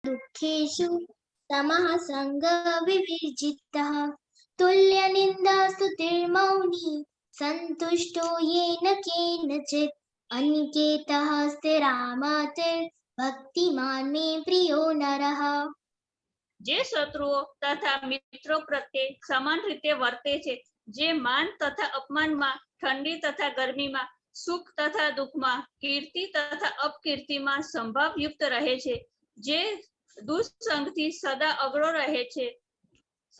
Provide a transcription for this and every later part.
दुःखेषु समः सङ्गविवर्जितः। तुल्यनिन्दास्तुतिर्मौनी सन्तुष्टो येन केनचित्। अनिकेतः स्थिरामतिर्भक्तिमान् मे प्रियो नरः। જે શત્રુઓ તથા મિત્રો પ્રત્યે સમાન રીતે વર્તે છે, જે માન તથા અપમાનમાં, ઠંડી તથા ગરમીમાં, સુખ તથા દુઃખમાં, કીર્તિ તથા અપકીર્તિમાં સમભાવયુક્ત રહે છે, જે દુઃસંગથી સદા અગળો રહે છે,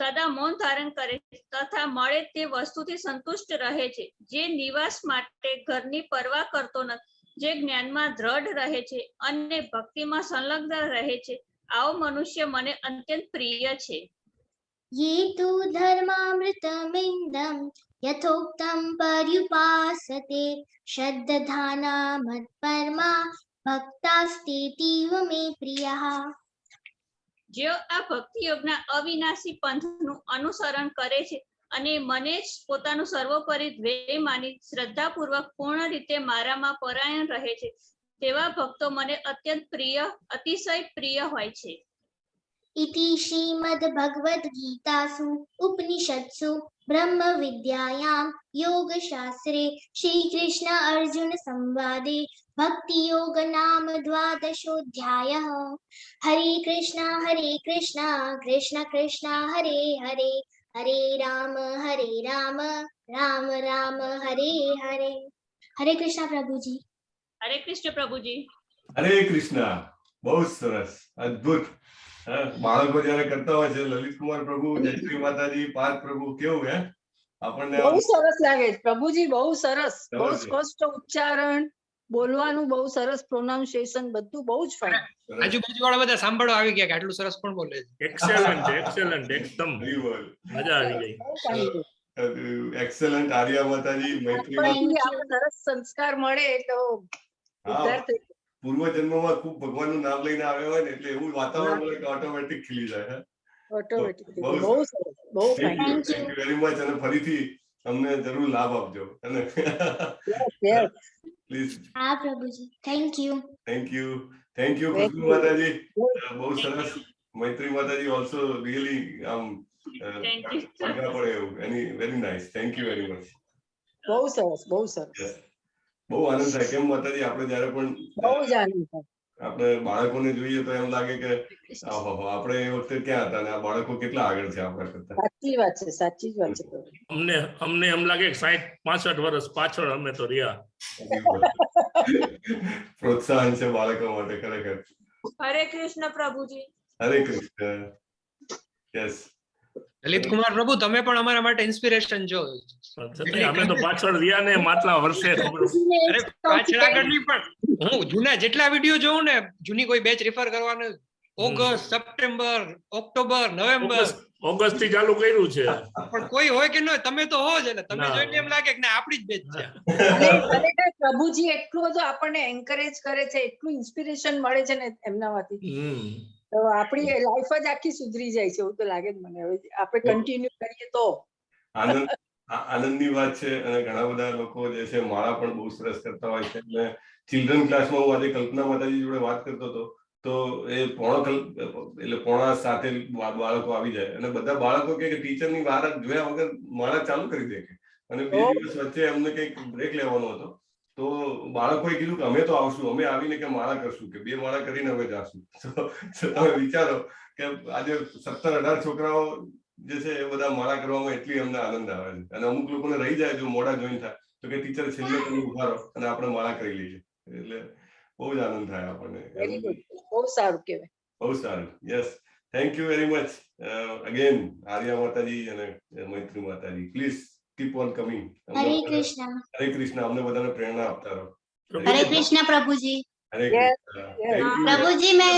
સદા મૌન ધારણ કરે છે તથા મળે તે વસ્તુથી સંતુષ્ટ રહે છે, જે નિવાસ માટે ઘરની પરવા કરતો નથી, જે જ્ઞાનમાં દ્રઢ રહે છે અને ભક્તિમાં સંલગ્ન રહે છે, આવો મનુષ્ય મને અત્યંત પ્રિય છે. ये तु धर्मामृतमिदं यथोक्तं पर्युपासते, श्रद्दधाना मत्परमा भक्तास्तेऽतीव मे प्रियाः। જેઓ આ ભક્તિ યોગના અવિનાશી પંથનું અનુસરણ કરે છે અને મને જ પોતાનું સર્વોપરી ધ્યેય માની શ્રદ્ધાપૂર્વક પૂર્ણ રીતે મારામાં પરાયણ રહે છે, તેવા ભક્તો મને અત્યંત પ્રિય, અતિશય પ્રિય હોય છે. इति श्रीमद्भगवद्गीतासु उपनिषत्सु ब्रह्मविद्यायां योगशास्त्रे श्रीकृष्ण अर्जुन संवादे भक्तियोग नाम द्वादशोऽध्यायः। हरे कृष्ण हरे कृष्ण कृष्ण कृष्ण हरे हरे, हरे राम हरे राम राम राम हरे हरे। हरे कृष्ण प्रभुजी। હરે કૃષ્ણ પ્રભુજી. હરે કૃષ્ણ. બહુ જ સરસ, અદ્ભુત. હા, બાળકો જયારે કરતા હોય છે, લલિત કુમાર પ્રભુ, જય શ્રી માતાજી, પાર્થ પ્રભુ, કેવું હે આપણને? બહુ સરસ લાગે છે પ્રભુજી, બહુ સરસ, બહુ સરસ. સ્પષ્ટ ઉચ્ચારણ, બોલવાનું બહુ સરસ, પ્રોનાઉન્સિએશન બધું બહુ જ ફાઇન. સરસ. આજુબાજુ વાળા બધા સાંભળવા આવી ગયા કે આટલું સરસ કોણ બોલે છે. એક્સેલન્ટ, એક્સેલન્ટ, એકદમ. હરિ બોલ. મજા આવી ગઈ. એક્સેલન્ટ, આર્યા માતાજી, મૈત્રી માતા. Thank you. સરસ સંસ્કાર મળે એટલે ઉદ્ધાર થઈ. પૂર્વ જન્મમાં ખૂબ ભગવાનનું નામ લઈને આવ્યા હોય ને, એટલે એવું વાતાવરણ મળે કે ઓટોમેટિક ખીલી જાય, હે? ઓટોમેટિક. બહુ બહુ સરસ, બહુ thank fine. You. Thank you. Thank you very much અને ફરીથી અમને જરૂર લાભ આપજો અને યસ. પ્લીઝ. હા પ્રભુજી, thank you. Thank you, thank you. Thank Khushbu you. માતાજી, બહુ સરસ. મૈત્રી માતાજી ઓલ્સો રિયલી આમ Thank you. પડઘા પડે એવું એની. Very nice, thank you very much. બહુ સરસ, બહુ સરસ. બહુ આનંદ થાય, કેમ માતાજી? આપણે જ્યારે પણ બહુ જ આનંદ થાય. આપણે બાળકોને જોઈએ તો એમ લાગે કે ઓહો, આપણે એ વખતે ક્યાં હતા અને આ બાળકો કેટલા આગળ છે આપણા કરતા. સાચી વાત છે, સાચી જ વાત છે પ્રભુ. અમને અમને એમ લાગે કે 60 65 વર્ષ પાછળ અમે તો રહ્યા. પ્રોત્સાહન છે બાળકો માટે ખરેખર. હરે કૃષ્ણ પ્રભુજી. હરે કૃષ્ણ, યસ. લલિત કુમાર પ્રભુ, તમે પણ અમારા માટે ઇન્સ્પિરેશન છો. છતાંય અમે તો પાછળ રહ્યા ને માટલા વર્ષે ખબર. અરે, પાછળ આગળ નહીં, પણ હું જૂના જેટલા વિડીયો જોઉં ને, જૂની કોઈ બેચ રિફર કરવાનું, August, September, October, November. August થી ચાલુ કર્યું છે. પણ કોઈ હોય કે ન હોય, તમે તો હો જ, એટલે તમે ના. જોઈને એમ લાગે કે ના, આપણી જ બેચ છે. અને ખરેખર પ્રભુજી એટલું બધું આપણને એન્કરેજ કરે છે, એટલું ઇન્સ્પિરેશન મળે છે ને એમનામાંથી, તો આપણી લાઈફ જ આખી સુધરી જાય છે એવું તો લાગે જ મને. હવે આપણે કન્ટિન્યુ કરીએ તો. આનંદ આનંદની વાત છે અને ઘણા બધા લોકો જે છે માળા પણ બહુ સરસ કરતા હોય છે. અને ચિલ્ડ્રન ક્લાસમાં હું આજે કલ્પના માતાજી જોડે વાત કરતો હતો, તો એ પોણો કલ એટલે 6:45 બાળકો આવી જાય અને બધા બાળકો કહે કે ટીચરની વાર જોયા વગર માળા ચાલુ કરી દે કે. અને 2 દિવસ વચ્ચે અમને કંઈક બ્રેક લેવાનો હતો, તો બાળકોએ કીધું કે અમે તો આવશું, અમે આવીને કે માળા કરશું, કે બે માળા કરીને અમે જાશું. તો તમે વિચારો કે આજે 17 18 છોકરાઓ જે છે એ બધા માળા કરવામાં એટલી અમને આનંદ આવે છે. અને અમુક લોકોને રહી જાય, જો મોડા જોઈન થાય તો કે ટીચર, છેલ્લે તમે ઉભા રહો અને આપણે માળા કરી લઈએ. એટલે બહુ જ આનંદ થાય આપણને. વેરી ગુડ, બહુ સારું કહેવાય. બહુ સારું, yes, thank you very much again, Arya માતાજી અને મૈત્રી માતાજી. Please keep on coming. Hare Krishna. હરે કૃષ્ણ. અમને બધાને પ્રેરણા આપતા રહો. હરે કૃષ્ણ પ્રભુજી. હરે કૃષ્ણ. Yes. Thank you. પ્રભુજી, મેં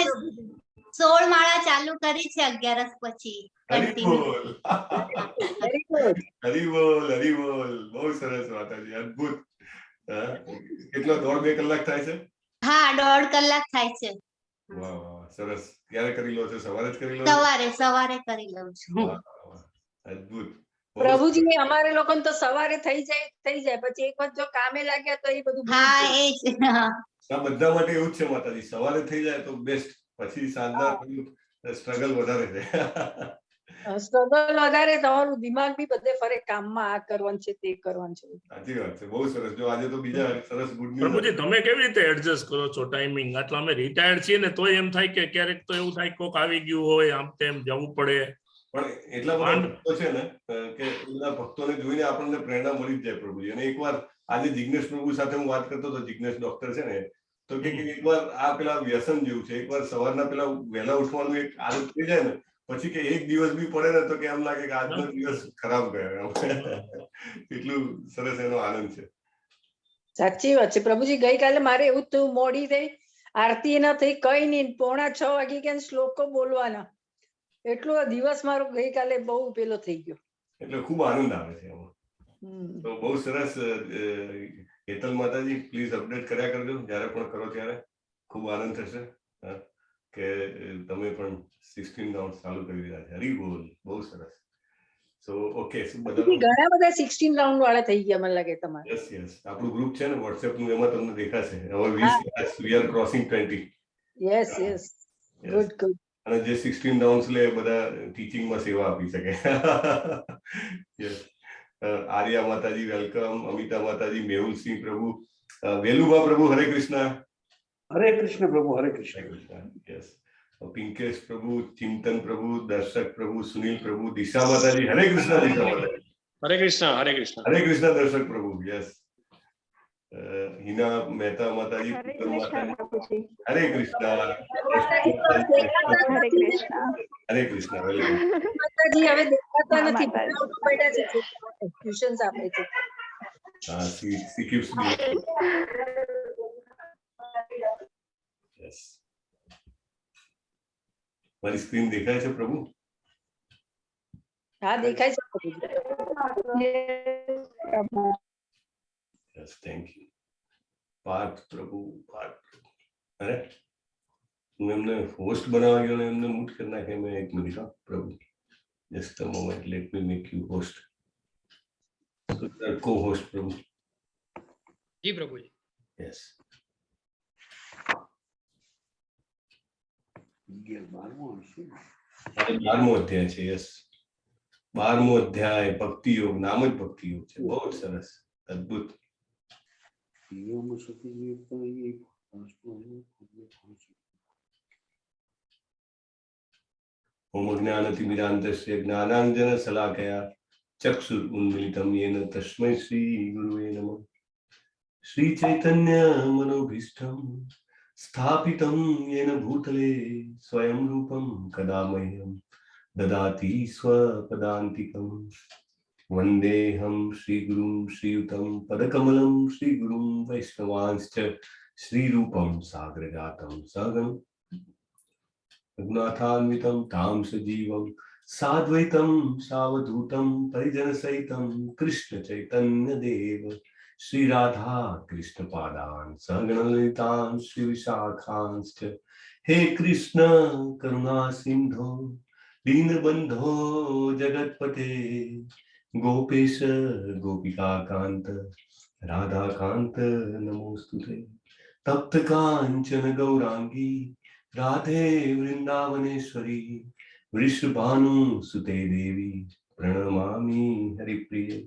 16 માળા ચાલુ કરી છે અગિયારસ પછી હરિ કન્ટિન્યુ. બોલ. Very good. હરિ બોલ, હરિ બોલ. બહુ સરસ માતાજી, અદ્ભુત. હા, કેટલો, દોઢ બે કલાક થાય છે? હા, દોઢ કલાક થાય છે. વાહ વાહ, સરસ. ક્યારે કરી લો છો? સવારે જ કરી લો છો? સવારે સવારે કરી લઉં છું. વાહ, વાહ, અદ્ભુત, બહુ પ્રભુજી, અમારે લોકોને તો સવારે થઈ જાય, થઈ જાય, પછી એક વખત જો કામે લાગ્યા તો એ બધું ભૂલી હા જાય. એ જ, હા. આ બધા માટે એવું જ છે માતાજી, સવારે થઈ જાય તો બેસ્ટ. પછી સાંજના સ્ટ્રગલ વધારે છે. સ્ટ્રગલ વધારે, તમારું દિમાગ બી બધે ફરે કામમાં, આ કરવાનું છે, તે કરવાનું છે. સાચી વાત છે, બહુ સરસ. જો આજે તો બીજા સરસ ગુડ ન્યૂઝ. પ્રભુજી, તમે કેવી રીતે એડજસ્ટ કરો છો ટાઈમિંગ? આટલા અમે રિટાયર્ડ છીએ ને તોય એમ થાય કે ક્યારેક તો એવું થાય, કોક આવી ગયું હોય, આમ તેમ જવું પડે. પણ એટલા બધા ભક્તો છે ને કે એ બધા ભક્તોને જોઈને આપણને પ્રેરણા મળી જ જાય પ્રભુજી. અને એકવાર આજે જિગ્નેશ પ્રભુ સાથે હું વાત કરતો હતો, જિગ્નેશ ડોક્ટર છે ને, તો કે એકવાર આ પેલા વ્યસન જેવું છે, એકવાર સવારના પેલા વહેલા ઉઠવાનું એક આદત થઈ જાય ને, પછી કે એક દિવસ બી પડે ને તો કે એમ લાગે કે આજનો દિવસ ખરાબ ગયો એમ. એટલું સરસ એનો આનંદ છે. સાચી વાત છે પ્રભુજી. ગઈકાલે મારે એવું જ થયું, મોડી થઈ, આરતી ના થઈ, કઈ નહીં, 5:45 વાગી ગયા ને શ્લોકો બોલવાના. એટલો દિવસ મારો ગઈકાલે બહુ પેલો થઈ ગયો. એટલે ખૂબ આનંદ આવે છે એમાં. તો બહુ સરસ હેતલ માતાજી, પ્લીઝ અપડેટ કર્યા કરજો જ્યારે પણ કરો ત્યારે, ખૂબ આનંદ થશે કે તમે પણ 16 રાઉન્ડ ચાલુ કરી દીધા છે. હરી બોલ, બહુ સરસ. સો ઓકે, બધા ઘણા બધા 16 રાઉન્ડ વાળા થઈ ગયા મને લાગે તમારે. યસ યસ, આપણું ગ્રુપ છે ને વોટ્સએપ નું, એમાં તમને દેખાશે હવે 20, we are crossing 20. Yes, good good. અને જે 16 રાઉન્ડ લે એ બધા ટીચિંગમાં સેવા આપી શકે. યસ, આર્યા માતાજી welcome, Amita માતાજી, મેહુલસિંહ પ્રભુ, વેલુભા પ્રભુ, હરે કૃષ્ણ. હરે કૃષ્ણ પ્રભુ, હરે હરે કૃષ્ણ. કૃષ્ણ. યસ, પિંકેશ પ્રભુ, ચિંતન પ્રભુ, દર્શક પ્રભુ, સુનિલ પ્રભુ, દિશા માતાજી, હરે કૃષ્ણ દિશા માતાજી. હરે કૃષ્ણ, હરે કૃષ્ણ. હરે કૃષ્ણ દર્શક પ્રભુ. યસ, હિના મહેતા માતાજી, હરે પૂનમ કૃષ્ણ માતાજી. પ્રભુજી. હરે કૃષ્ણ. હરે કૃષ્ણ. હરે કૃષ્ણ, welcome. માતાજી હવે દેખાતા હા, નથી. માતાજી. પડ્યા છે, ટ્યુશન્સ આપે છે. હા, she keeps me. Yes, મારી સ્ક્રીન દેખાય છે પ્રભુ? હા, દેખાય છે પ્રભુજી. Yes, Prabhu. Yes, thank you. Parth પ્રભુ, પાર્થ પ્રભુ, અરે હું એમને હોસ્ટ બનાવવા ગયો ને એમને મ્યુટ કરી નાખે મેં. એક મિનિટ, હા પ્રભુ, just a moment, let me make you host, co host Prabhu. જી પ્રભુજી. યસ. 12મો હશે ને? આજે 12મો અધ્યાય છે. યસ, 12મો અધ્યાય, ભક્તિ યોગ. નામ જ ભક્તિ યોગ છે. બહુ જ સરસ, અદ્ભુત. યોગમાં સતી એક પાંચમો આવ્યો, પાંચ. ઓમ અજ્ઞાનતિમિરાંધસ્ય જ્ઞાનાંજન શલાકયા ચક્ષુર ઉન્મિલિતમ યેન તસ્મૈ શ્રી ગુરુવે નમઃ. શ્રી ચૈતન્ય મનોભીષ્ટમ સ્થાપિતમ યેન ભૂતલે સ્વયં રૂપમ કદા મહ્યમ દદાતિ સ્વપદાંતિકમ. વંદેહમ શ્રીગુરું શ્રીયુતમ પદકમલમ શ્રીગુરું વૈષ્ણવાંશ્ચ શ્રીરૂપમ સાગરજાતમ સગમ રઘુનાથાન્વિતમ તામ સજીવમ સાદ્વૈતમ સાવધૂતમ પરિજનસહિતમ કૃષ્ણ ચૈતન્ય દેવ શ્રી રાધા કૃષ્ણ પાદાન સહગણ શ્રી વિશાખાંશ્ચ. હે કૃષ્ણ કરુણા સિંધો દીનબંધો જગતપતે ગોપેશ ગોપિકા કાંત રાધાકાંત નમોસ્તુતે. તપ્ત કાંચન ગૌરાંગી રાધે વૃંદાવનેશ્વરી વૃષભાનુ સુતે દેવી પ્રણમામિ હરિપ્રિયે.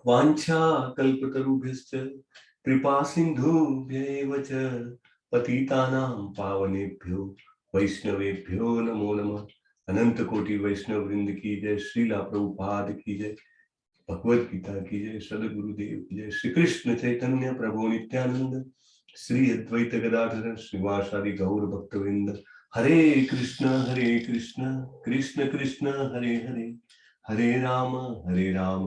વાંછા કલ્પતરુભ્યશ્ચ કૃપા સિંધુભ્ય એવ ચ પતિતાનાં પાવનેભ્યો વૈષ્ણવેભ્યો નમો નમઃ. અનંત કોટી વૈષ્ણવ વૃંદ કી જય, શ્રીલા પ્રભુપાદ કી જય, ભગવદ ગીતા કી જય, સદગુરુદેવ કી જય. શ્રી કૃષ્ણ ચૈતન્ય પ્રભુ નિત્યાનંદ શ્રી અદ્વૈત ગદાધર શ્રીવાસાદિ ગૌર ભક્તવૃંદ. હરે કૃષ્ણ હરે કૃષ્ણ કૃષ્ણ કૃષ્ણ હરે હરે, હરે રામ હરે રામ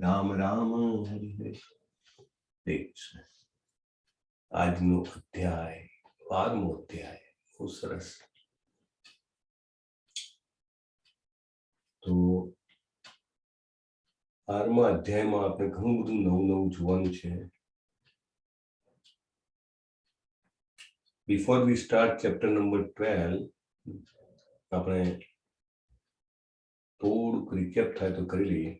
રામ રામ હરે હરે. હરે કૃષ્ણ. આજનો અધ્યાય 12મો અધ્યાય, બહુ સરસ. તો 12મા અધ્યાયમાં આપણે ઘણું બધું નવું નવું જોવાનું છે. Before we start chapter number 12, આપણે થોડુંક રિકેપ થાય તો કરી લઈએ.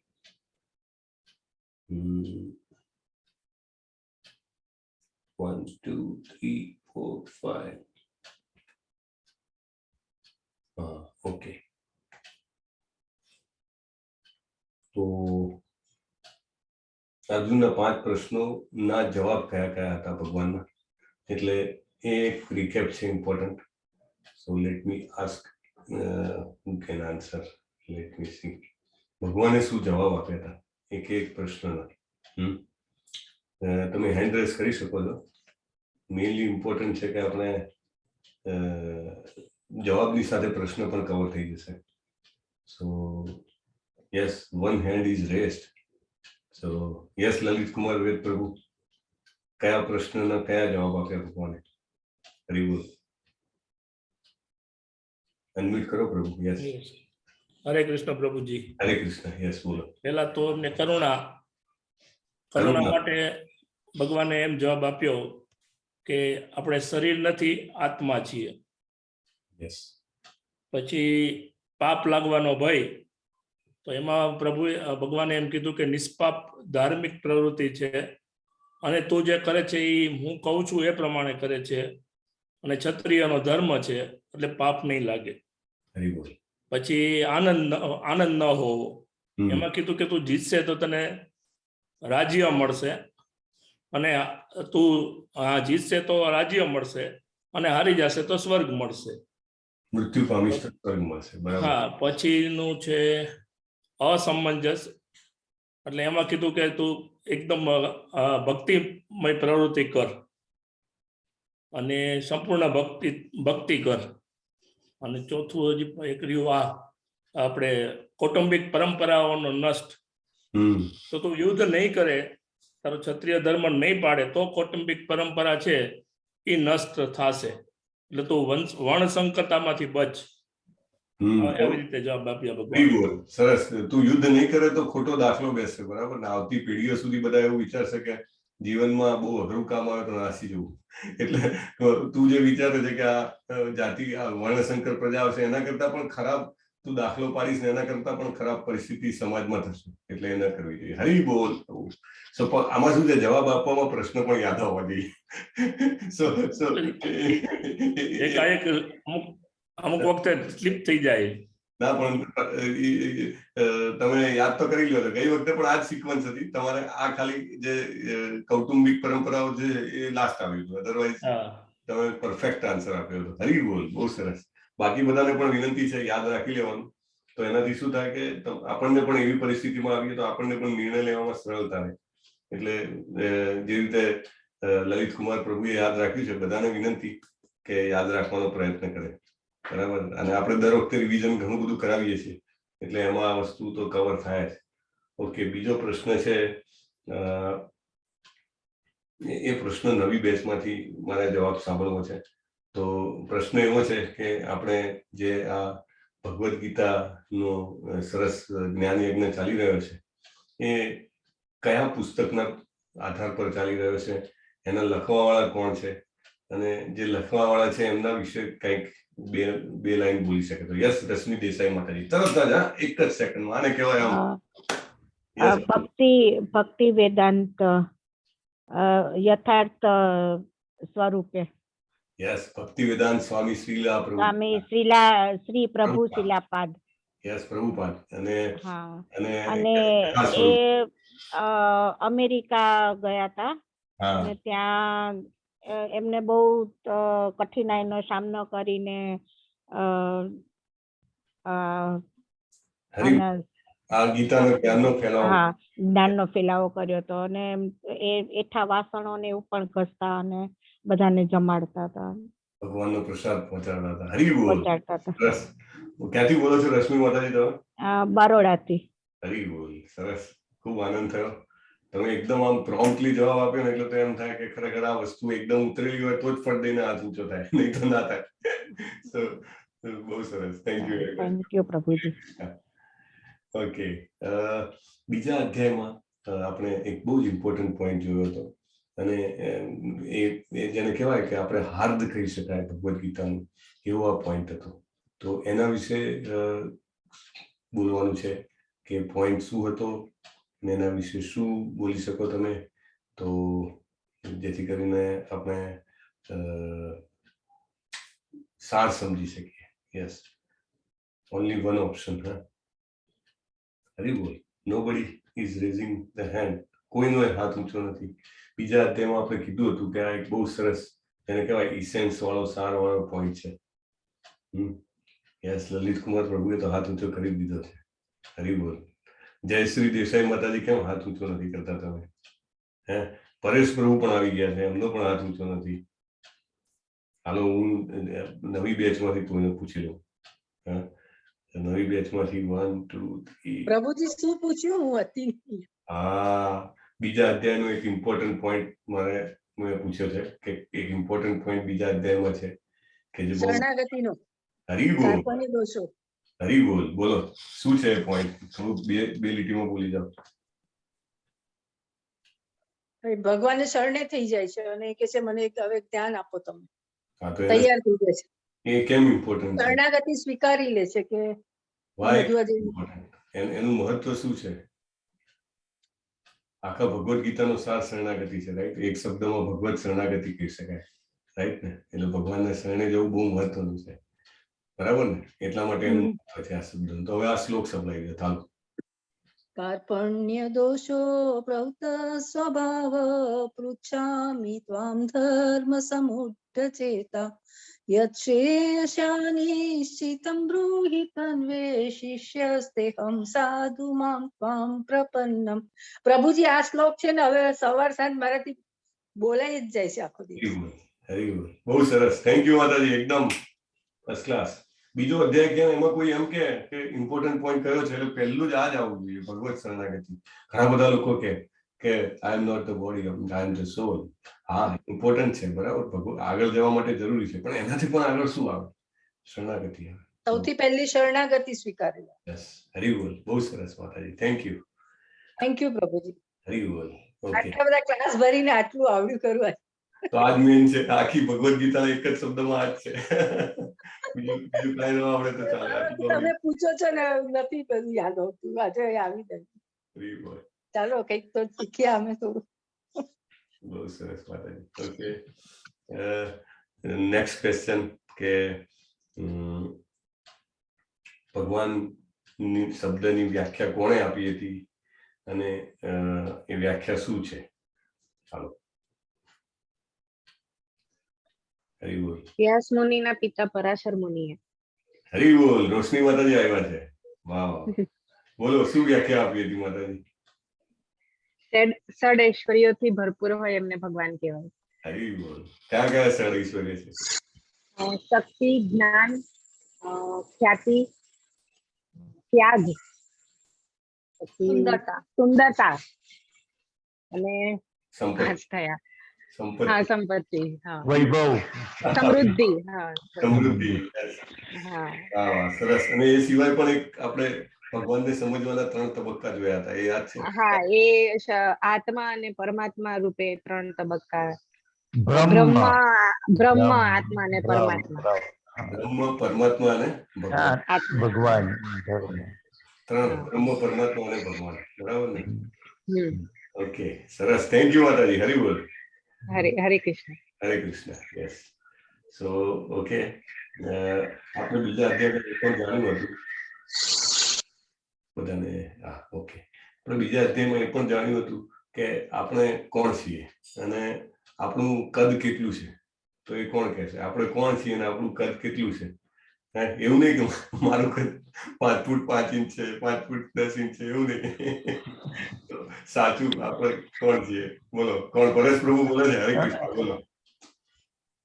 1, 2, 3, 4, 5. ઓકે, તો અર્જુનના પાંચ પ્રશ્નોના જવાબ કયા કયા હતા ભગવાનના, એટલે એ એક રિકેપ છે important. So let me ask who can answer. Let me see, ભગવાને શું જવાબ આપ્યા હતા એક એક પ્રશ્નના? હમ તમે હેન્ડ રેઝ કરી શકો છો. મેઇનલી ઇમ્પોર્ટન્ટ છે કે આપણે જવાબની સાથે પ્રશ્ન પણ કવર થઈ જશે. So yes, one hand is raised. So yes, Lalit Kumar વેદ પ્રભુ, કયા પ્રશ્નના કયા જવાબ આપ્યા ભગવાને? હરિ બોલ. અનમ્યુટ કરો પ્રભુ. યસ. હરે કૃષ્ણ પ્રભુજી. હરે કૃષ્ણ, યસ, બોલો. પહેલા તો એમને કરુણા કરુણા કરુણા. માટે ભગવાને એમ જવાબ આપ્યો કે આપણે શરીર નથી, આત્મા છીએ. પછી પાપ લાગવાનો ભય, તો એમાં પ્રભુએ, ભગવાને એમ કીધું કે નિષ્પાપ ધાર્મિક પ્રવૃત્તિ છે અને તું જે કરે છે એ હું કહું છું એ પ્રમાણે કરે છે અને ક્ષત્રિયનો ધર્મ છે, એટલે પાપ નહીં લાગે. હરિ બોલ. પછી આનંદ આનંદ ન હોવો, એમાં કીધું કે તું જીતશે તો તને રાજ્ય મળશે અને તું, હા, જીતશે તો રાજ્ય મળશે અને હારી જશે તો સ્વર્ગ મળશે. મૃત્યુ પામીશ તો સ્વર્ગ મળશે, બરાબર. હા, પછીનું છે અસમંજસ, એટલે એમાં કીધું કે તું એકદમ ભક્તિમય પ્રવૃત્તિ કર અને સંપૂર્ણ ભક્તિ ભક્તિ કર. અને ચોથું હજી એક રહ્યું, આ આપણે કૌટુંબિક પરંપરાઓનો નષ્ટ. તો તું યુદ્ધ નહીં કરે, તારો ક્ષત્રિય ધર્મ નહીં પાડે તો કૌટુંબિક પરંપરા છે એ નષ્ટ થશે, એટલે તું વંશ વર્ણસંકરતામાંથી બચ. આવી રીતે જવાબ આપ્યા ભગવાન. બોલ, સરસ. તું યુદ્ધ નહીં કરે તો ખોટો દાખલો બેસશે, બરાબર ને? આવતી પેઢીઓ સુધી બધા એવું વિચારશે કે જીવનમાં બહુ અઘરું કામ આવે તો નાસી જવું. એટલે તું જે વિચારે છે કે આ જાતિ, આ વર્ણશંકર પ્રજા આવશે, એના કરતા પણ ખરાબ તું દાખલો પાડીશ ને એના કરતા પણ ખરાબ પરિસ્થિતિ સમાજમાં થશે, એટલે એ ન કરવી જોઈએ. હરી બોલ. સો આમાં શું છે, જવાબ આપવામાં પ્રશ્ન પણ યાદ આવવા જોઈએ. સો સો એકાએક અમુક અમુક વખતે સ્લીપ થઈ જાય. ના, પણ તમે યાદ તો કરી લ્યો. ગઈ વખતે પણ આ જ સિક્વન્સ હતી તમારે. આ ખાલી જે કૌટુંબિક પરંપરાઓ છે એ લાસ્ટ આવ્યું હતું, અધરવાઇઝ તમે પરફેક્ટ આન્સર આપ્યો હતો. હરી બોલ, બહુ સરસ. બાકી બધાને પણ વિનંતી છે, યાદ રાખી લેવાનું, તો એનાથી શું થાય કે આપણને પણ એવી પરિસ્થિતિમાં આવીએ તો આપણને પણ નિર્ણય લેવામાં સરળતા રહે. એટલે જે રીતે લલિત કુમાર પ્રભુએ યાદ રાખ્યું છે, બધાને વિનંતી કે યાદ રાખવાનો પ્રયત્ન કરે, બરાબર? અને આપણે દર વખતે રિવિઝન ઘણું બધું કરાવીએ છીએ, એટલે એમાં આ વસ્તુ તો કવર થાય જ. ઓકે, બીજો પ્રશ્ન છે, એ પ્રશ્ન નવી બેચમાંથી મારે જવાબ સાંભળવો છે. તો પ્રશ્ન એવો છે કે આપણે જે આ ભગવદ્ ગીતાનો સરસ જ્ઞાન યજ્ઞ ચાલી રહ્યો છે એ કયા પુસ્તકના આધાર પર ચાલી રહ્યો છે, એના લખવાવાળા કોણ છે અને જે લખવાવાળા છે એમના વિશે કંઈક બે બે લાઈન બોલી શકે તો. યસ, રશ્મિ દેસાઈ માતાજી, તરત જ, હા, એક જ સેકન્ડમાં. આને કહેવાય આમ. Yes. ભક્તિ ભક્તિ વેદાંત યથાર્થ સ્વરૂપે. યસ, ભક્તિ વેદાંત સ્વામી શ્રીલા પ્રભુ. સ્વામી શ્રીલા શ્રી પ્રભુ પ્રભુપાદ. શિલાપાદ. યસ, પ્રભુપાદ. અને અને અને ખાસ એ અમેરિકા ગયા હતા અને ત્યાં એમને બહુ કઠિનાઈનો સામનો કરીને હરી આના આ ગીતાનો જ્ઞાનનો ફેલાવો. હા, જ્ઞાનનો ફેલાવો કર્યો હતો અને એ એઠા વાસણો ને એવું પણ ઘસતા અને બધાને જમાડતા હતા. ભગવાનનો પ્રસાદ પહોંચાડતા હતા. હરી બોલ. પહોંચાડતા હતા. સરસ. ક્યાંથી બોલો છો રશ્મિ માતાજી તમે? બરોડાથી. હરી બોલ, સરસ, ખૂબ આનંદ થયો. તમે એકદમ આમ પ્રોમ્પ્ટલી જવાબ આપ્યો ને, એટલે તો એમ થાય કે ખરેખર આ વસ્તુ એકદમ ઉતરેલી હોય તો જ ફટ દઈને હાથ ઊંચો થાય, નહીં તો ના થાય. સો બહુ સરસ, thank you very much. Thank you Prabhuji. Okay, બીજા અધ્યાયમાં આપણે એક બહુ જ ઇમ્પોર્ટન્ટ પોઈન્ટ જોયો હતો અને એ એ જેને કહેવાય કે આપણે હાર્દ કહી શકાય ભગવદ્ ગીતાનું, એવો આ પોઈન્ટ હતો. તો એના વિશે બોલવાનું છે કે પોઈન્ટ શું હતો ને એના વિશે શું બોલી શકો તમે, તો જેથી કરીને આપણે સાર સમજી શકીએ. યસ. Only one option. હા, હરી બોલ. Nobody is raising the hand. કોઈનો હાથ ઊંચો નથી. બીજા અધ્યાયમાં આપણે કીધું હતું કે આ એક બહુ સરસ, એને કહેવાય ઇસેન્સ વાળો, સાર વાળો પોઈન્ટ છે. હમ યસ, લલિત કુમાર પ્રભુએ તો હાથ ઊંચો કરી જ દીધો છે. હરી બોલ. જય શ્રી દેસાઈ માતાજી, કેમ હાથ ઊંચો નથી કરતા તમે? હે, પરેશ પ્રભુ પણ આવી ગયા છે, એમનો પણ હાથ ઊંચો નથી. હાલો, હું નવી બેચમાંથી કોઈને પૂછી લઉં. હા, નવી બેચમાંથી વન, ટુ, થ્રી. પ્રભુજી, શું પૂછ્યું? હું હતી નહીં. હા, બીજા અધ્યાયનો એક ઇમ્પોર્ટન્ટ પોઈન્ટ મારે મેં પૂછ્યો છે કે એક ઇમ્પોર્ટન્ટ પોઈન્ટ બીજા અધ્યાયમાં છે કે જે બહુ શરણાગતિનો. હરી બોલ. કાર્પણ્ય દોષો. હરી બોલ. બોલો, શું છે પોઈન્ટ? થોડું બે બે લીટીમાં બોલી જાઓ. એ ભગવાનને શરણે થઈ જાય છે અને એ કે છે, મને એક હવે ધ્યાન આપો તમે. હા, તો એને તૈયાર થઈ જાય છે. એ કેમ ઇમ્પોર્ટન્ટ છે? શરણાગતિ સ્વીકારી લે છે કે વાય બધું આજે ઇમ્પોર્ટન્ટ? એનું મહત્વ શું છે? આખા ભગવદ્ ગીતાનો સાર શરણાગતિ છે, રાઈટ? એક શબ્દમાં ભગવત શરણાગતિ કહી શકાય, રાઈટ ને? એટલે ભગવાનને શરણે જવું બહુ મહત્વનું છે, બરાબર ને? એટલા માટે એનું મહત્વ છે આ શબ્દનું. તો હવે આ શ્લોક સંભળાવી દો, ચાલો. કાર્પણ્ય દોષો પ્રવૃત્ત સ્વભાવ પૃચ્છામિ ત્વામ ધર્મ સમૂઢચેતા યત્શ્રેયસ્યાનિશ્ચિतं બ્રૂહિ તન્વેષિષ્યસ્તેહં સાધુ મામ ત્વામ પ્રપન્નમ. પ્રભુજી, આ શ્લોક છે ને, હવે સવાર સાંજ મારાથી બોલાઈ જ જાય છે આખો હરી દિવસ. બોલ, હરી બોલ. બહુ સરસ, thank you માતાજી, એકદમ ફર્સ્ટ ક્લાસ. બીજો અધ્યાય કેમ, એમાં કોઈ એમ કે ઇમ્પોર્ટન્ટ પોઈન્ટ કયો છે? એટલે પહેલું જ આ જ આવવું જોઈએ, ભગવત શરણાગતિ. ઘણા બધા લોકો કે કે I am not the body, I am the soul. હા, ઇમ્પોર્ટન્ટ છે, બરાબર, ભગવત આગળ જવા માટે જરૂરી છે, પણ એનાથી પણ આગળ શું આવે? શરણાગતિ આવે. સૌથી પહેલી શરણાગતિ સ્વીકારી. યસ, હરી બોલ. બહુ સરસ માતાજી, thank you. Thank you Prabhuji. હરી બોલ. ઓકે. આટલા બધા ક્લાસ ભરીને આટલું આવડ્યું કરવા. તો આજ મેઇન છે. આખી ભગવદ્ ગીતા એક જ શબ્દમાં આજ છે. બીજું બીજું કાંઈ ન આવડે તો ચાલે, આટલું તમે પૂછો છો ને, નથી બધું યાદ આવતું. આજે આવી જાય. હરી બોલ. ચાલો, કંઈક તો શીખ્યા અમે થોડું. બહુ સરસ માતાજી. ઓકે, નેક્સ્ટ ક્વેશ્ચન કે ભગવાનની શબ્દની વ્યાખ્યા કોણે આપી હતી અને એ વ્યાખ્યા શું છે? ચાલો, હરી બોલ. વ્યાસ મુનિના પિતા પરાશર મુનિએ. હરી બોલ. રોશની માતાજી આવ્યા છે, વાહ વાહ. બોલો, શું વ્યાખ્યા આપી હતી માતાજી? ષડ ઐશ્વર્યોથી ભરપૂર હોય એમને ભગવાન કહેવાય. હરી બોલ. કયા કયા ષડ ઐશ્વર્ય છે? શક્તિ, જ્ઞાન, ખ્યાતિ, ત્યાગ, પછી સુંદરતા. સુંદરતા અને સંપત્તિ. પાંચ થયા. સંપત્તિ. હા, સંપત્તિ, હા. વૈભવ. સમૃદ્ધિ, હા. સમૃદ્ધિ, yes. હા. વાહ વાહ, સરસ. અને એ સિવાય પણ એક આપણે ભગવાનને સમજવાના ત્રણ તબક્કા જોયા હતા, એ યાદ છે? હા, એ આત્મા અને પરમાત્મા રૂપે ત્રણ તબક્કા. બ્રહ્મ. બ્રહ્મ, બ્રહ્મ, બ્રહ્મ, આત્મા અને બ્રહ્મ, પરમાત્મા. બ્રહ્મ, પરમાત્મા અને ભગવાન. આત્મા. ભગવાન, ધર્મ. ત્રણ, બ્રહ્મ, પરમાત્મા અને ભગવાન, બરાબર ને? હમ. ઓકે, સરસ, thank you માતાજી. હરી બોલ. હરે હરે કૃષ્ણ. હરે કૃષ્ણ. યસ, સો ઓકે, આપણે બીજા અધ્યાયમાં એ પણ જાણ્યું હતું બધાને. હા, ઓકે, આપણે બીજા અધ્યાયમાં એ પણ જાણ્યું હતું કે આપણે કોણ છીએ અને આપણું કદ કેટલું છે. તો એ કોણ કહેશે, આપણે કોણ છીએ અને આપણું કદ કેટલું છે? હે, એવું નહીં કે મારું કદ 5 ફૂટ 5 ઇંચ છે, 5 ફૂટ 10 ઇંચ છે, એવું નહીં. તો સાચું આપણે કોણ છીએ? બોલો, કોણ? પરેશ પ્રભુ બોલે છે. હરે કૃષ્ણ, બોલો.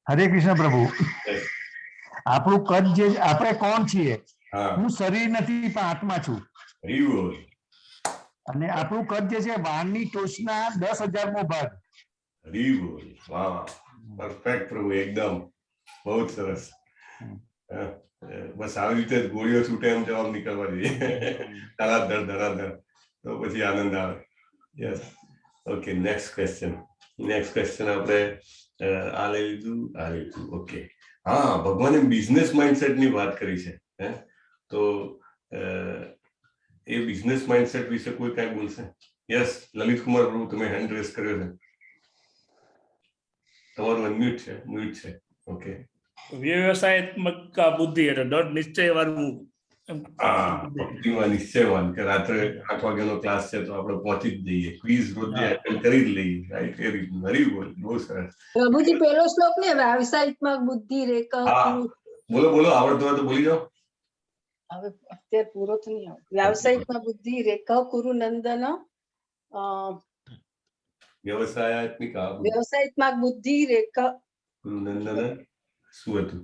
હરે કૃષ્ણ પ્રભુ. Yes. આપણું કદ જે, આપણે કોણ છીએ? હા. હું શરીર નથી પણ આત્મા છું. હરી બોલ. અને આપણું કદ જે છે, વાળની ટોચના 10,000મો ભાગ. હરી બોલ, વાહ વાહ, પરફેક્ટ પ્રભુ, એકદમ બહુ જ સરસ. હા, બસ આવી રીતે જ ગોળીઓ છૂટે એમ જવાબ નીકળવા જોઈએ, ધડાધડ ધડાધડ, તો પછી આનંદ આવે. Yes, okay, next question. Next question આપણે આ લઈ લીધું, આ લઈ લીધું. ઓકે, હા, ભગવાને બિઝનેસ માઇન્ડસેટ ની વાત કરી છે, હે? તો એ બિઝનેસ માઇન્ડસેટ વિશે કોઈ કઈ બોલશે? યસ, લલિત કુમાર પ્રભુ, તમે હેન્ડ રેઝ કર્યો છે. તમારું અનમ્યુટ છે, મ્યુટ છે. ઓકે. વ્યવસાયત્મક બુદ્ધિ એટલે દૃઢ નિશ્ચય વાળું. એમ. હા, ભક્તિમાં નિશ્ચયવાન કે રાત્રે 8 વાગ્યાનો ક્લાસ છે તો આપણે પહોંચી જ જઈએ, ક્વિઝ રોજ એટેન્ડ કરી જ લઈએ, રાઈટ? એ રીતનું. હરી બોલ, બહુ સરસ. પ્રભુજી, પેલો શ્લોક ને, વ્યવસાયિકમાં બુદ્ધિ રેખા. હા. બોલો બોલો, આવડતું હોય તો બોલી જાઓ. હવે અત્યારે પૂરો તો નહીં આવે. વ્યાવસાયિકમાં બુદ્ધિ રેખા કુરુ નંદન, વ્યવસાયાત્મિકા વ્યવસાયિકમાં બુદ્ધિ રેખા નંદન, શું હતું?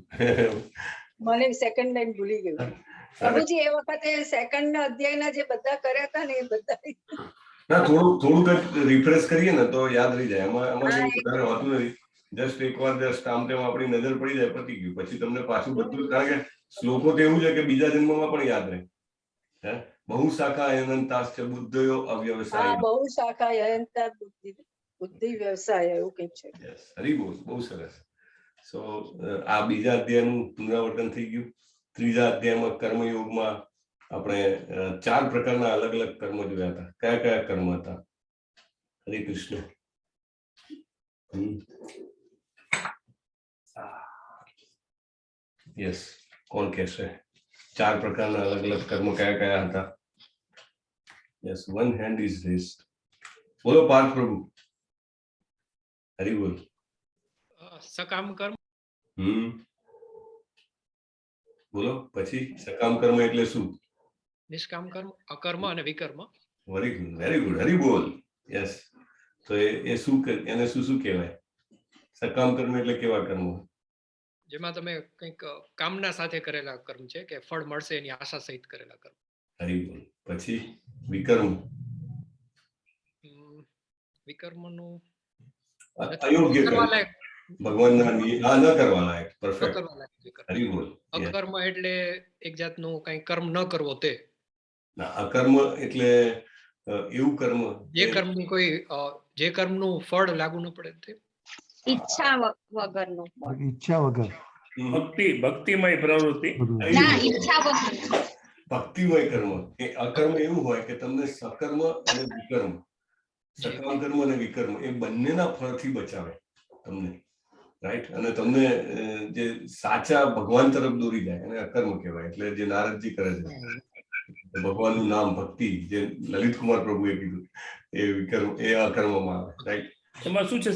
મને સેકન્ડ લાઈન ભૂલી ગયું પ્રભુજી. એ વખતે સેકન્ડ અધ્યાયના જે બધા કર્યા હતા ને, એ બધા. ના, થોડું થોડુંક રિફ્રેશ કરીએ ને તો યાદ રહી જાય. એમાં એમાં હા, કંઈ વધારે હોતું નથી. જસ્ટ એકવાર જસ્ટ આમ તેમ આપણી નજર પડી જાય, પતી ગયું. પછી તમને પાછું બધું, કારણ કે શ્લોકો તો એવું છે કે બીજા જન્મમાં પણ યાદ રહે. હે બહુ શાખા અનંતાશ્ચ બુદ્ધયો અવ્યવસાય. બહુ શાખા અયંતા બુદ્ધિ બુદ્ધિ વ્યવસાય, એવું કંઈક છે. યસ, હરી બોલ, બહુ સરસ. સો આ બીજા અધ્યાયનું પુનરાવર્તન થઈ ગયું. ત્રીજા અધ્યાયમાં કર્મયોગમાં આપણે ચાર પ્રકારના અલગ અલગ કર્મ જોયા હતા. કયા કયા કર્મ હતા? હરે કૃષ્ણ. યસ, કોણ કહેશે, ચાર પ્રકારના અલગ અલગ કર્મ કયા કયા હતા? Yes, one hand is raised. બોલો પાર્થ પ્રભુ, હરી બોલ. સકામ કર્મ. બોલો, પછી સકામ કર્મ એટલે શું? નિષ્કામ કર્મ, અકર્મ અને વિકર્મ. વેરી ગુડ, વેરી ગુડ, હરી બોલ. યસ, તો એ એ શું એને શું શું કહેવાય? સકામ કર્મ એટલે કેવા કર્મ? જેમાં તમે કંઈક કામના સાથે કરેલા કર્મ છે કે ફળ મળશે એની આશા સહિત કરેલા કર્મ. હરી બોલ. પછી વિકર્મ? વિકર્મનું અયોગ્ય કરવા કર્મ. લાયક. ભગવાનના હા, ન કરવા લાયક. ન પરફેક્ટ. કરવા લાયક વિકર્મ. હરી બોલ. Yes. અકર્મ એટલે એક જાતનું કંઈ કર્મ ન કરવો તે. ના, અકર્મ એટલે એવું કર્મ જે કર્મની કોઈ જે કર્મનું ફળ લાગુ ન પડે તે. ઈચ્છા વગરનું ફળ. ઈચ્છા વગર. ભક્તિ, ભક્તિમય પ્રવૃત્તિ. બધું. હરી ના, બોલ. ઈચ્છા વગર. ભક્તિમય કર્મ એ અકર્મ એવું હોય કે તમને સકર્મ અને વિકર્મ, સકામ કર્મ અને વિકર્મ એ બંનેના ફળથી બચાવે તમને, રાઈટ? અને તમને જે સાચા ભગવાન તરફ દોરી જાય એને અકર્મ કહેવાય. એટલે જે નારદજી કરે છે, ભગવાનનું નામ, ભક્તિ, જે લલિત કુમાર પ્રભુએ કીધું, એ વિકર્મ, એ અકર્મમાં આવે, રાઈટ? એમાં શું છે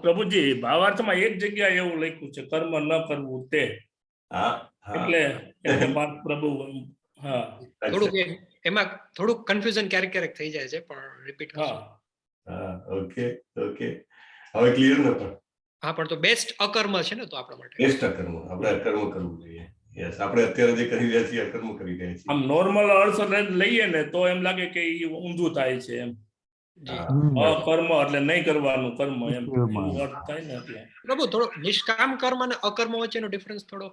પ્રભુજી, ભાવાર્થમાં એક જગ્યાએ એવું લખ્યું છે, કર્મ ન કરવું તે. હા હા એટલે એટલે પાર્થ પ્રભુ, હા. થોડુંક એમાં થોડુંક કન્ફ્યુઝન ક્યારેક ક્યારેક થઈ જાય છે, પણ રિપીટ હા. હા, ઓકે ઓકે, હવે ક્લિયર ને પણ? હા, પણ તો બેસ્ટ અકર્મ છે ને તો આપણા માટે. બેસ્ટ અકર્મ, આપણે અકર્મ કરવું જોઈએ. યસ, આપણે અત્યારે જે કરી રહ્યા છીએ અકર્મ કરી રહ્યા છીએ. આમ નોર્મલ અર્થ લઈએ ને તો એમ લાગે કે ઈ ઊંધું થાય છે એમ. અકર્મ એટલે નહીં કરવાનું કર્મ, એમ એવું અર્થ થાય ને એટલે. પ્રભુ, થોડો નિષ્કામ કર્મ અને અકર્મ વચ્ચેનો ડિફરન્સ થોડો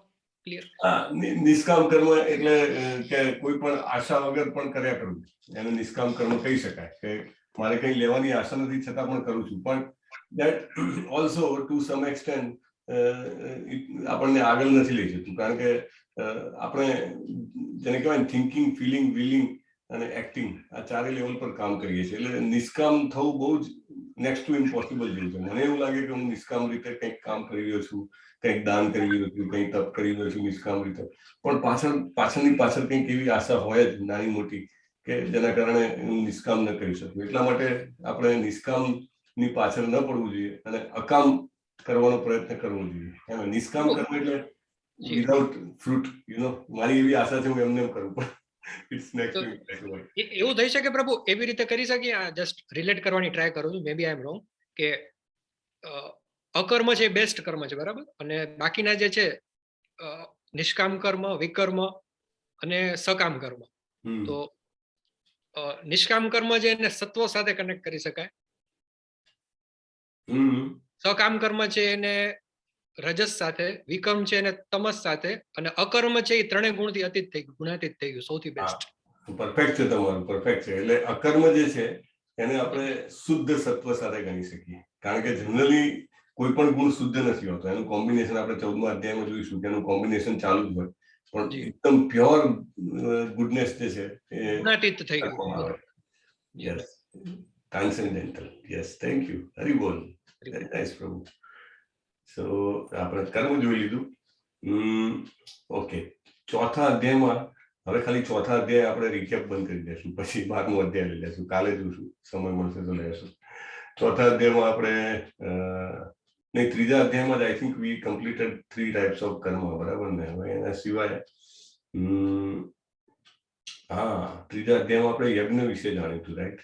ક્લિયર. હા, નિષ્કામ કર્મ એટલે કે કોઈ પણ આશા વગર પણ કર્યા કરવું એને નિષ્કામ કર્મ કહી શકાય, કે મારે કંઈ લેવાની આશા નથી છતાં પણ કરું છું. પણ that also to some extent આપણને આગળ નથી લઈ જતું, કારણ કે આપણે જેને કહેવાય ને થિંકિંગ, ફિલિંગ, વિલિંગ અને એક્ટિંગ, આ ચારે લેવલ પર કામ કરીએ છીએ. એટલે નિષ્કામ થવું બહુ જ નેક્સ્ટ ટુ ઇમ્પોસિબલ જેવું છે. મને એવું લાગે કે હું નિષ્કામ રીતે કંઈક કામ કરી રહ્યો છું, કંઈક દાન કરી રહ્યો છું, કંઈક તપ કરી રહ્યો છું નિષ્કામ રીતે, પણ પાછળની પાછળ કંઈક એવી આશા હોય જ નાની મોટી કે જેના કારણે હું નિષ્કામ ન કરી શકું. એટલા માટે આપણે નિષ્કામની પાછળ ન પડવું જોઈએ અને અકામ કરવાનો પ્રયત્ન કરવો જોઈએ. એમ નિષ્કામ કરવું એટલે વિધાઉટ ફ્રૂટ, you know, મારી એવી આશા છે, હું એમને એમ કરું, પણ it's next to impossible. એવું થઈ શકે પ્રભુ, એવી રીતે કરી શકીએ? આ જસ્ટ રિલેટ કરવાની ટ્રાય કરું છું, મે બી આઈ એમ રોંગ, કે અકર્મ છે એ બેસ્ટ કર્મ છે, બરાબર? અને બાકીના જે છે નિષ્કામ કર્મ, વિકર્મ અને સકામ કર્મ, તો નિષ્કામ કર્મ છે એને સત્વ સાથે કનેક્ટ કરી શકાય, સકામ કર્મ છે એને રજસ સાથે, વિકર્મ છે એને તમસ સાથે, અને અકર્મ છે એ ત્રણેય ગુણથી અતીત થઈ ગયું, ગુણાતીત થઈ ગયું, સૌથી બેસ્ટ. પરફેક્ટ છે તમારું, પરફેક્ટ છે. એટલે અકર્મ જે છે એને આપણે શુદ્ધ સત્વ સાથે ગણી શકીએ, કારણ કે જનરલી કોઈ પણ ગુણ શુદ્ધ નથી હોતો. એનું કોમ્બિનેશન આપણે 14મા અધ્યાયમાં જોઈશું કે એનું કોમ્બિનેશન ચાલુ જ હોય, પણ એકદમ પ્યોર ગુડનેસ જે છે એ ગુણાતીત થઈ ગયું. આવે. Yes, transcendental. Yes, thank you. Hari બોલ, વેરી નાઇસ પ્રભુ. સો આપણે કર્મ જોઈ લીધું. ઓકે, ચોથા અધ્યાયમાં હવે ખાલી ચોથા અધ્યાય આપણે રિકેપ બંધ કરી દેશું, પછી 12મો અધ્યાય લઈ લેશું. કાલે જોશું, સમય મળશે તો લેશું. ચોથા અધ્યાયમાં આપણે, નહીં, ત્રીજા અધ્યાયમાં જ I think we completed three types of karma, બરાબર ને? હવે એના સિવાય હા, ત્રીજા અધ્યાયમાં આપણે યજ્ઞ વિશે જાણ્યું હતું, રાઈટ?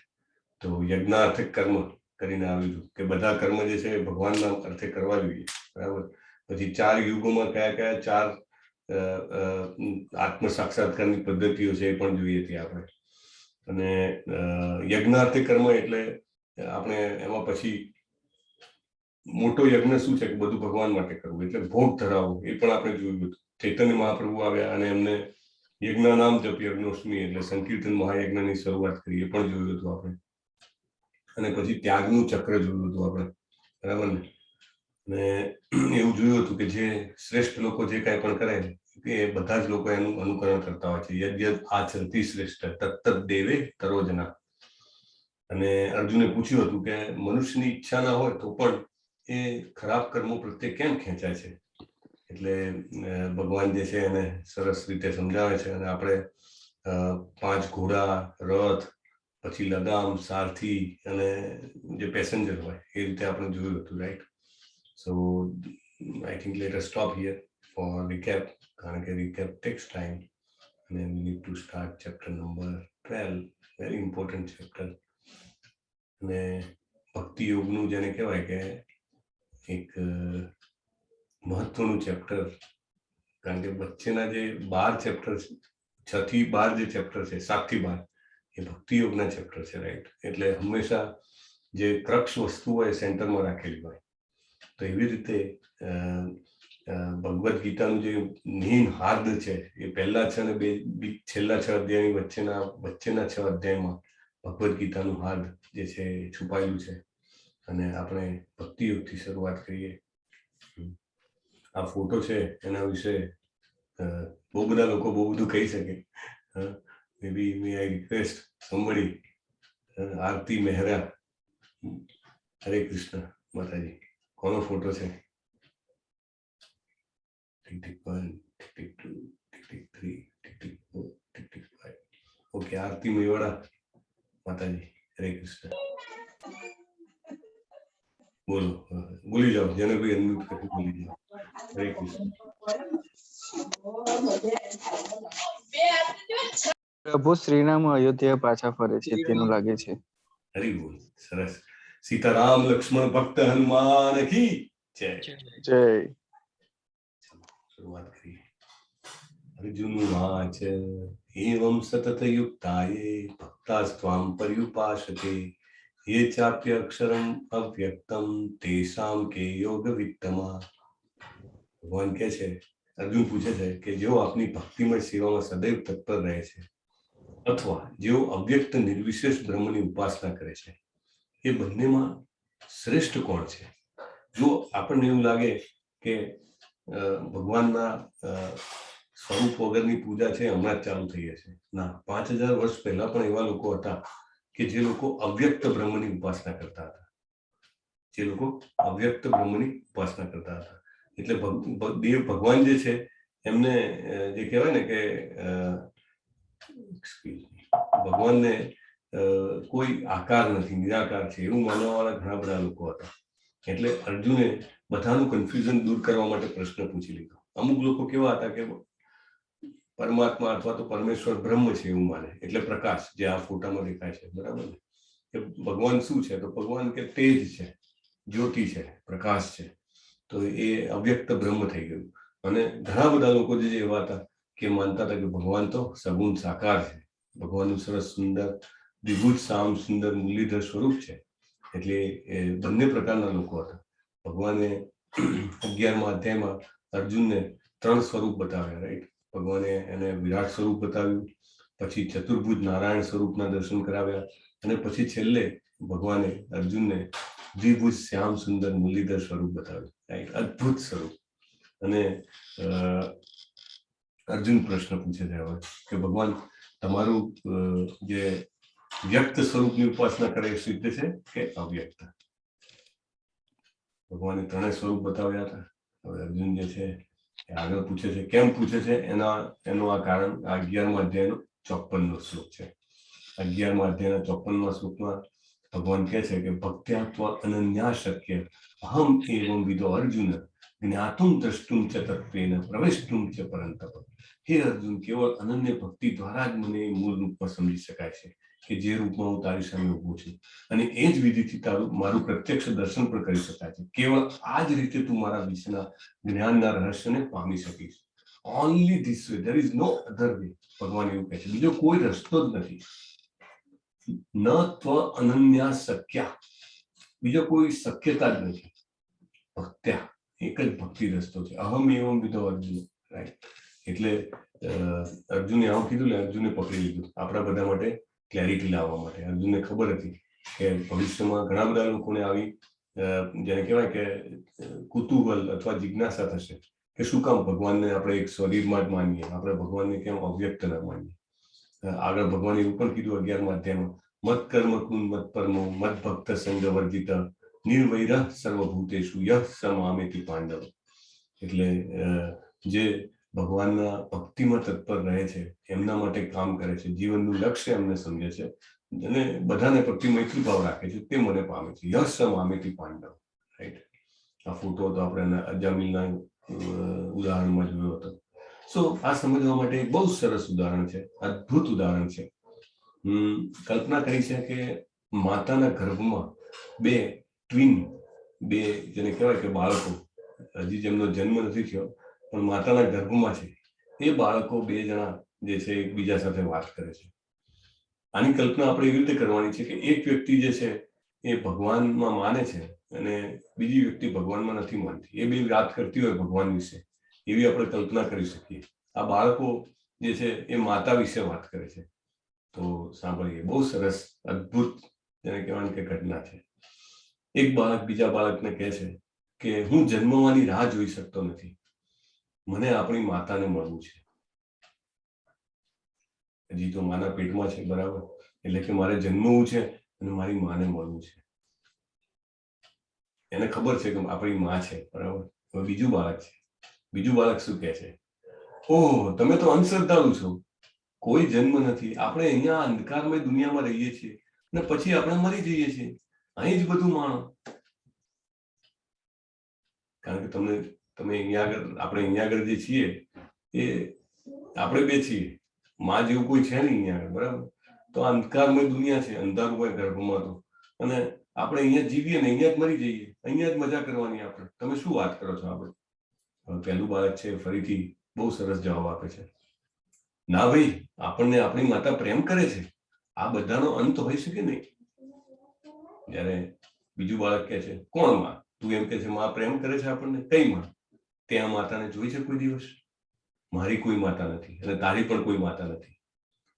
તો યજ્ઞાર્થ કર્મ કરીને આવ્યું હતું કે બધા કર્મ જે છે એ ભગવાનના અર્થે કરવા જોઈએ, બરાબર? પછી ચાર યુગોમાં કયા કયા ચાર આત્મ સાક્ષાત્કારની પદ્ધતિઓ છે એ પણ જોઈએ હતી આપણે. અને યજ્ઞાર્થે કર્મ એટલે આપણે એમાં પછી મોટો યજ્ઞ શું છે કે બધું ભગવાન માટે કરવું, એટલે ભોગ ધરાવવો, એ પણ આપણે જોયું હતું. ચૈતન્ય મહાપ્રભુ આવ્યા અને એમને યજ્ઞાનામ જપ યજ્ઞોસ્મી, એટલે સંકીર્તન મહાયજ્ઞની શરૂઆત કરી, એ પણ જોયું હતું આપણે. અને પછી ત્યાગનું ચક્ર જોયું હતું આપણે, બરાબર ને? અને એવું જોયું હતું કે જે શ્રેષ્ઠ લોકો જે કાંઈ પણ કરે એ બધા જ લોકો એનું અનુકરણ કરતા હોય છે. યદ યદ આચરતિ શ્રેષ્ઠ તત્ તદ દેવેતરો જના. અને અર્જુને પૂછ્યું હતું કે મનુષ્યની ઈચ્છા ના હોય તો પણ એ ખરાબ કર્મો પ્રત્યે કેમ ખેંચાય છે? એટલે ભગવાન જે છે એને સરસ રીતે સમજાવે છે. અને આપણે પાંચ ઘોડા, રથ, પછી લગામ, સારથી અને જે પેસેન્જર હોય, એ રીતે આપણે જોયું હતું, right? So I think let us stop here for recap, કારણ કે રિકેપ ટેક્સ ટાઈમ અને we need to start chapter number 12, very important chapter. અને ભક્તિ યોગનું જેને કહેવાય કે એક મહત્વનું ચેપ્ટર, કારણ કે વચ્ચેના જે 12 ચેપ્ટર, 6 થી 12 જે ચેપ્ટર છે, 7 થી 12, એ ભક્તિ યોગના ચેપ્ટર છે, રાઈટ? એટલે હંમેશા જે ક્રક્સ વસ્તુ હોય એ સેન્ટરમાં રાખેલી હોય. તો એવી રીતે અ, અ, ભગવદ્ ગીતાનું જે મેઇન હાર્દ છે એ પહેલા છ અને બે છેલ્લા છ અધ્યાયની વચ્ચેના વચ્ચેના છ અધ્યાયમાં ભગવદ્ ગીતાનું હાર્દ જે છે એ છુપાયેલું છે. અને આપણે ભક્તિ યોગથી શરૂઆત કરીએ. આ ફોટો છે એના વિશે બહુ બધા લોકો બહુ બધું કહી શકે. Maybe may I request somebody, Aarti Mehra. Hare Krishna માતાજી, કોનો ફોટો છે? Tick tick one, tick tick two, tick tick three, tick tick four, tick tick five. Okay, Aarti Mewada માતાજી, હરે કૃષ્ણ. બોલો, બોલી જાઓ. જેને કોઈ અનમ્યુટ કરી બોલી જાઓ. હરે કૃષ્ણ. પ્રભુ શ્રીરામ અયોધ્યા પાછા ફરે છે તેનું લાગે છે. હરિ બોલ, સરસ. સીતારામ લક્ષ્મણ ભક્ત હનુમાન કી જય. જય. શરૂઆત કરીએ. અર્જુન ઉવાચ, એવં સતત યુક્તા યે ભક્તાસ્ત્વામ પર્યુપાસતે, યે ચાપ્યક્ષરમ અવ્યક્તમ તેષામ કે યોગ વિત્તમા. ભગવાન કહે છે, અર્જુન પૂછે છે કે જેઓ આપની ભક્તિમય સેવામાં સદૈવ તત્પર રહે છે અથવા જેઓ અવ્યક્ત નિર્વિશેષ બ્રહ્મની ઉપાસના કરે છે, એ બંનેમાં શ્રેષ્ઠ કોણ છે? જો આપણને એવું લાગે કે ભગવાનના સ્વરૂપ વગરની પૂજા છે હમણાં જ ચાલુ થઈ હશે, ના, 5000 વર્ષ પહેલા પણ એવા લોકો હતા કે જે લોકો અવ્યક્ત બ્રહ્મની ઉપાસના કરતા હતા, જે લોકો અવ્યક્ત બ્રહ્મની ઉપાસના કરતા હતા. એટલે દેવ ભગવાન જે છે એમને જે કહેવાય ને કે, excuse me, ભગવાનને કોઈ આકાર નથી, નિરાકાર છે, એવું માનવાવાળા ઘણા બધા લોકો હતા. એટલે અર્જુને બધાનું કન્ફ્યુઝન દૂર કરવા માટે પ્રશ્ન પૂછી લીધો. અમુક લોકો કેવા હતા કે પરમાત્મા અથવા તો પરમેશ્વર બ્રહ્મ છે એવું માને, એટલે પ્રકાશ, જે આ ફોટામાં દેખાય છે, બરાબર ને? કે ભગવાન શું છે? તો ભગવાન કે તેજ છે, જ્યોતિ છે, પ્રકાશ છે. તો એ અવ્યક્ત બ્રહ્મ થઈ ગયું. અને ઘણા બધા લોકો જે એવા હતા કે માનતા હતા કે ભગવાન તો સગુણ સાકાર છે, ભગવાનનું સરસ સુંદર દ્વિભુજ શ્યામ સુંદર મુરલીધર સ્વરૂપ છે. એટલે એ બંને પ્રકારના લોકો હતા. ભગવાને 11મા અધ્યાયમાં અર્જુનને ત્રણ સ્વરૂપ બતાવ્યા, રાઈટ? ભગવાને એને વિરાટ સ્વરૂપ બતાવ્યું, પછી ચતુર્ભુજ નારાયણ સ્વરૂપના દર્શન કરાવ્યા અને પછી છેલ્લે ભગવાને અર્જુનને દ્વિભુજ શ્યામ સુંદર મુરલીધર સ્વરૂપ બતાવ્યું, રાઈટ? અદ્ભુત સ્વરૂપ. અને અર્જુન પ્રશ્ન પૂછે છે હવે કે ભગવાન, તમારું જે વ્યક્ત સ્વરૂપની ઉપાસના કરે એ સિદ્ધ છે કે અવ્યક્ત? ભગવાને ત્રણેય સ્વરૂપ બતાવ્યા હતા. હવે અર્જુન જે છે આગળ પૂછે છે, કેમ પૂછે છે એનું આ કારણ આ 11મા અધ્યાયનો 54મો શ્લોક છે. 11મા અધ્યાયના 54મા શ્લોકમાં ભગવાન કહે છે કે ભક્ત્યા ત્વ અનન્યા શક્ય અહમ એવમ વિદો અર્જુન જ્ઞાતુમ દ્રષ્ટુમ ચ તત્વેન પ્રવેષ્ટુમ ચ પરંતપ. હે અર્જુન, કેવળ અનન્ય ભક્તિ દ્વારા જ મને મૂળ રૂપમાં સમજી શકાય છે કે જે રૂપમાં હું તારી સામે ઉભો છું, અને એ જ વિધિથી તારું મારું પ્રત્યક્ષ દર્શન પણ કરી શકાય છે. કેવળ આ જ રીતે તું મારા વિશેના જ્ઞાનના રહસ્યને પામી શકીશ. Only this way, there is no other way. ભગવાન એવું કહે છે, બીજો કોઈ રસ્તો જ નથી. ન ત્વ અનન્યા શક્યા, બીજો કોઈ શક્યતા જ નથી. ભક્ત્યા, એક જ ભક્તિ રસ્તો છે. અહમ એવમ વિદો અર્જુન, રાઈટ? એટલે અર્જુને આવું કીધું ને અર્જુને પકડી લીધું આપણા બધા માટે ક્લેરિટી લાવવા માટે. અર્જુનને ખબર હતી કે ભવિષ્યમાં ઘણા બધા લોકોને આવી જેને કહેવાય કે કુતૂહલ અથવા જિજ્ઞાસા થશે કે શું કામ ભગવાનને આપણે એક શરીરમાં જ માનીએ, આપણે ભગવાનને કેમ અવ્યક્ત ન માનીએ? આગળ ભગવાને એવું પણ કીધું 11મા અધ્યાયમાં, મત કર્મ કુન મત પરમો મત ભક્ત સંગ વર્જિત નિર્વૈર સર્વભૂતેષુ યહ સ મામેતિ પાંડવ. એટલે જે ભગવાનના ભક્તિમાં તત્પર રહે છે, એમના માટે કામ કરે છે, જીવનનું લક્ષ્ય એમને સમજે છે અને બધાને પ્રતિ મૈત્રી ભાવ રાખે છે, તે મને પામે છે. યહ સ મામેતિ પાંડવ, રાઈટ? આ ફોટો તો આપણે અજામિલના ઉદાહરણમાં જોયો હતો. સો આ સમજવા માટે એક બહુ સરસ ઉદાહરણ છે, અદ્ભુત ઉદાહરણ છે. કલ્પના કરી છે કે માતાના ગર્ભમાં બે ટ્વિન, બે જેને કહેવાય કે બાળકો, હજી જેમનો જન્મ નથી થયો પણ માતાના ગર્ભમાં છે, એ બાળકો બે જણા જે છે એકબીજા સાથે વાત કરે છે. આની કલ્પના આપણે એવી રીતે કરવાની છે કે એક વ્યક્તિ જે છે એ ભગવાનમાં માને છે અને બીજી વ્યક્તિ ભગવાનમાં નથી માનતી. એ બે વાત કરતી હોય ભગવાન વિશે, એવી આપણે કલ્પના કરી શકીએ. આ બાળકો જે છે એ માતા વિશે વાત કરે છે. તો સાંભળીએ, બહુ સરસ અદ્ભુત જેને કહેવાનું કે ઘટના છે. એક બાળક બીજા બાળકને કહે છે કે હું જન્મવાની રાહ જોઈ શકતો નથી, મને આપણી માતાને મળવું છે. હજી તો માના પેટમાં છે, બરાબર? એટલે કે મારે જન્મવું છે અને મારી માને મળવું છે. એને ખબર છે કે આપણી માં છે, બરાબર? હવે બીજું બાળક છે. બીજું બાળક શું કહે છે? ઓહ, તમે તો અંધશ્રદ્ધાળુ છો, કોઈ જન્મ નથી, આપણે અહીંયા અંધકારમય દુનિયામાં રહીએ છીએ અને પછી આપણે મરી જઈએ છીએ, અહીં જ બધું માણો. કારણ કે તમને તમે અહીંયા આગળ, આપણે અહીંયા આગળ જે છીએ એ આપણે બે છીએ, માં જેવું કોઈ છે નહીં અહીંયા આગળ, બરાબર? તો આ અંધકારમય દુનિયા છે, અંધારું હોય ગર્ભમાં તો, અને આપણે અહીંયા જીવીએ ને અહીંયા જ મરી જઈએ, અહીંયા જ મજા કરવાની આપણે. તમે શું વાત કરો છો? આપણે હવે પહેલું બાળક છે, ફરીથી બહુ સરસ જવાબ આપે છે, ના ભાઈ, આપણને આપણી માતા પ્રેમ કરે છે, આ બધાનો અંત હોય શકે નહીં. જ્યારે બીજું બાળક કહે છે, કોણ માં? તું એમ કે છે માં પ્રેમ કરે છે આપણને? કઈ માં? ત્યાં માતાને જોઈ છે કોઈ દિવસ? મારી કોઈ માતા નથી અને તારી પણ કોઈ માતા નથી.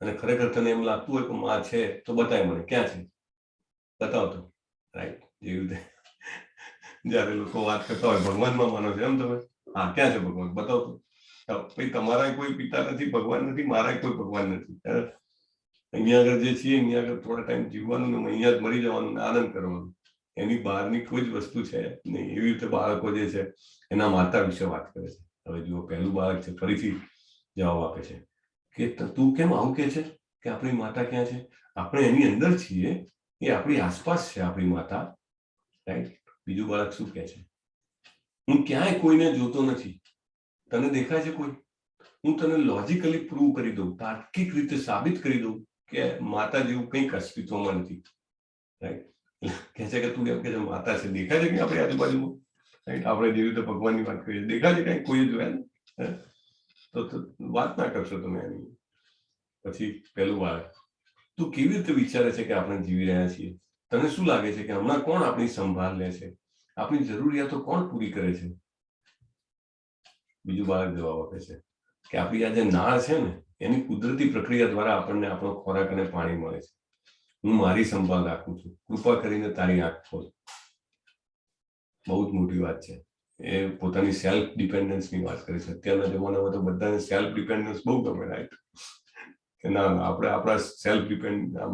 અને ખરેખર તને એમ લાગતું હોય કે માં છે તો બતાય મને, ક્યાં છે, બતાવ તો, રાઈટ? જેવી રીતે જયારે લોકો વાત કરતા હોય, ભગવાનમાં માનો છો એમ તમે? હા, ક્યાં છે ભગવાન, બતાવ તો. ભાઈ, તમારા કોઈ પિતા નથી, ભગવાન નથી, મારા કોઈ ભગવાન નથી. અહીંયા આગળ જે છીએ અહીંયા આગળ થોડા ટાઈમ જીવવાનું ને અહીંયા જ મરી જવાનું ને આનંદ કરવાનો, એની બહારની કોઈ જ વસ્તુ છે નહીં. એવી રીતે બાળકો જે છે એના માતા વિશે વાત કરે છે. હવે જુઓ, પહેલું બાળક છે, ફરીથી જવાબ આપે છે કે તું કેમ આવું કે છે કે આપણી માતા ક્યાં છે? આપણે એની અંદર છીએ, એ આપણી આસપાસ છે આપણી માતા, રાઈટ? બીજું બાળક શું કહે છે? હું ક્યાંય કોઈને જોતો નથી, તને દેખાય છે કોઈ? હું તને લોજિકલી પ્રૂવ કરી દઉં, તાર્કિક રીતે સાબિત કરી દઉં કે માતા જેવું કંઈક અસ્તિત્વમાં નથી, રાઈટ? કહે છે કે તું એમ કે છે માતા છે, દેખાય છે કે આપણી આજુબાજુમાં, રાઈટ? આપણે જેવી રીતે ભગવાનની વાત કરીએ, દેખાય છે કઈ? કોઈ જોયા ને? તો વાત ના કરશો તમે એની. પછી પેલું બાળક, તું કેવી રીતે વિચારે છે કે આપણે જીવી રહ્યા છીએ? તને શું લાગે છે કે હમણાં કોણ આપણી સંભાળ લે છે? આપણી જરૂરિયાતો કોણ પૂરી કરે છે? બીજું બાળક જવાબ આપે છે કે આપણી આ જે નાળ છે ને, એની કુદરતી પ્રક્રિયા દ્વારા આપણને આપણો ખોરાક અને પાણી મળે છે. હું મારી સંભાળ રાખું છું, કૃપા કરીને તારી આંખ ખોલ. બહુ જ મોટી વાત છે. એ પોતાની સેલ્ફ ડિપેન્ડન્સની વાત કરે છે. અત્યારના જમાનામાં તો બધાને સેલ્ફ ડિપેન્ડન્સ બહુ ગમે, રાઈટ? કે ના ના, આપણે આપણા સેલ્ફ ડિપેન્ડ આમ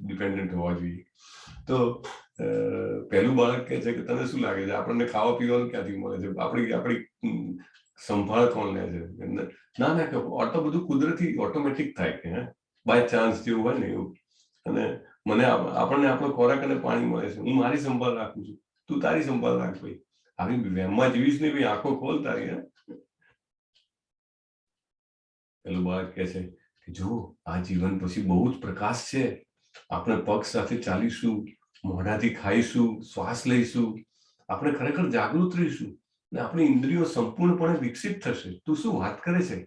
ડિપેન્ડન્ટ હોવા જોઈએ. તો પહેલું બાળક કહે છે કે તને શું લાગે છે, આપણને ખાવા પીવાનું ક્યાંથી મળે છે? આપણી આપણી સંભાળ કોણ લે છે? ના ના, કે ઓટો બધું કુદરતી ઓટોમેટિક થાય કે બાય ચાન્સ જેવું હોય ને એવું. અને મને આપણને આપણો ખોરાક અને પાણી મળે છે. હું મારી સંભાળ રાખું છું, તું તારી સંભાળ રાખ ભાઈ. આવી વહેમમાં જીવીશ નહીં ભાઈ, આંખો ખોલ તારી. હે, પેલું બાળક કહે છે કે જો, આ જીવન પછી બહુ જ પ્રકાશ છે. આપણે પગ સાથે ચાલીશું, મોઢાથી ખાઈશું, શ્વાસ લઈશું. આપણે ખરેખર જાગૃત રહીશું અને આપણી ઇન્દ્રિયો સંપૂર્ણપણે વિકસિત થશે. તું શું વાત કરે છે?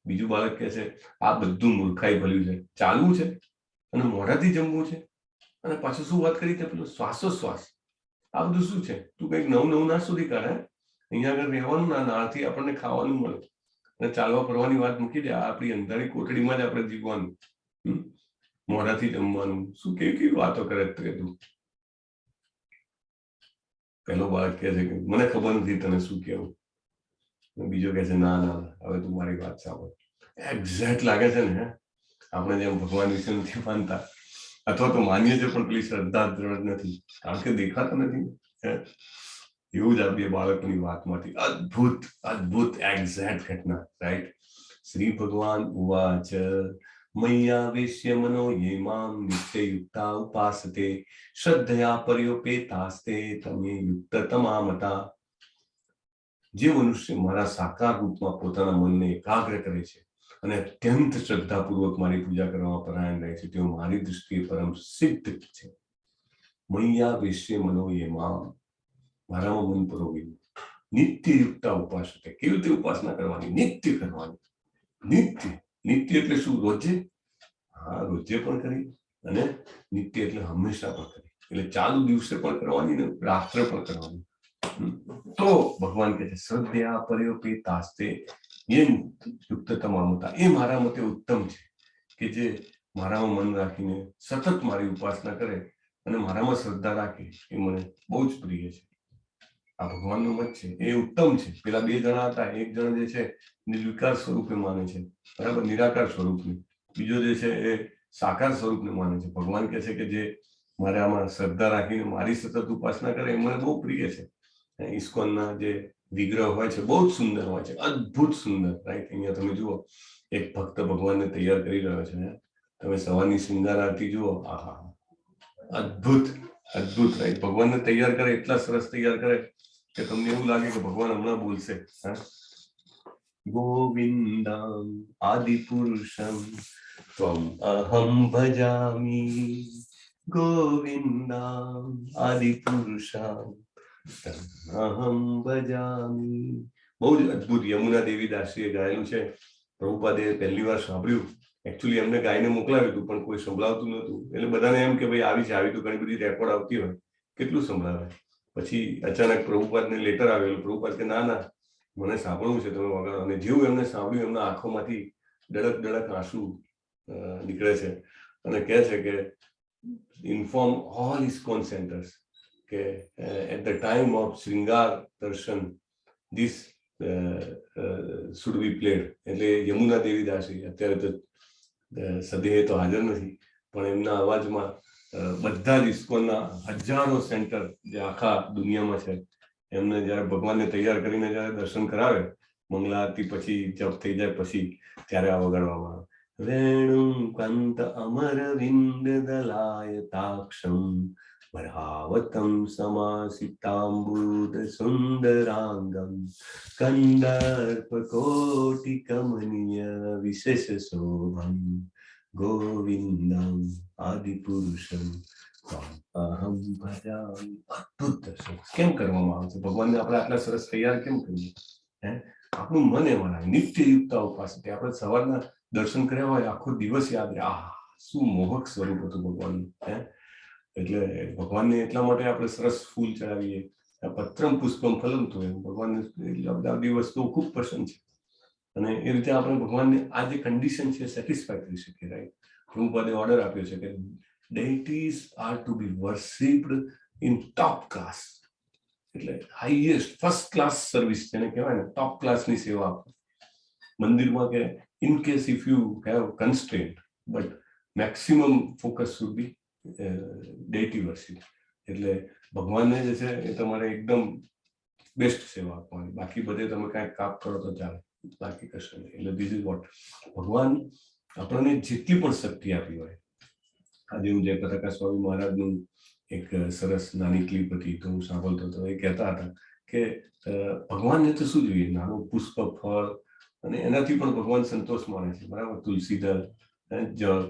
બીજું બાળક કહે છે, આ બધું મૂર્ખાઈ ભર્યું છે. ચાલવું છે અને મોઢાથી જમવું છે અને પાછું શું વાત કરી તે, પેલું શ્વાસોશ્વાસ, આ બધું શું છે? તું કંઈક નવું નવું ના શોધી કાઢે. અહીંયા આગળ રહેવાનું ના નાળથી આપણને ખાવાનું મળે અને ચાલવા ફરવાની વાત મૂકી દે. આ આપણી અંધારી કોઠડીમાં જ આપણે જીવવાનું, હમ? મોઢાથી જમવાનું, શું કેવી કેવી વાતો કરે છે તું? પેલો બાળક કહે છે કે મને ખબર નથી તને શું કહેવું. અને બીજો કહે છે, ના ના ના, હવે તું મારી વાત સાંભળ. એક્ઝેક્ટ લાગે છે ને, હે? આપણે જેમ ભગવાન વિશે નથી માનતા અથવા તો માનીએ છીએ પણ પેલી શ્રદ્ધા દ્રઢ નથી, કારણ કે દેખાતા નથી, હે? એવું જ આ બે બાળકોની વાતમાંથી અદ્ભુત અદ્ભુત એક્ઝેક્ટ ઘટના, રાઈટ? શ્રી ભગવાન ઉવાચ: મય્યાવેશ્ય મનો યે મામ નિત્યયુક્તા ઉપાસતે, શ્રદ્ધયા પર્યુપેતાસ્તે તે મે યુક્તતમા મતા. જે મનુષ્ય મારા સાકાર રૂપમાં પોતાના મનને એકાગ્ર કરે છે અને અત્યંત શ્રદ્ધાપૂર્વક મારી પૂજા કરવામાં પરાયણ રહે છે, તેઓ મારી દૃષ્ટિએ પરમ સિદ્ધ છે. મય્યાવેશ્ય મનો યે મામ, મારામાં મન પરોવ્યું. નિત્ય યુક્તા ઉપાસતે. કેવી રીતે ઉપાસના કરવાની? નિત્ય કરવાની. નિત્ય, નિત્ય એટલે શું? રોજે? હા, રોજે પણ કરી અને નિત્ય એટલે હંમેશા પણ કરી, એટલે ચાલુ દિવસે પણ કરવાની ને રાત્રે પણ કરવાની. તો ભગવાન કહે છે, શ્રદ્ધયા પર્યુપેતાસ્તે એ યુક્તતમા મતા, એ મારા મતે ઉત્તમ છે કે જે મારામાં મન રાખીને સતત મારી ઉપાસના કરે અને મારામાં શ્રદ્ધા રાખે, એ મને બહુ જ પ્રિય છે. આ ભગવાનનો મત છે, એ ઉત્તમ છે. પેલા બે જણા હતા, એક જણ જે છે નિર્વિકાર સ્વરૂપે માને છે, બરાબર, નિરાકાર સ્વરૂપને. બીજો જે છે એ સાકાર સ્વરૂપને માને છે. ભગવાન કહે છે કે જે મારે આમાં શ્રદ્ધા રાખીને મારી સતત ઉપાસના કરે એ મને બહુ પ્રિય છે. ઇસ્કોનના જે વિગ્રહ હોય છે બહુ જ સુંદર હોય છે, અદ્ભુત સુંદર, રાઈટ? અહીંયા તમે જુઓ, એક ભક્ત ભગવાનને તૈયાર કરી રહ્યો છે. તમે સવારની શૃંગાર આરતી જુઓ, આહા, અદ્ભુત અદ્ભુત, રાઈટ? ભગવાનને તૈયાર કરે, એટલા સરસ તૈયાર કરે કે તમને એવું લાગે કે ભગવાન હમણાં બોલશે. હા, ગોવિંદમ આદિપુરુષમ ત્વમ અહમ ભજામિ, ગોવિંદમ આદિપુરુષમ અહમ ભજામિ. બહુ જ અદ્ભુત યમુના દેવી દાસીએ ગાયેલું છે. પ્રભુપાદે પહેલી વાર સાંભળ્યું. એકચ્યુઅલી એમને ગાઈને મોકલાવ્યું હતું પણ કોઈ સંભળાવતું નહોતું, એટલે બધાને એમ કે ભાઈ, આવી છે, આવી તો ઘણી બધી રેકોર્ડ આવતી હોય, કેટલું સંભળાવે? પછી અચાનક પ્રભુપાદને લેટર આવેલું. પ્રભુપાદ કે ના ના, મને સાંભળવું છે, તમે વગાડો. અને જેવું એમને સાંભળ્યું, એમના આંખોમાંથી ડળક ડળક આંસુ નીકળે છે અને કહે છે કે ઇન્ફોર્મ ઓલ ઇસ્કોન સેન્ટર્સ કે at the time of Shringar Darshan this should be played. એટલે યમુના દેવી દાસી અત્યારે તો સદેહ તો હાજર નથી, પણ એમના અવાજમાં બધા જ ઇસ્કોનના હજારો સેન્ટર જે આખા દુનિયામાં છે, એમને જ્યારે ભગવાનને તૈયાર કરીને જ્યારે દર્શન કરાવે, મંગલા આરતી પછી, જપ થઈ જાય પછી, ત્યારે આ વગાડવામાં આવે. વેણું કંત અમરવિંદ દલાયતાક્ષમ વરાવતમ સમાસિતાંબુદ સુંદરાંગમ કંદર્પ કોટિ કમનીય વિશેષ શોભમ ગોવિંદમ આદિપુરુષમ અહમ ભજામિ. અદ્ભુત દર્શન કેમ કરવામાં આવે છે? ભગવાનને આપણે આટલા સરસ તૈયાર કેમ કરીએ? હે, આપણું મન એમાં લાગે. નિત્ય યુક્તા ઉપાસતે. આપણે સવારના દર્શન કર્યા હોય, આખો દિવસ યાદ રહે, આહ, શું મોહક સ્વરૂપ હતું ભગવાનનું. હે, એટલે ભગવાનને એટલા માટે આપણે સરસ ફૂલ ચડાવીએ, પત્રમ પુષ્પમ ફલમ તો એમ ભગવાનને એટલે બધા બધી વસ્તુઓ ખૂબ પસંદ છે અને એ રીતે આપણે ભગવાનને આ જે કન્ડિશન છે સેટિસ્ફાય કરી શકીએ, રાઈટ? પ્રભુપાદે ઓર્ડર આપ્યો છે કે deities are to be worshipped in top class, એટલે હાઈએસ્ટ ફર્સ્ટ ક્લાસ સર્વિસ જેને કહેવાય ને, ટોપ ક્લાસની સેવા આપો મંદિરમાં કે in case if you have constraint, but maximum focus should be deity worship. એટલે ભગવાનને જે છે એ તમારે એકદમ બેસ્ટ સેવા આપવાની. બાકી બધે તમે કાંઈક કાપ કરો તો ચાલે, બાકી કશું નહીં. એટલે this is what ભગવાન આપણને જેટલી પણ શક્તિ આપી હોય. આજે હું જયપતાકા સ્વામી મહારાજનું એક સરસ નાની ક્લિપ હતી તો હું સાંભળતો હતો. એ કહેતા હતા કે ભગવાનને તો શું જોઈએ? નાનું પુષ્પ, ફળ, અને એનાથી પણ ભગવાન સંતોષ માને છે, બરાબર? તુલસી દળ, જળ.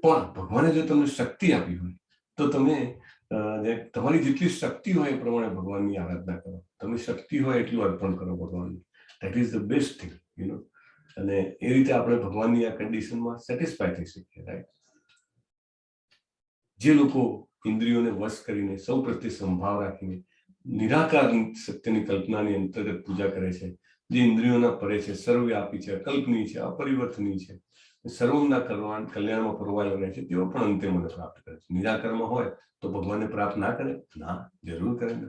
પણ ભગવાને જો તમને શક્તિ આપી હોય તો તમે તમારી જેટલી શક્તિ હોય એ પ્રમાણે ભગવાનની આરાધના કરો. તમે શક્તિ હોય એટલું અર્પણ કરો ભગવાનને. That is the best thing. અને એ રીતે આપણે ભગવાનની આ કન્ડિશનમાં સેટિસ્ફાય થઈ શકીએ, રાઈટ? જે લોકો ઇન્દ્રિયોને વશ કરીને, સૌ પ્રત્યે સમભાવ રાખીને, નિરાકાર સત્યની કલ્પનાની અંતર્ગત પૂજા કરે છે, જે ઇન્દ્રિયોના પરે છે, સર્વવ્યાપી છે, અકલ્પનીય છે, અપરિવર્તનીય છે, સર્વના કલ્યાણમાં પરોવાયેલા રહે છે, તેઓ પણ અંતે મને પ્રાપ્ત કરે છે. નિરાકારમાં હોય તો ભગવાનને પ્રાપ્ત ના કરે? ના, જરૂર કરે ને.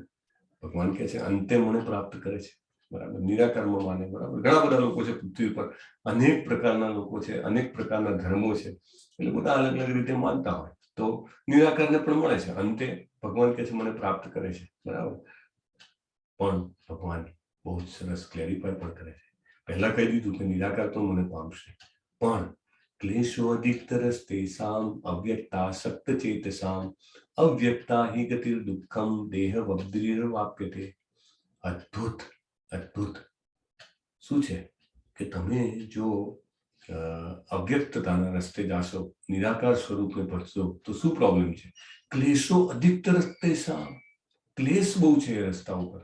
ભગવાન કહે છે, અંતે મને પ્રાપ્ત કરે છે, બરાબર? નિરાકારમાં માને, બરાબર? ઘણા બધા લોકો છે પૃથ્વી પર, અનેક પ્રકારના લોકો છે, અનેક પ્રકારના ધર્મો છે, એટલે બધા અલગ અલગ રીતે માનતા હોય તો નિરાકારને પણ મળે છે. અંતે ભગવાન કહે છે, મને પ્રાપ્ત કરે છે, બરાબર? પણ ભગવાન બહુ જ સરસ ક્લેરિફાય પણ કરે છે. પહેલા કહી દીધું કે નિરાકાર તો મને પામશે, પણ ક્લેશો અધિકતરસ્તેષામ અવ્યક્તાસક્ત ચેતસામ અવ્યક્તા હિ ગતિર દુઃખમ દેહ વાપ્યતે. અદ્ભુત, અદ્ભુત. શું છે કે તમે જો અવ્યક્તતાના રસ્તે જાશો, નિરાકાર સ્વરૂપને ભજશો, તો શું પ્રોબ્લેમ છે? ક્લેશો અધિકતરસ્તેષામ, ક્લેશ બહુ છે એ રસ્તા ઉપર.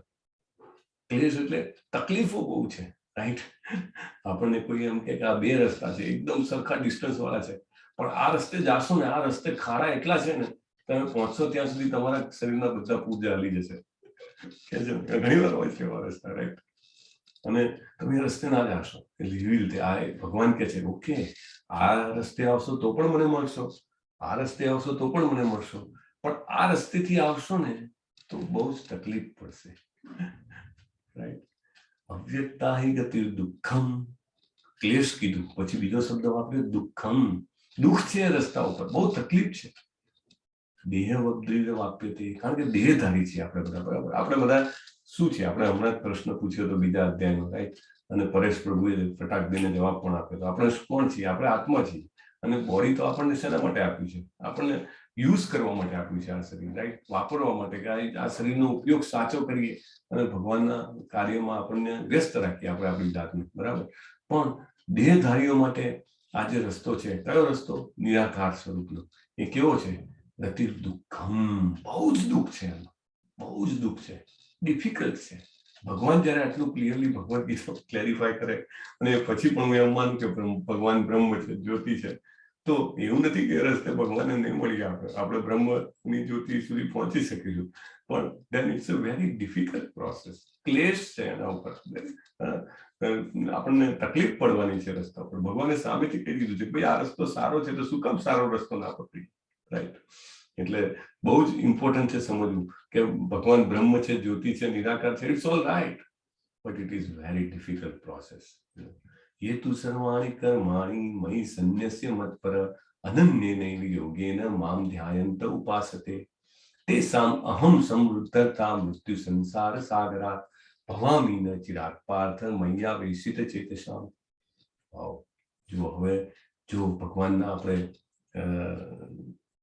ક્લેશ એટલે તકલીફો બહુ છે, રાઈટ? આપણને કોઈ એમ કે આ બે રસ્તા છે, એકદમ સરખા ડિસ્ટન્સ વાળા છે, પણ આ રસ્તે જાશો ને, આ રસ્તે ખાડા એટલા છે ને, તમે પહોંચશો ત્યાં સુધી તમારા શરીરના બધા પૂજા હલી જશે કે છે. ઘણી વાર હોય છે એવા રસ્તા, રાઈટ? અને તમે એ રસ્તે ના જાશો. એટલે એવી રીતે આ ભગવાન કે છે, ઓકે, આ રસ્તે આવશો તો પણ મને મળશો, આ રસ્તે આવશો તો પણ મને મળશો, પણ આ રસ્તેથી આવશો ને તો બહુ જ તકલીફ પડશે, રાઈટ? અવ્યક્તા હિ ગતિર દુઃખમ. ક્લેશ કીધું, પછી બીજો શબ્દ વાપર્યો દુઃખમ. દુઃખ છે એ રસ્તા ઉપર, બહુ તકલીફ છે. દેહ વદ્રીર વાપ્યતે, કારણ કે દેહધારી છીએ આપણે બધા, બરાબર? આપણે બધા શું છે? આપણે હમણાં જ પ્રશ્ન પૂછ્યો હતો બીજા અધ્યાયનો, રાઈટ? અને પરેશ પ્રભુએ ફટાક દઈને જવાબ પણ આપ્યો હતો. આપણે કોણ છીએ? આપણે આત્મા છીએ. અને બોડી તો આપણને શેના માટે આપ્યું છે? આપણને યુઝ કરવા માટે આપ્યું છે આ શરીર, રાઈટ? વાપરવા માટે, કે આ શરીરનો ઉપયોગ સાચો કરીએ અને ભગવાનના કાર્યમાં આપણને વ્યસ્ત રાખીએ આપણે આપણી જાતને, બરાબર? પણ દેહધારીઓ માટે આ જે રસ્તો છે, કયો રસ્તો? નિરાકાર સ્વરૂપનો. એ કેવો છે? ગતિ દુઃખમ, બહુ જ દુઃખ છે એમાં, બહુ જ દુઃખ છે, ડિફિકલ્ટ છે. ભગવાન જ્યારે આટલું ક્લિયરલી ભગવદ ગીતા ક્લેરિફાય કરે અને પછી પણ હું એમ માનું કે ભગવાન બ્રહ્મ છે, જ્યોતિ છે, તો એવું નથી કે એ રસ્તે ભગવાનને નહીં મળી. આપણે આપણે બ્રહ્મની જ્યોતિ સુધી પહોંચી શકીશું, પણ then it's a very difficult process. ક્લેશ છે એના ઉપર, આપણને તકલીફ પડવાની છે રસ્તા ઉપર. ભગવાને સામેથી કહી દીધું છે કે ભાઈ, આ રસ્તો સારો છે, તો શું કામ સારો રસ્તો ના પકડીએ, રાઈટ? એટલે બહુ જ ઇમ્પોર્ટન્ટ છે સમજવું કે ભગવાન બ્રહ્મ છે, જ્યોતિ છે, નિરાકાર છે, it's all right, but it is very difficult process. યે તુ સર્વાણિ કર્માણિ મયિ સંન્યસ્ય મત્પર અનન્યેનૈવ યોગેન મામ ધ્યાયંત ઉપાસતે તેસામ અહમ સમુદ્ધર્તા મૃત્યુ સંસાર સાગરાત ભવામી ન ચિરાત પાર્થ મય્યાવેશિત ચેતસામ. વાવ! જુઓ, હવે જો ભગવાનના આપણે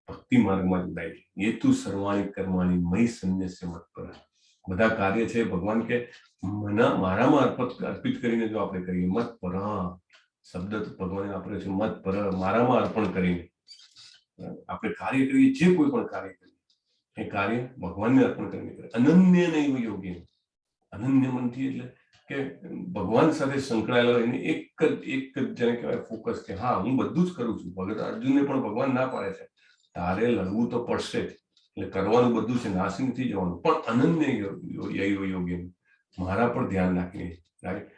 ભક્તિ માર્ગમાં જોડાઈએ, યે તુ સર્વાણિ કર્માણિ મયિ સંન્યસ્ય મત્પર, બધા કાર્ય છે, ભગવાન કે મના મારામાં અર્પિત કરીને જો આપણે કરીએ, મત પર શબ્દ તો ભગવાને વાપર્યો છે, મત પર, મારામાં અર્પણ કરીને આપણે કાર્ય કરીએ, જે કોઈ પણ કાર્ય કરીએ, એ કાર્ય ભગવાનને અર્પણ કરીને કરીએ. અનન્યેનૈવ યોગેન, અનન્ય મનથી, એટલે કે ભગવાન સાથે સંકળાયેલો એને એક જ જેને કહેવાય ફોકસ, કે હા, હું બધું જ કરું છું. ભગત અર્જુનને પણ ભગવાન ના પાડે છે, તારે લડવું તો પડશે જ, એટલે કરવાનું બધું છે, નાસી નથી જવાનું, પણ અનન્ય યોગેન, મારા પર ધ્યાન રાખીને, રાઈટ?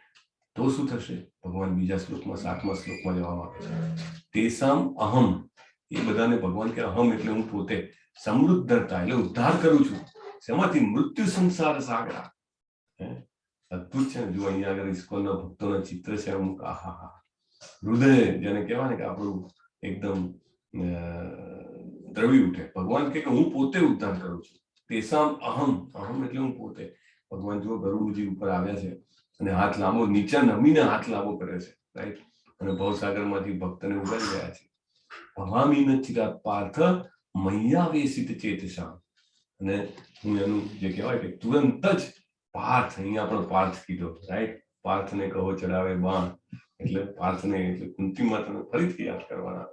તો શું થશે? ભગવાન બીજા શ્લોકમાં, સાતમા શ્લોકમાં જવાબ આપે છે, તેસામ અહમ, એ બધાને ભગવાન કે અહમ એટલે હું પોતે, સમુદ્ધર્તા એટલે ઉદ્ધાર કરું છું. શેમાંથી? મૃત્યુ સંસાર સાગરા. હે, અદ્ભુત છે ને? જો, અહીંયા આગળ ઇસ્કોનના ભક્તોના ચિત્ર છે અમુક. આહા હા, હૃદય જેને કહેવાય ને કે આપણું એકદમ દ્રવી ઉઠે. ભગવાન કે હું પોતે ઉદ્ધાર કરું છું. તેસામ અહમ, અહમ એટલે હું પોતે. ભગવાન જુઓ ગરુડજી ઉપર આવ્યા છે અને હાથ લાંબો, નીચે નમીને હાથ લાંબો કરે છે, રાઈટ? અને ભવસાગરમાંથી ભક્તને ઉગારી રહ્યા છે. ભવામી ન ચિરાત પાર્થ મય્યાવેશિત ચેતસા. અને હું એનું જે કહેવાય કે તુરંત જ પાર્થ, અહીંયા પણ પાર્થ કીધો, રાઈટ? પાર્થને કહો ચડાવે બાણ, એટલે પાર્થને, એટલે કુંતી માતાને ફરીથી યાદ કરવાના.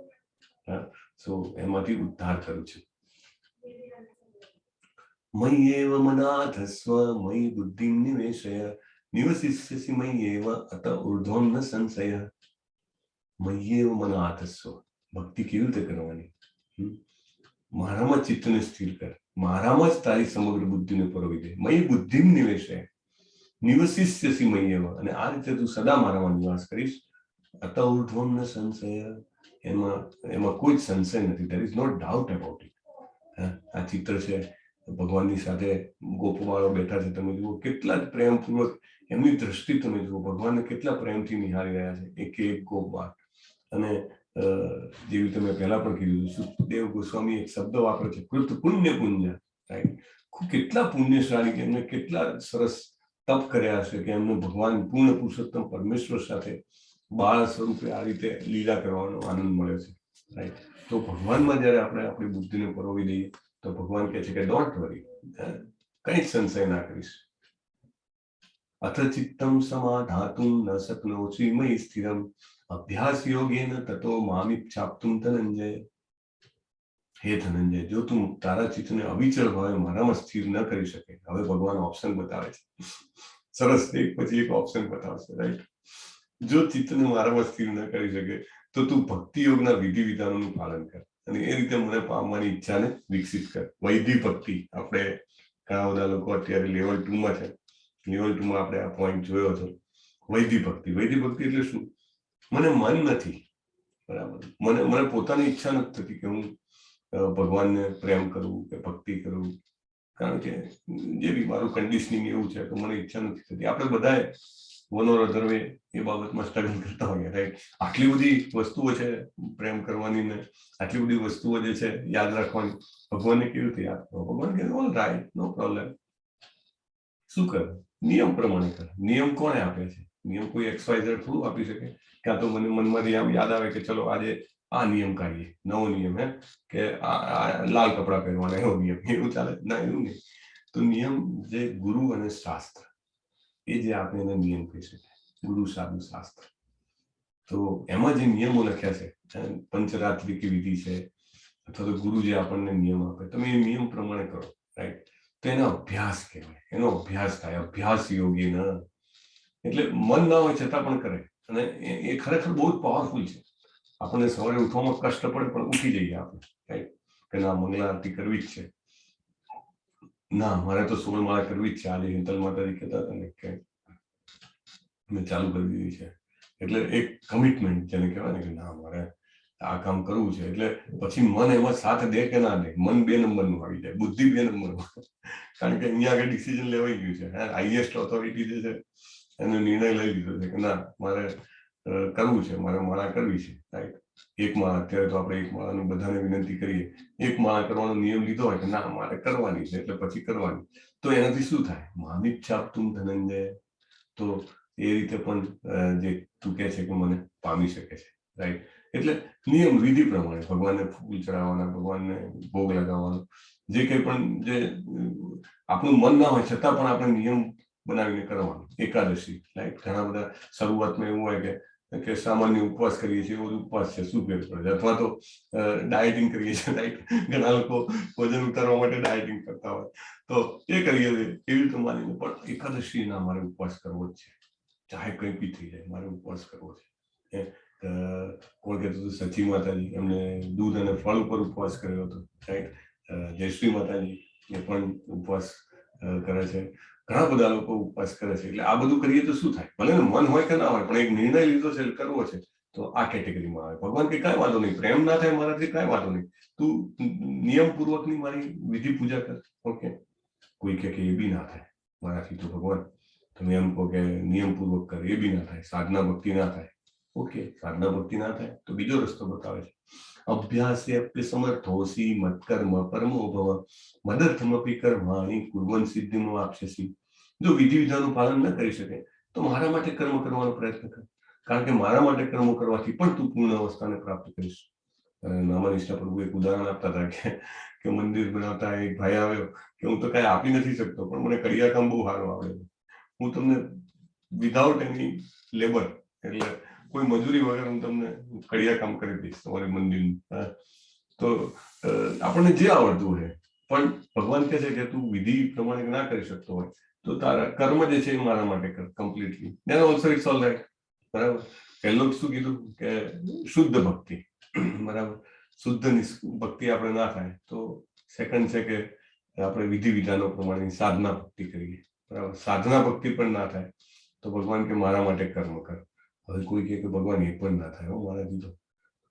સો એમાંથી ઉદ્ધાર કરું છું. મય્યેવ મન આધત્સ્વ મયી બુદ્ધિમ નિવેશય નિવસિષ્યસી મય્યેવ અત ઉર્ધ્વમ ન સંશય. મય્યેવ મન આધત્સ્વ, ભક્તિ કેવી રીતે કરવાની? મારામાં ચિત્તને સ્થિર કર, મારામાં જ તારી સમગ્ર બુદ્ધિને પરોવી દે. મયી બુદ્ધિમ નિવેશય નિવસિષ્યસી મય્યેવ, અને આ રીતે તું સદા મારામાં નિવાસ કરીશ. અત ઉર્ધ્વમ ન સંશય, એમાં એમાં કોઈ જ સંશય નથી. There is no doubt about it. આ ચિત્ર છે, ભગવાનની સાથે ગોપવાળો બેઠા છે. તમે જુઓ કેટલા જ પ્રેમપૂર્વક એમની દ્રષ્ટિ, તમે જુઓ ભગવાનને કેટલા પ્રેમથી નિહાળી રહ્યા છે એક એક ગોપબાળ. અને જેવી રીતે મેં પહેલા પણ કીધું, સુખદેવ ગોસ્વામી એક શબ્દ વાપરે છે, કૃત પુણ્ય પુંજ, રાઈટ? કેટલા પુણ્યશાળી કે એમને કેટલા સરસ તપ કર્યા હશે કે એમને ભગવાન પૂર્ણ પુરુષોત્તમ પરમેશ્વર સાથે બાળ સ્વરૂપે આ રીતે લીલા કરવાનો આનંદ મળ્યો છે, રાઈટ? તો ભગવાનમાં જ્યારે આપણે આપણી બુદ્ધિને પરોવી દઈએ તો ભગવાન કહે છે કે don't worry, કંઈ જ સંશય ના કરીશ. અથ ચિત્તમ સમાધાતુમ ન શક્નોષિ મયી સ્થિરમ અભ્યાસ યોગેન તતો મામિપ્રાપ્તુમ ધનંજય. હે ધનંજય, જો તું તારા ચિત્તને અવિચળ ભાવે મારામાં સ્થિર ન કરી શકે. હવે ભગવાન ઓપ્શન બતાવે છે, સરસ, એક પછી એક ઓપ્શન બતાવશે, રાઈટ? જો ચિત્તને મારામાં સ્થિર ન કરી શકે તો તું ભક્તિ યોગના વિધિ વિધાનોનું પાલન કર અને એ રીતે મને પામવાની ઈચ્છાને વિકસિત કર. વૈધિ ભક્તિ, આપણે ઘણા બધા લોકો અત્યારે લેવલ 2માં છે. લેવલ 2માં આપણે આ પોઈન્ટ જોયો હતો. વૈધિ ભક્તિ, વૈધિ ભક્તિ એટલે શું? મને મન નથી, બરાબર? મને મને પોતાની ઈચ્છા નથી થતી કે હું ભગવાનને પ્રેમ કરું કે ભક્તિ કરું, કારણ કે જે બી મારું કન્ડિશનિંગ એવું છે કે મને ઈચ્છા નથી થતી. આપણે બધાએ વન ઓર અધર વે એ બાબતમાં સ્ટ્રગલ કરતા હોઈએ, રાઈટ? આટલી બધી વસ્તુઓ છે પ્રેમ કરવાની ને આટલી બધી વસ્તુઓ જે છે યાદ રાખવાની, ભગવાનને કેવી રીતે યાદ કરવો? ભગવાન કે ઓલ રાઈટ, નો પ્રોબ્લેમ. શું કર? નિયમ પ્રમાણે કર. નિયમ કોણે આપ્યા છે? નિયમ કોઈ એક્સ વાય ઝેડ થોડું આપી શકે? ક્યાં તો મને મનમાંથી આમ યાદ આવે કે ચલો આજે આ નિયમ કાઢીએ, નવો નિયમ હે કે આ લાલ કપડાં પહેરવાના, એવો નિયમ, એવું ચાલે? ના, એવું નહીં. તો નિયમ જે ગુરુ અને શાસ્ત્ર, એ જે આપણે એને નિયમ કહી શકાય, ગુરુ, સાધુ, શાસ્ત્ર. તો એમાં જે નિયમો લખ્યા છે, પંચરાત્રિકી વિધિ છે અથવા તો ગુરુ જે આપણને નિયમ આપે, તમે એ નિયમ પ્રમાણે કરો, રાઈટ? તો એનો અભ્યાસ કહેવાય, એનો અભ્યાસ થાય. અભ્યાસ યોગી ન, એટલે મન ના હોય છતાં પણ કરે અને એ ખરેખર બહુ જ પાવરફુલ છે. આપણને સવારે ઉઠવામાં કષ્ટ પડે પણ ઉઠી જઈએ આપણે, રાઈટ? કે ના, મંગલા આરતી કરવી જ છે, ના, મારે તો 16 માળા કરવી જ છે. આજે હિંતલ માતાજી કહેતા હતા ને કે મેં ચાલુ કરી દીધી છે. એટલે એક કમિટમેન્ટ જેને કહેવાય ને કે ના, મારે આ કામ કરવું છે. એટલે પછી મન એમાં સાથ દે કે ના દે, મન બે નંબરનું આવી જાય, બુદ્ધિ બે નંબરનું, કારણ કે અહીંયા આગળ ડિસિઝન લેવાઈ ગયું છે. હાઈએસ્ટ ઓથોરિટી જે છે એનો નિર્ણય લઈ લીધો છે કે ના, મારે કરવું છે, મારે માળા કરવી છે, રાઈટ? એક માળા, અત્યારે તો આપણે એક માળાનું બધાને વિનંતી કરીએ. એક માળા કરવાનો નિયમ લીધો હોય કે ના, મારે કરવાની છે, એટલે પછી કરવાની. તો એનાથી શું થાય? મામિપ્રાપ્તુમ ધનંજય, તો એ રીતે પણ જે તું કહે છે કે મને પામી શકે છે, રાઈટ? એટલે નિયમ વિધિ પ્રમાણે ભગવાનને ફૂલ ચડાવવાના, ભગવાનને ભોગ લગાવવાનો, જે કંઈ પણ જે આપણું મન ના હોય છતાં પણ આપણે નિયમ બનાવીને કરવાનું. એકાદશી, રાઈટ? ઘણા બધા શરૂઆતમાં એવું હોય કે સામાન્ય ઉપવાસ કરીએ છીએ એવો જ ઉપવાસ છે, શું ફેર પડે? અથવા તો ડાયટિંગ કરીએ છીએ, રાઈટ? ઘણા લોકો વજન ઉતારવા માટે ડાયટિંગ કરતા હોય, તો એ કરીએ છીએ એવી રીતે માનીને પણ એકાદશી ના મારે ઉપવાસ કરવો જ છે, ચાહે કંઈ બી થઈ જાય, મારે ઉપવાસ કરવો છે. કોણ કહેતું હતું? સચી માતાજી, એમને દૂધ અને ફળ ઉપર ઉપવાસ કર્યો હતો, રાઈટ? જયશ્રી માતાજી એ પણ ઉપવાસ કરે છે. ઘણા બધા લોકો ઉપવાસ કરે છે. એટલે આ બધું કરીએ તો શું થાય? ભલે મન હોય કે ના હોય, પણ એક નિર્ણય લીધો છે એટલે કરવો છે, તો આ કેટેગરીમાં આવે. ભગવાન કે કાંઈ વાંધો નહીં, પ્રેમ ના થાય મારાથી, કાંઈ વાંધો નહીં, તું નિયમપૂર્વકની મારી વિધિ પૂજા કર. ઓકે, કોઈ કે એ બી ના થાય મારાથી, તો ભગવાન તમે એમ કહો કે નિયમપૂર્વક કર, એ બી ના થાય, સાધના ભક્તિ ના થાય. ઓકે, સાધના ભક્તિ ના થાય તો બીજો રસ્તો બતાવે છે. અભ્યાસે સમર્થોસી મત્કર્મ પરમો ભવ મદર્થમપી કર્માણી કુર્વન સિદ્ધિમ વાપ્સ્યસી. જો વિધિ વિધાનનું પાલન ન કરી શકે તો મારા માટે કર્મ કરવાનો પ્રયત્ન કર, કારણ કે મારા માટે કર્મ કરવાથી પણ તું પૂર્ણ અવસ્થાને પ્રાપ્ત કરીશ. નામાનિષ્ઠા પ્રભુ એક ઉદાહરણ આપતા હતા કે મંદિર બનાવતા એક ભાઈ આવ્યો કે હું તો કાંઈ આપી નથી શકતો, પણ મને કડિયા કામ બહુ સારું આવડે છે, હું તમને વિધાઉટ એની લેબર, એટલે કોઈ મજૂરી વગર હું તમને કડિયા કામ કરી દઈશ તમારી મંદિરનું. તો આપણને જે આવડતું હોય, પણ ભગવાન કહે છે કે તું વિધિ પ્રમાણે ના કરી શકતો હોય તો તારા કર્મ જે છે એ મારા માટે કર completely, then also it's all right. બરાબર. પહેલું શું કીધું કે શુદ્ધ ભક્તિ, બરાબર. શુદ્ધ ભક્તિ આપણે ના થાય તો સેકન્ડ છે કે આપણે વિધિ વિધાનો પ્રમાણેની સાધના ભક્તિ કરીએ, બરાબર. સાધના ભક્તિ પણ ના થાય તો ભગવાન કે મારા માટે કર્મ કર. હવે કોઈ કહે કે ભગવાન એ પણ ના થાય હો મારાથી, તો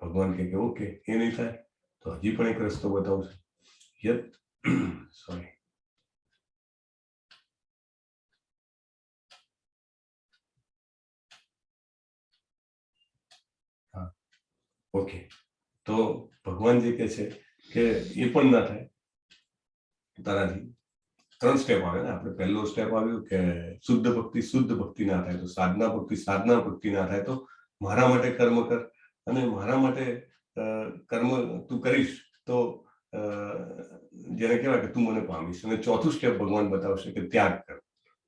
ભગવાન કહે કે ઓકે એ નહીં થાય તો હજી પણ એક રસ્તો બતાવશે. યત સોરી હા ઓકે, તો ભગવાન જે કહે છે કે એ પણ ના થાય તારાથી. ત્રણ સ્ટેપ આવે ને આપણે. પહેલો સ્ટેપ આવ્યું કે શુદ્ધ ભક્તિ, શુદ્ધ ભક્તિ ના થાય તો સાધના ભક્તિ, સાધના ભક્તિ ના થાય તો મારા માટે કર્મ કર, અને મારા માટે કર્મ તું કરીશ તો જેને કહેવાય કે તું મને પામીશ. અને ચોથું સ્ટેપ ભગવાન બતાવશે કે ત્યાગ કર,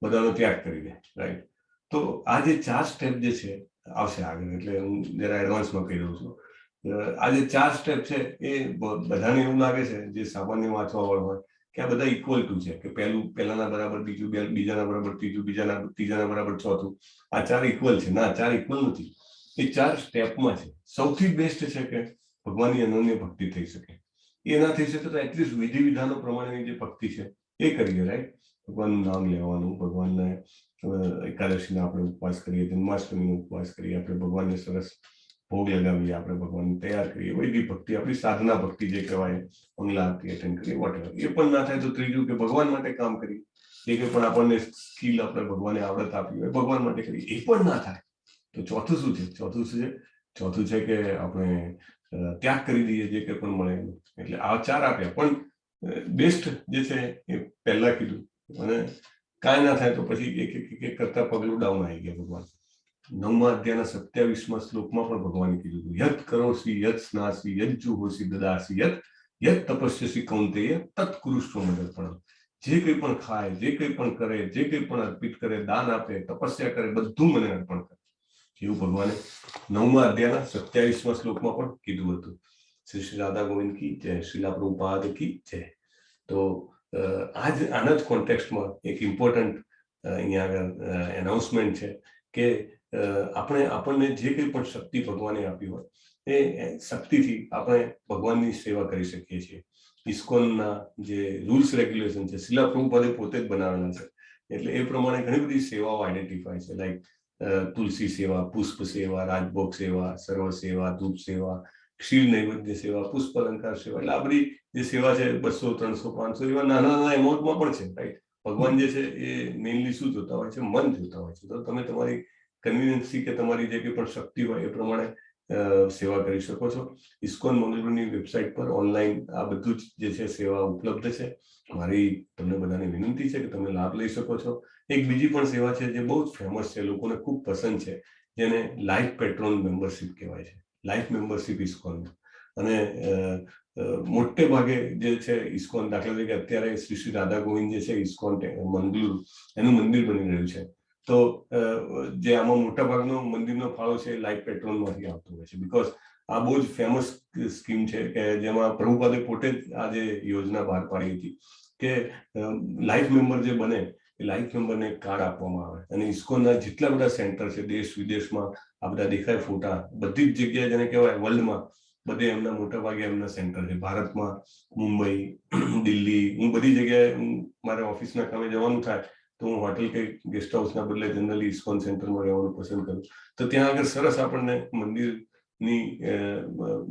બધાનો ત્યાગ કરી દે, રાઈટ. તો આ જે ચાર સ્ટેપ જે છે આવશે આગળ, એટલે હું જરા એડવાન્સમાં કહી દઉં છું. આ જે ચાર સ્ટેપ છે એ બધાને એવું લાગે છે જે સામાન્ય વાંચવા વાળો હોય કે આ બધા ઇક્વલ ટુ છે, કે પહેલું પહેલાના બરાબર બીજું, બીજાના બરાબર ત્રીજું, ત્રીજાના બરાબર ચોથું, આ ચાર ઇક્વલ છે. ના, ચાર ઇક્વલ નથી, એ ચાર સ્ટેપમાં છે. સૌથી બેસ્ટ છે કે ભગવાનની અનન્ય ભક્તિ થઈ શકે. એ ના થઈ શકે તો એટલીસ્ટ વિધિ વિધાનો પ્રમાણેની જે ભક્તિ છે એ કરીએ, રાઈટ. ભગવાનનું નામ લેવાનું, ભગવાનને એકાદશીના આપણે ઉપવાસ કરીએ, જન્માષ્ટમીનો ઉપવાસ કરીએ, આપણે ભગવાનને સરસ ભોગ લગાવીએ, આપણે ભગવાનને તૈયાર કરીએ, વૈદિક ભક્તિ આપણી સાધના ભક્તિ જે કહેવાય, મંગલા આરતી એટેન્ડ કરીએ, વોટ એવર. એ પણ ના થાય તો ત્રીજું કે ભગવાન માટે કામ કરીએ, જે કંઈ પણ આપણને સ્કિલ આપણે ભગવાને આવડત આપી હોય ભગવાન માટે કરીએ, એ પણ ના થાય તો ચોથું શું છે? ચોથું શું છે? ચોથું છે કે આપણે ત્યાગ કરી દઈએ જે કંઈ પણ મળે. એટલે આ ચાર આપ્યા, પણ બેસ્ટ જે છે એ પહેલા કીધું, અને કાંઈ ના થાય તો પછી એક એક એક એક કરતા પગલું ડાઉન આવી ગયા ભગવાન. 9મા અધ્યાયના 27મા શ્લોકમાં પણ ભગવાને કીધું હતું, યત કરોસી યત સ્નાસી યત જુહોસી દદાસી યત યત તપસ્યસી કૌંતેય તત કુરુષ્વ મદર્પણમ. જે કંઈ પણ ખાય, જે કંઈ પણ કરે, જે કંઈ પણ અર્પિત કરે, દાન આપે, તપસ્યા કરે, બધું મને અર્પણ કરે, એવું ભગવાને 9મા અધ્યાયના 27મા શ્લોકમાં પણ કીધું હતું. શ્રી શ્રી રાધા ગોવિંદ કી જય, શ્રીલા પ્રભુપાદ કી જય. તો આજ આના જ કોન્ટેક્સ્ટમાં એક ઇમ્પોર્ટન્ટ અહીંયા આગળ એનાઉન્સમેન્ટ છે કે આપણે આપણને જે કંઈ પણ શક્તિ ભગવાને આપી હોય એ શક્તિથી આપણે ભગવાનની સેવા કરી શકીએ છીએ. ઇસ્કોનના જે રૂલ્સ રેગ્યુલેશન છે શ્રીલા પ્રભુપાદે પોતે જ બનાવેલા છે, એટલે એ પ્રમાણે ઘણી બધી સેવાઓ આઈડેન્ટિફાય છે, લાઈક તુલસી સેવા, પુષ્પ સેવા, રાજભોગ સેવા, સર્વ સેવા, ધૂપ સેવા, ક્ષીર નૈવેદ્ય સેવા, પુષ્પ અલંકાર સેવા. એટલે આ બધી જે સેવા છે 200, 300, 500 એવા નાના નાના એમાઉન્ટમાં પણ છે, રાઈટ. ભગવાન જે છે એ મેઇનલી શું જોતા હોય છે? મન જોતા હોય છે. તો તમે તમારી કન્વિનિયન્સથી કે તમારી જે કંઈ પણ શક્તિ હોય એ પ્રમાણે સેવા કરી શકો છો. ઇસ્કોન મંગલુરુની વેબસાઇટ પર ઓનલાઈન આ બધું જ જે છે સેવા ઉપલબ્ધ છે. મારી તમને બધાને વિનંતી છે કે તમે લાભ લઈ શકો છો. એક બીજી પણ સેવા છે જે બહુ જ ફેમસ છે, લોકોને ખૂબ પસંદ છે, જેને લાઈફ પેટ્રોન મેમ્બરશીપ કહેવાય છે, લાઈફ મેમ્બરશીપ ઇસ્કોન. અને મોટે ભાગે જે છે ઇસ્કોન, દાખલા તરીકે અત્યારે શ્રી શ્રી રાધા ગોવિંદ જે છે ઇસ્કોન મંગલુરુ એનું મંદિર બની રહ્યું છે, તો જે આમાં મોટા ભાગનો મંદિરનો ફાળો છે લાઈફ પેટ્રોનમાંથી આવતો હોય છે, because આ બહુ જ ફેમસ સ્કીમ છે કે જેમાં પ્રભુપાદે પોતે જ આ જે યોજના બહાર પાડી હતી કે લાઈફ મેમ્બર જે બને એ લાઈફ મેમ્બરને એક કાર્ડ આપવામાં આવે. અને ઇસ્કોનના જેટલા બધા સેન્ટર છે દેશ વિદેશમાં, આ બધા દેખાય ફોટા, બધી જ જગ્યાએ જેને કહેવાય વર્લ્ડમાં બધે એમના મોટા ભાગે એમના સેન્ટર છે. ભારતમાં મુંબઈ, દિલ્હી, હું બધી જગ્યાએ હું મારે ઓફિસના કામે જવાનું થાય તો હું હોટલ કે ગેસ્ટ હાઉસના બદલે જનરલી ઇસ્કોન સેન્ટરમાં રહેવાનું પસંદ કરું. તો ત્યાં આગળ સરસ આપણને મંદિરની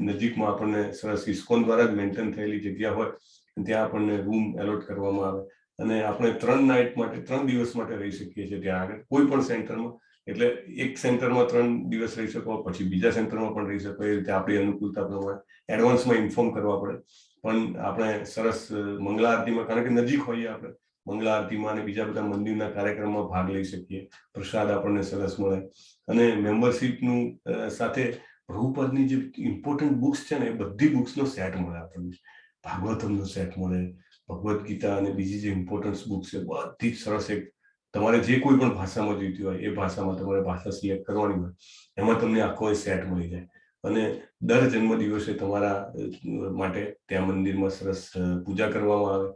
નજીકમાં આપણને સરસ ઇસ્કોન દ્વારા જ મેન્ટેન થયેલી જગ્યા હોય ત્યાં આપણને રૂમ એલોટ કરવામાં આવે અને આપણે 3 નાઇટ માટે, 3 દિવસ માટે રહી શકીએ છીએ ત્યાં આગળ કોઈ પણ સેન્ટરમાં. એટલે એક સેન્ટરમાં 3 દિવસ રહી શકો, પછી બીજા સેન્ટરમાં પણ રહી શકો, એ રીતે આપણી અનુકૂળતા પ્રમાણે એડવાન્સમાં ઇન્ફોર્મ કરવા પડે. પણ આપણે સરસ મંગલા આરતીમાં, કારણ કે નજીક હોઈએ આપણે, મંગળા આરતીમાં અને બીજા બધા મંદિરના કાર્યક્રમમાં ભાગ લઈ શકીએ, પ્રસાદ આપણને સરસ મળે. અને મેમ્બરશીપનું સાથે પ્રભુપાદની જે ઇમ્પોર્ટન્ટ બુક્સ છે ને, એ બધી બુક્સનો સેટ મળે આપણને. ભાગવતમનો સેટ મળે, ભગવદ્ ગીતા અને બીજી જે ઇમ્પોર્ટન્ટ બુક્સ છે બધી જ સરસ એક, તમારે જે કોઈ પણ ભાષામાં જોઈતી હોય એ ભાષામાં તમારે ભાષા સિલેક્ટ કરવાની હોય, એમાં તમને આખો એ સેટ મળી જાય. અને દર જન્મ દિવસે તમારા માટે ત્યાં મંદિરમાં સરસ પૂજા કરવામાં આવે.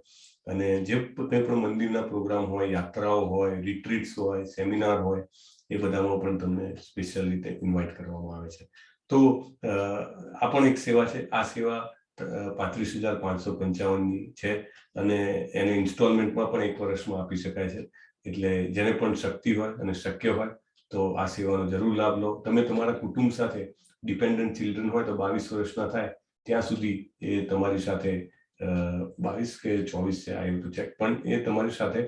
અને જે કંઈ પણ મંદિરના પ્રોગ્રામ હોય, યાત્રાઓ હોય, રિટ્રીટ્સ હોય, સેમિનાર હોય, એ બધામાં પણ તમને સ્પેશિયલ રીતે ઇન્વાઇટ કરવામાં આવે છે. તો આ પણ એક સેવા છે. આ સેવા 35,555ની છે અને એને ઇન્સ્ટોલમેન્ટમાં પણ એક વર્ષમાં આપી શકાય છે. એટલે જેને પણ શક્તિ હોય અને શક્ય હોય તો આ સેવાનો જરૂર લાભ લો. તમે તમારા કુટુંબ સાથે, ડિપેન્ડન્ટ ચિલ્ડ્રન હોય તો 22 વર્ષના થાય ત્યાં સુધી એ તમારી સાથે, 22 કે 24 છે, I to check, પણ એ તમારી સાથે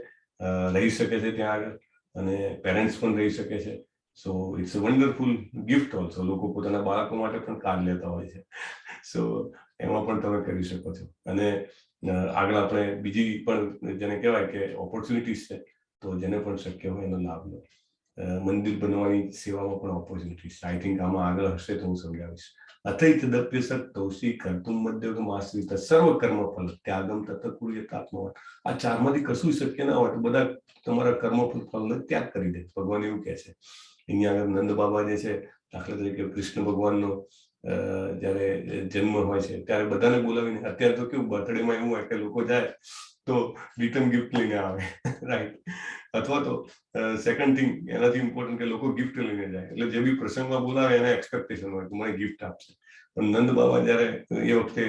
રહી શકે છે ત્યાં આગળ અને પેરેન્ટ્સ પણ રહી શકે છે. So it's a wonderful gift also. લોકો પોતાના બાળકો માટે પણ કાર્ડ લેતા હોય છે. સો એમાં પણ તમે કરી શકો છો. અને આગળ આપણે બીજી પણ જેને કહેવાય કે ઓપોર્ચ્યુનિટીઝ છે, તો જેને પણ શક્ય હોય એનો લાભ લો. મંદિર બનવાની સેવામાં પણ ઓપોર્ચ્યુનિટીઝ છે. I think આમાં આગળ હશે તો હું સમજાવીશ. અથૈતદપ્યશક્તોસી કર્તુમ મદ્યોગમાશ્રિત સર્વ કર્મ ફલ ત્યાગમ તત કુર્યતાત્મવાન. આ ચારમાંથી કશું શક્ય ના હોય તો બધા તમારા કર્મ ફલનો ત્યાગ કરી દે, ભગવાન એવું કહે છે. અહીંયા આગળ નંદ બાબા જે છે, દાખલા તરીકે કૃષ્ણ ભગવાનનો જ્યારે જન્મ હોય છે ત્યારે બધાને બોલાવીને, અત્યારે તો કેવું બર્થડેમાં એવું હોય કે લોકો જાય તો રિટર્ન ગિફ્ટ લઈને આવે, રાઈટ? અથવા તો સેકન્ડ થિંગ, એનાથી ઇમ્પોર્ટન્ટ કે લોકો ગિફ્ટ લઈને જાય, એટલે જે બી પ્રસંગમાં બોલાવે એને એક્સપેક્ટેશન હોય કે મને ગિફ્ટ આપશે. પણ નંદ બાબા જ્યારે એ વખતે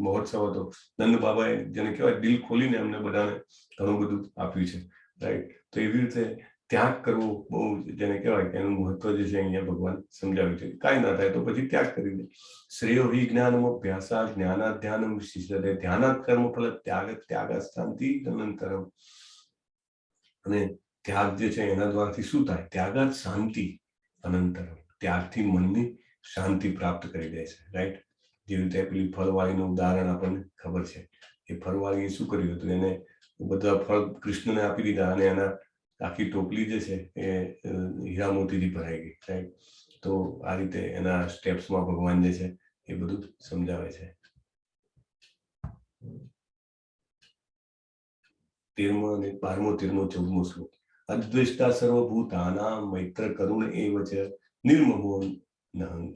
મહોત્સવ હતો, નંદ બાબાએ જેને કહેવાય દિલ ખોલીને એમને બધાને ઘણું બધું આપ્યું છે, રાઈટ? તો એવી રીતે ત્યાગ કરવો બહુ જેને કહેવાય કે એનું મહત્વ જે છે અહીંયા ભગવાન સમજાવ્યું છે. કાંઈ ના થાય તો પછી ત્યાગ કરી દે. શ્રેયો હિ જ્ઞાનમ અભ્યાસાત જ્ઞાનાત ધ્યાનમ વિશિષ્યતે ધ્યાનાત કર્મ ફલ ત્યાગ ત્યાગાત શાંતિ અનંતરમ. અને ત્યાગ જે છે એના દ્વારાથી શું થાય? ત્યાગાત શાંતિ અનંતરમ, ત્યાગથી મનની શાંતિ પ્રાપ્ત કરી દે છે, રાઈટ? જેવી રીતે પેલી ફળવાળીનું ઉદાહરણ આપણને ખબર છે. એ ફળવાળીએ શું કર્યું હતું? એને બધા ફળ કૃષ્ણને આપી દીધા અને એના આખી ટોપલી જે છે એ હીરા મોતીથી ભરાઈ ગઈ, રાઈટ? તો આ રીતે એના સ્ટેપ્સમાં ભગવાન જે છે એ બધું સમજાવે છે. 13મો અને 12મો, 13મો, 14મો શ્લોક. અદ્વેષ્ટા સર્વભૂતાનામ મૈત્ર કરુણ એવ ચ નિર્મમો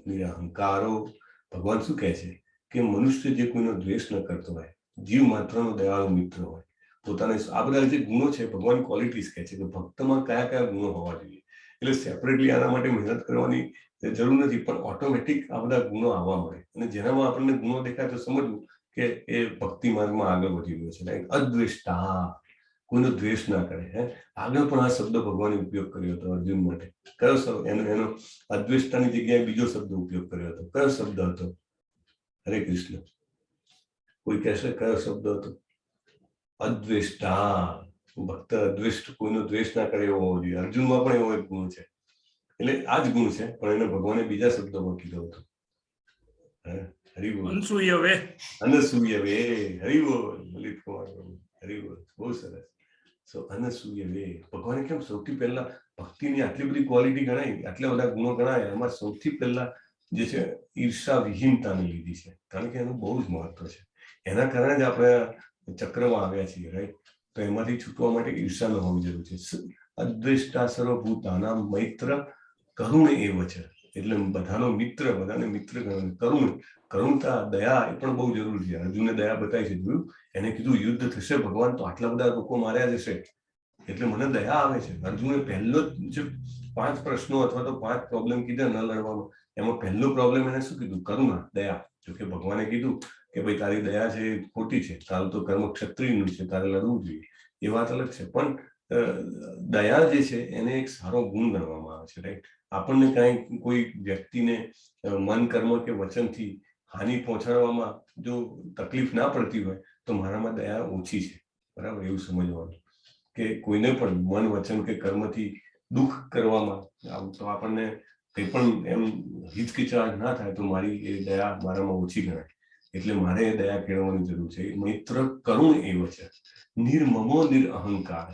નિરહંકારો. ભગવાન શું કહે છે કે મનુષ્ય જે કોઈનો દ્વેષ ન કરતો હોય, જીવ માત્રનો દયાળુ મિત્ર હોય, પોતાને આ બધા જે ગુણો છે ભગવાન ક્વોલિટીઝ કહે છે કે ભક્તમાં કયા કયા ગુણો હોવા જોઈએ. એટલે સેપરેટલી આના માટે મહેનત કરવાની જરૂર નથી, પણ ઓટોમેટિક આ બધા ગુણો આવવા મળે અને જેનામાં આપણને ગુણો દેખાય તો સમજવું કે એ ભક્તિ માર્ગમાં આગળ વધી રહ્યો છે, રાઈટ? અદ્વેષ્ટા, કોઈનો દ્વેષ ના કરે. હે, આગળ પણ આ શબ્દ ભગવાને ઉપયોગ કર્યો હતો અર્જુન માટે. કયો શબ્દ? એનો એનો અદ્વેષ્ટાની જગ્યાએ બીજો શબ્દ ઉપયોગ કર્યો હતો. કયો શબ્દ હતો? હરે કૃષ્ણ. કોઈ કહેશે કયો શબ્દ હતો? અદ્વેષ્ટા. ભક્ત અદ્વેષ્ટ, કોઈનો દ્વેષ ના કરે એવો હોવો જોઈએ. અર્જુનમાં પણ એવો એક ગુણ છે, એટલે આ જ ગુણ છે, પણ એને ભગવાને બીજા શબ્દોમાં કીધો હતો. હે, હરિ બોલ. અનસૂયવે. અનસૂયવે. હરિ બોલ લલિત કુમાર, હરિ બોલ. બહુ સરસ. સો અનસૂયવે. ભગવાને કેમ સૌથી પહેલા ભક્તિની આટલી બધી ક્વોલિટી ગણાઈ, આટલા બધા ગુણો ગણાય, એમાં સૌથી પહેલા જે છે ઈર્ષા વિહીનતાને લીધી છે, કારણ કે એનું બહુ જ મહત્વ છે. એના કારણે જ આપણે ચક્રમાં આવ્યા છીએ, રાઈટ? તો એમાંથી છૂટવા માટે ઈર્ષા ન હોવી જરૂર છે. અદ્વેષ્ટા સર્વભૂતાનામ મૈત્ર કરુણ એવ છે, એટલે બધાનો મિત્ર, બધાને મિત્ર ગણવાનો. કરુણ, કરુણતા, દયા એ પણ બહુ જરૂરી છે. અર્જુને દયા બતાવી છે, જોયું? એને કીધું યુદ્ધ થશે ભગવાન તો આટલા બધા લોકો માર્યા જશે, એટલે મને દયા આવે છે. અર્જુને પહેલો જ જે 5 પ્રશ્નો અથવા તો 5 પ્રોબ્લેમ કીધા ન લડવાનો, એમાં પહેલો પ્રોબ્લેમ એને શું કીધું? કરુણા, દયા. જોકે ભગવાને કીધું કે ભાઈ તારી દયા છે એ ખોટી છે, તારું તો કર્મ ક્ષત્રિયનું છે, તારે લડવું જોઈએ, એ વાત અલગ છે, પણ દયા જે છે એને એક સારો ગુણ ગણવામાં આવે છે, રાઈટ? આપણને કાંઈ કોઈ વ્યક્તિને મન, કર્મ કે વચનથી હાનિ પહોંચાડવામાં જો તકલીફ ના પડતી હોય તો મારામાં દયા ઓછી છે, બરાબર? એવું સમજવાનું કે કોઈને પણ મન, વચન કે કર્મથી દુઃખ કરવામાં આવું તો આપણને કંઈ પણ એમ હિચકિચાહટ ના થાય તો મારી એ દયા મારામાં ઓછી ગણાય. એટલે મારે એ દયા કેળવવાની જરૂર છે. મૈત્ર કરુણ એવો છે, નિર્મમો નિરઅહંકાર.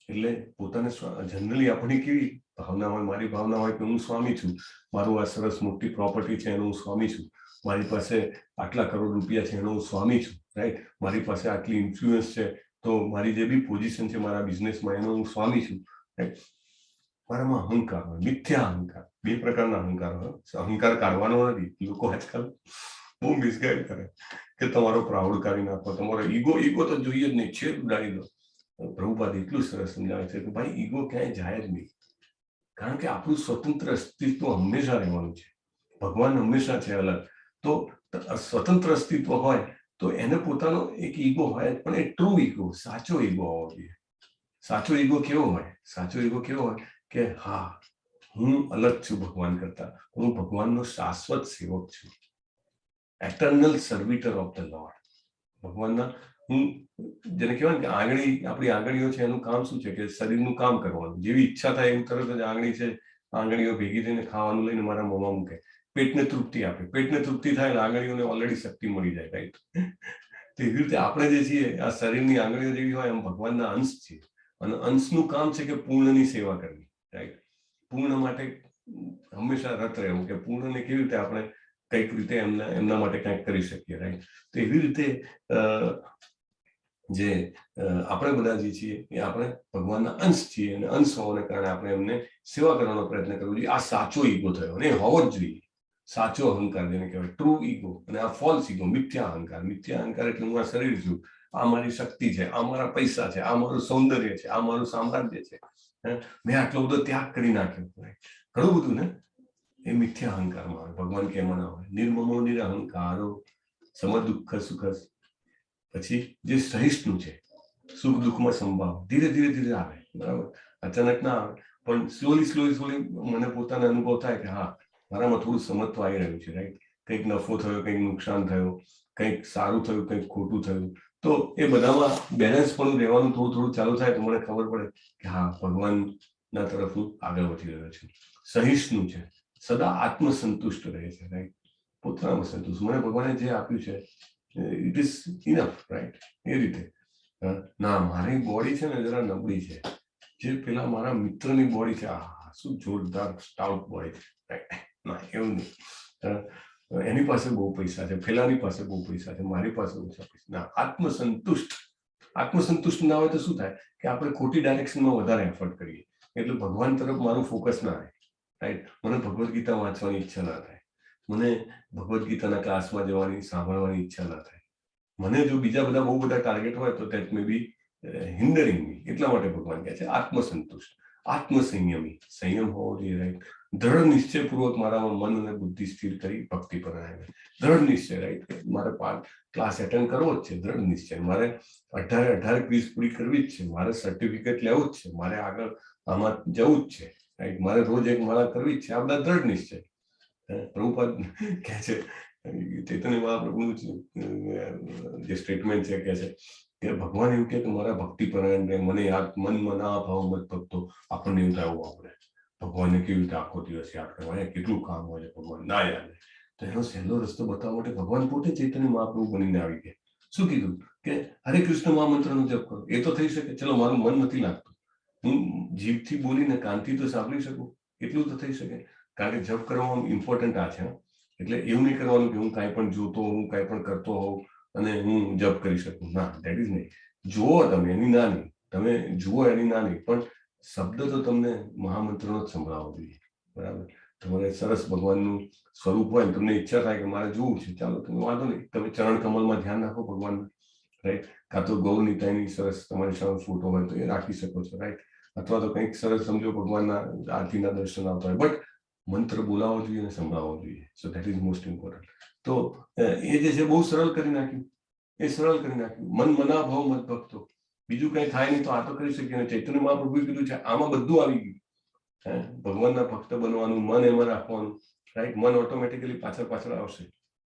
એટલે પોતાને જનરલી આપણી કેવી ભાવના હોય? મારી ભાવના હોય કે હું સ્વામી છું, મારું આ સરસ મોટી પ્રોપર્ટી છે એનો હું સ્વામી છું, મારી પાસે આટલા કરોડ રૂપિયા છે એનો હું સ્વામી છું, રાઈટ? મારી પાસે આટલી ઇન્ફ્લુઅન્સ છે, તો મારી જે બી પોઝિશન છે મારા બિઝનેસમાં એનો હું સ્વામી છું, રાઈટ? મારામાં અહંકાર હોય, મિથ્યા અહંકાર. બે પ્રકારના અહંકાર હોય. અહંકાર કાઢવાનો નથી. લોકો આજકાલ બહુ મિસગાઈડ કરે કે તમારો પ્રાઉડ કાઢી નાખો, તમારો ઈગો. ઈગો તો જોઈએ જ નહીં, છેદ ઉડાડી દો. પ્રભુપાદ એટલું સરસ સમજાવે છે કે ભાઈ, ઈગો ક્યાંય જાય જ નહીં, કારણ કે આપણું સ્વતંત્ર અસ્તિત્વ હંમેશા રહેવાનું છે. ભગવાન હંમેશા છે અલગ. તો સ્વતંત્ર અસ્તિત્વ હોય તો એને પોતાનો એક ઈગો હોય, પણ એ ટ્રુ ઈગો, સાચો ઈગો હોવો જોઈએ. સાચો ઈગો કેવો હોય? સાચો ઈગો કેવો હોય કે હા, હું અલગ છું ભગવાન કરતા, હું ભગવાનનો શાશ્વત સેવક છું, Eternal servitor of the Lord. ભગવાનના હું જેને કહેવાય ને કે આંગળી, આપણી આંગળીઓ છે એનું કામ શું છે? કે શરીરનું કામ કરવાનું. જેવી ઈચ્છા થાય એવું તરત જ આંગળી છે, આંગળીઓ ભેગી થઈને ખાવાનું લઈને મારા મોંમાં મૂકે, પેટને તૃપ્તિ આપે. પેટને તૃપ્તિ થાય એટલે આંગળીઓને ઓલરેડી શક્તિ મળી જાય, રાઈટ? તો એવી રીતે આપણે જે છીએ, આ શરીરની આંગળીઓ જેવી હોય એમ ભગવાનના અંશ છીએ અને અંશનું કામ છે કે પૂર્ણની સેવા કરવી, રાઈટ? પૂર્ણ માટે હંમેશા રત રહેવું કે પૂર્ણને કેવી રીતે આપણે કંઈક રીતે એમના એમના માટે કંઈક કરી શકીએ, રાઈટ? તો એવી રીતે જે આપણે બધા જે છીએ એ આપણે ભગવાનના અંશ છીએ અને અંશ હોવાને કારણે આપણે એમને સેવા કરવાનો પ્રયત્ન કરવો જોઈએ. આ સાચો ઈગો થયો અને એ હોવો જ જોઈએ. સાચો અહંકાર જેને કહેવાય ટ્રુ ઈગો અને આ ફોલ્સ ઈગો, મિથ્યા અહંકાર. મિથ્યા અહંકાર એટલે હું આ શરીર છું, આ મારી શક્તિ છે, આ મારા પૈસા છે, આ મારું સૌંદર્ય છે, આ મારું સામ્રાજ્ય છે, હે? મેં આટલો બધો ત્યાગ કરી નાખ્યો, ઘણું બધું ને, એ મિથ્યા અહંકારમાં આવે. ભગવાન કે એમાં ના હોય. નિર્મમો નિરહંકારો સમ દુઃખ સુખ. પછી જે સહિષ્ણુ છે, સુખ દુઃખમાં સમભાવ ધીરે ધીરે ધીરે આવે, બરાબર? અચાનક ના આવે, પણ સ્લોલી સ્લોલી સ્લોલી મને પોતાને અનુભવ થાય કે હા, મારામાં થોડું સમત્વ આવી રહ્યું છે, રાઈટ? કંઈક નફો થયો, કંઈક નુકસાન થયું, કંઈક સારું થયું, કંઈક ખોટું થયું, તો એ બધામાં બેલેન્સ પણ રહેવાનું થોડું થોડું ચાલુ થાય તો મને ખબર પડે કે હા, ભગવાનના તરફ હું આગળ વધી રહ્યો છું. સહિષ્ણુ છે, સદા આત્મસંતુષ્ટ રહે છે, રાઈટ? પોતાનામાં સંતુષ્ટ. મને ભગવાને જે આપ્યું છે, it is enough, right? એ રીતે ના, મારી બોડી છે ને જરા નબળી છે, જે પેલા મારા મિત્રની બોડી છે, આ શું જોરદાર સ્ટાઉટ બોડી છે, રાઈટ? ના, એવું નહીં. એની પાસે બહુ પૈસા છે, ફેલાની પાસે બહુ પૈસા છે, મારી પાસે ઓછા પૈસા. ના, આત્મસંતુષ્ટ. આત્મસંતુષ્ટ ના હોય તો શું થાય કે આપણે ખોટી ડાયરેક્શનમાં વધારે એફર્ટ કરીએ, એટલે ભગવાન તરફ મારું ફોકસ ના રહે, રાઈટ? મને ભગવદ્ ગીતા વાંચવાની ઈચ્છા ના થાય, મને ભગવદ્ ગીતાના ક્લાસમાં જવાની, સાંભળવાની ઈચ્છા ના થાય. મને જો બીજા બધા બહુ બધા ટાર્ગેટ હોય તો that may be hindering me. એટલા માટે ભગવાન કહે છે આત્મસંતુષ્ટ. આત્મસંયમી, સંયમ હોવો જોઈએ, રાઈટ? દ્રઢ નિશ્ચયપૂર્વક મારામાં મન અને બુદ્ધિ સ્થિર કરી ભક્તિ પર આવે. દ્રઢ નિશ્ચય, રાઈટ? મારે ક્લાસ એટેન્ડ કરવો જ છે, દ્રઢ નિશ્ચય. મારે 18 18 ક્વિઝ પૂરી કરવી જ છે, મારે સર્ટિફિકેટ લેવું જ છે, મારે આગળ આમાં જવું જ છે, રાઈટ? મારે રોજ એક માળા કરવી જ છે. આ બધા દ્રઢ નિશ્ચય. પ્રભુપાદ કહે છે, ચૈતન્ય મહાપ્રભુનું જે સ્ટેટમેન્ટ છે, કહે છે કે ભગવાન એવું કહે કે મારા ભક્તિ પરાયણ રહે, મને યાદ, મન મના ભવ મદ્ ભક્તો. આપણને એવું થાય, આપણે ભગવાનને કેવી રીતે આખો દિવસ યાદ કરવા? અહીંયા કેટલું કામ હોય છે, ભગવાન ના યાદ રહે. તો એનો સહેલો રસ્તો બતાવવા માટે ભગવાન પોતે ચૈતન્ય મહાપ્રભુ બનીને આવી ગયા. શું કીધું? કે હરે કૃષ્ણ મહામંત્રનો જપ કરો. એ તો થઈ શકે. ચલો, મારું મન નથી લાગતું, હું જીભથી બોલીને કાનથી તો સાંભળી શકું, એટલું તો થઈ શકે. કારણ કે જપ કરવામાં ઇમ્પોર્ટન્ટ આ છે, એટલે એવું નહીં કરવાનું કે હું કાંઈ પણ જોતો હોઉં, કાંઈ પણ કરતો હોઉં અને હું જપ કરી શકું. ના, that is નહીં. જુઓ તમે એની ના નહીં, તમે જુઓ એની ના નહીં, પણ શબ્દ તો તમને મહામંત્રનો જ સંભળાવવો જોઈએ, બરાબર? તમારે સરસ ભગવાનનું સ્વરૂપ હોય ને તમને ઈચ્છા થાય કે મારે જોવું છે, ચાલો, તમે વાંધો નહીં, તમે ચરણ કમલમાં ધ્યાન રાખો ભગવાનનું, રાઈટ? કાં તો ગૌર નિતાઈની સરસ તમારી સામે ફોટો હોય તો એ રાખી શકો છો, રાઈટ? અથવા તો કંઈક સરસ સમજો ભગવાનના આરતીના દર્શન આવતા હોય, બટ મંત્ર બોલાવવો જોઈએ અને સંભળાવવો જોઈએ. So that is most important. તો એ જે છે બહુ સરળ કરી નાખ્યું, એ સરળ કરી નાખ્યું. મન મના ભવ મદ્ ભક્તો. બીજું કંઈ થાય નહીં તો આ તો કરી શકીએ. અને ચૈતન્ય મહાપ્રભુએ કીધું છે, આમાં બધું આવી ગયું. હે, ભગવાનના ભક્ત બનવાનું, મન એમાં રાખવાનું, રાઈટ? મન ઓટોમેટિકલી પાછળ પાછળ આવશે.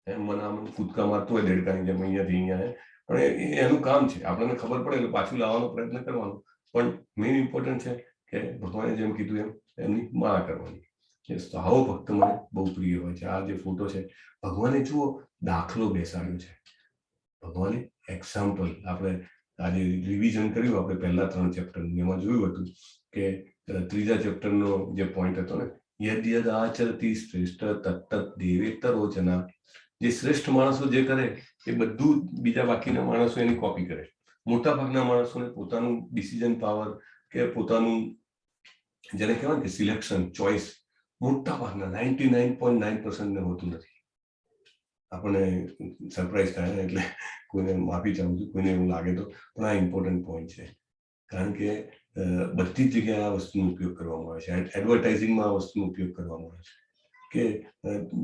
હે, મન આમ કૂદકા મારતું હોય દેડકાની જેમ અહીંયાથી અહીંયા, હે, પણ એ એનું કામ છે. આપણને ખબર પડે એટલે પાછું લાવવાનો પ્રયત્ન કરવાનો, પણ મેઇન ઇમ્પોર્ટન્ટ છે કે ભગવાને જેમ કીધું એમ એમની માળા કરવાની. યસ, તો આવો ભક્ત મને બહુ પ્રિય હોય છે. આ જે ફોટો છે, ભગવાને જુઓ દાખલો બેસાડ્યો છે. ભગવાને એક્ઝામ્પલ, આપણે આજે રિવિઝન કર્યું આપણે પહેલા ત્રણ ચેપ્ટરનું, એમાં જોયું હતું કે ત્રીજા ચેપ્ટરનો જે પોઈન્ટ હતો ને, યદ યદ આચરતિ શ્રેષ્ઠ તત્ તત્ દેવેતરો જના. જે શ્રેષ્ઠ માણસો જે કરે એ બધું બીજા બાકીના માણસો એની કોપી કરે. મોટા ભાગના માણસોને પોતાનું ડિસિઝન પાવર કે પોતાનું જેને કહેવાય ને કે સિલેક્શન, ચોઇસ, મોટા ભાગના 99.9% ને હોતું નથી. આપણને સરપ્રાઈઝ થાય ને, એટલે કોઈને માફી ચાહું છું, કોઈને એવું લાગે તો. પણ આ ઇમ્પોર્ટન્ટ પોઈન્ટ છે, કારણ કે બધી જ જગ્યાએ આ વસ્તુનો ઉપયોગ કરવામાં આવે છે. એડવર્ટાઇઝિંગમાં આ વસ્તુનો ઉપયોગ કરવામાં આવે છે કે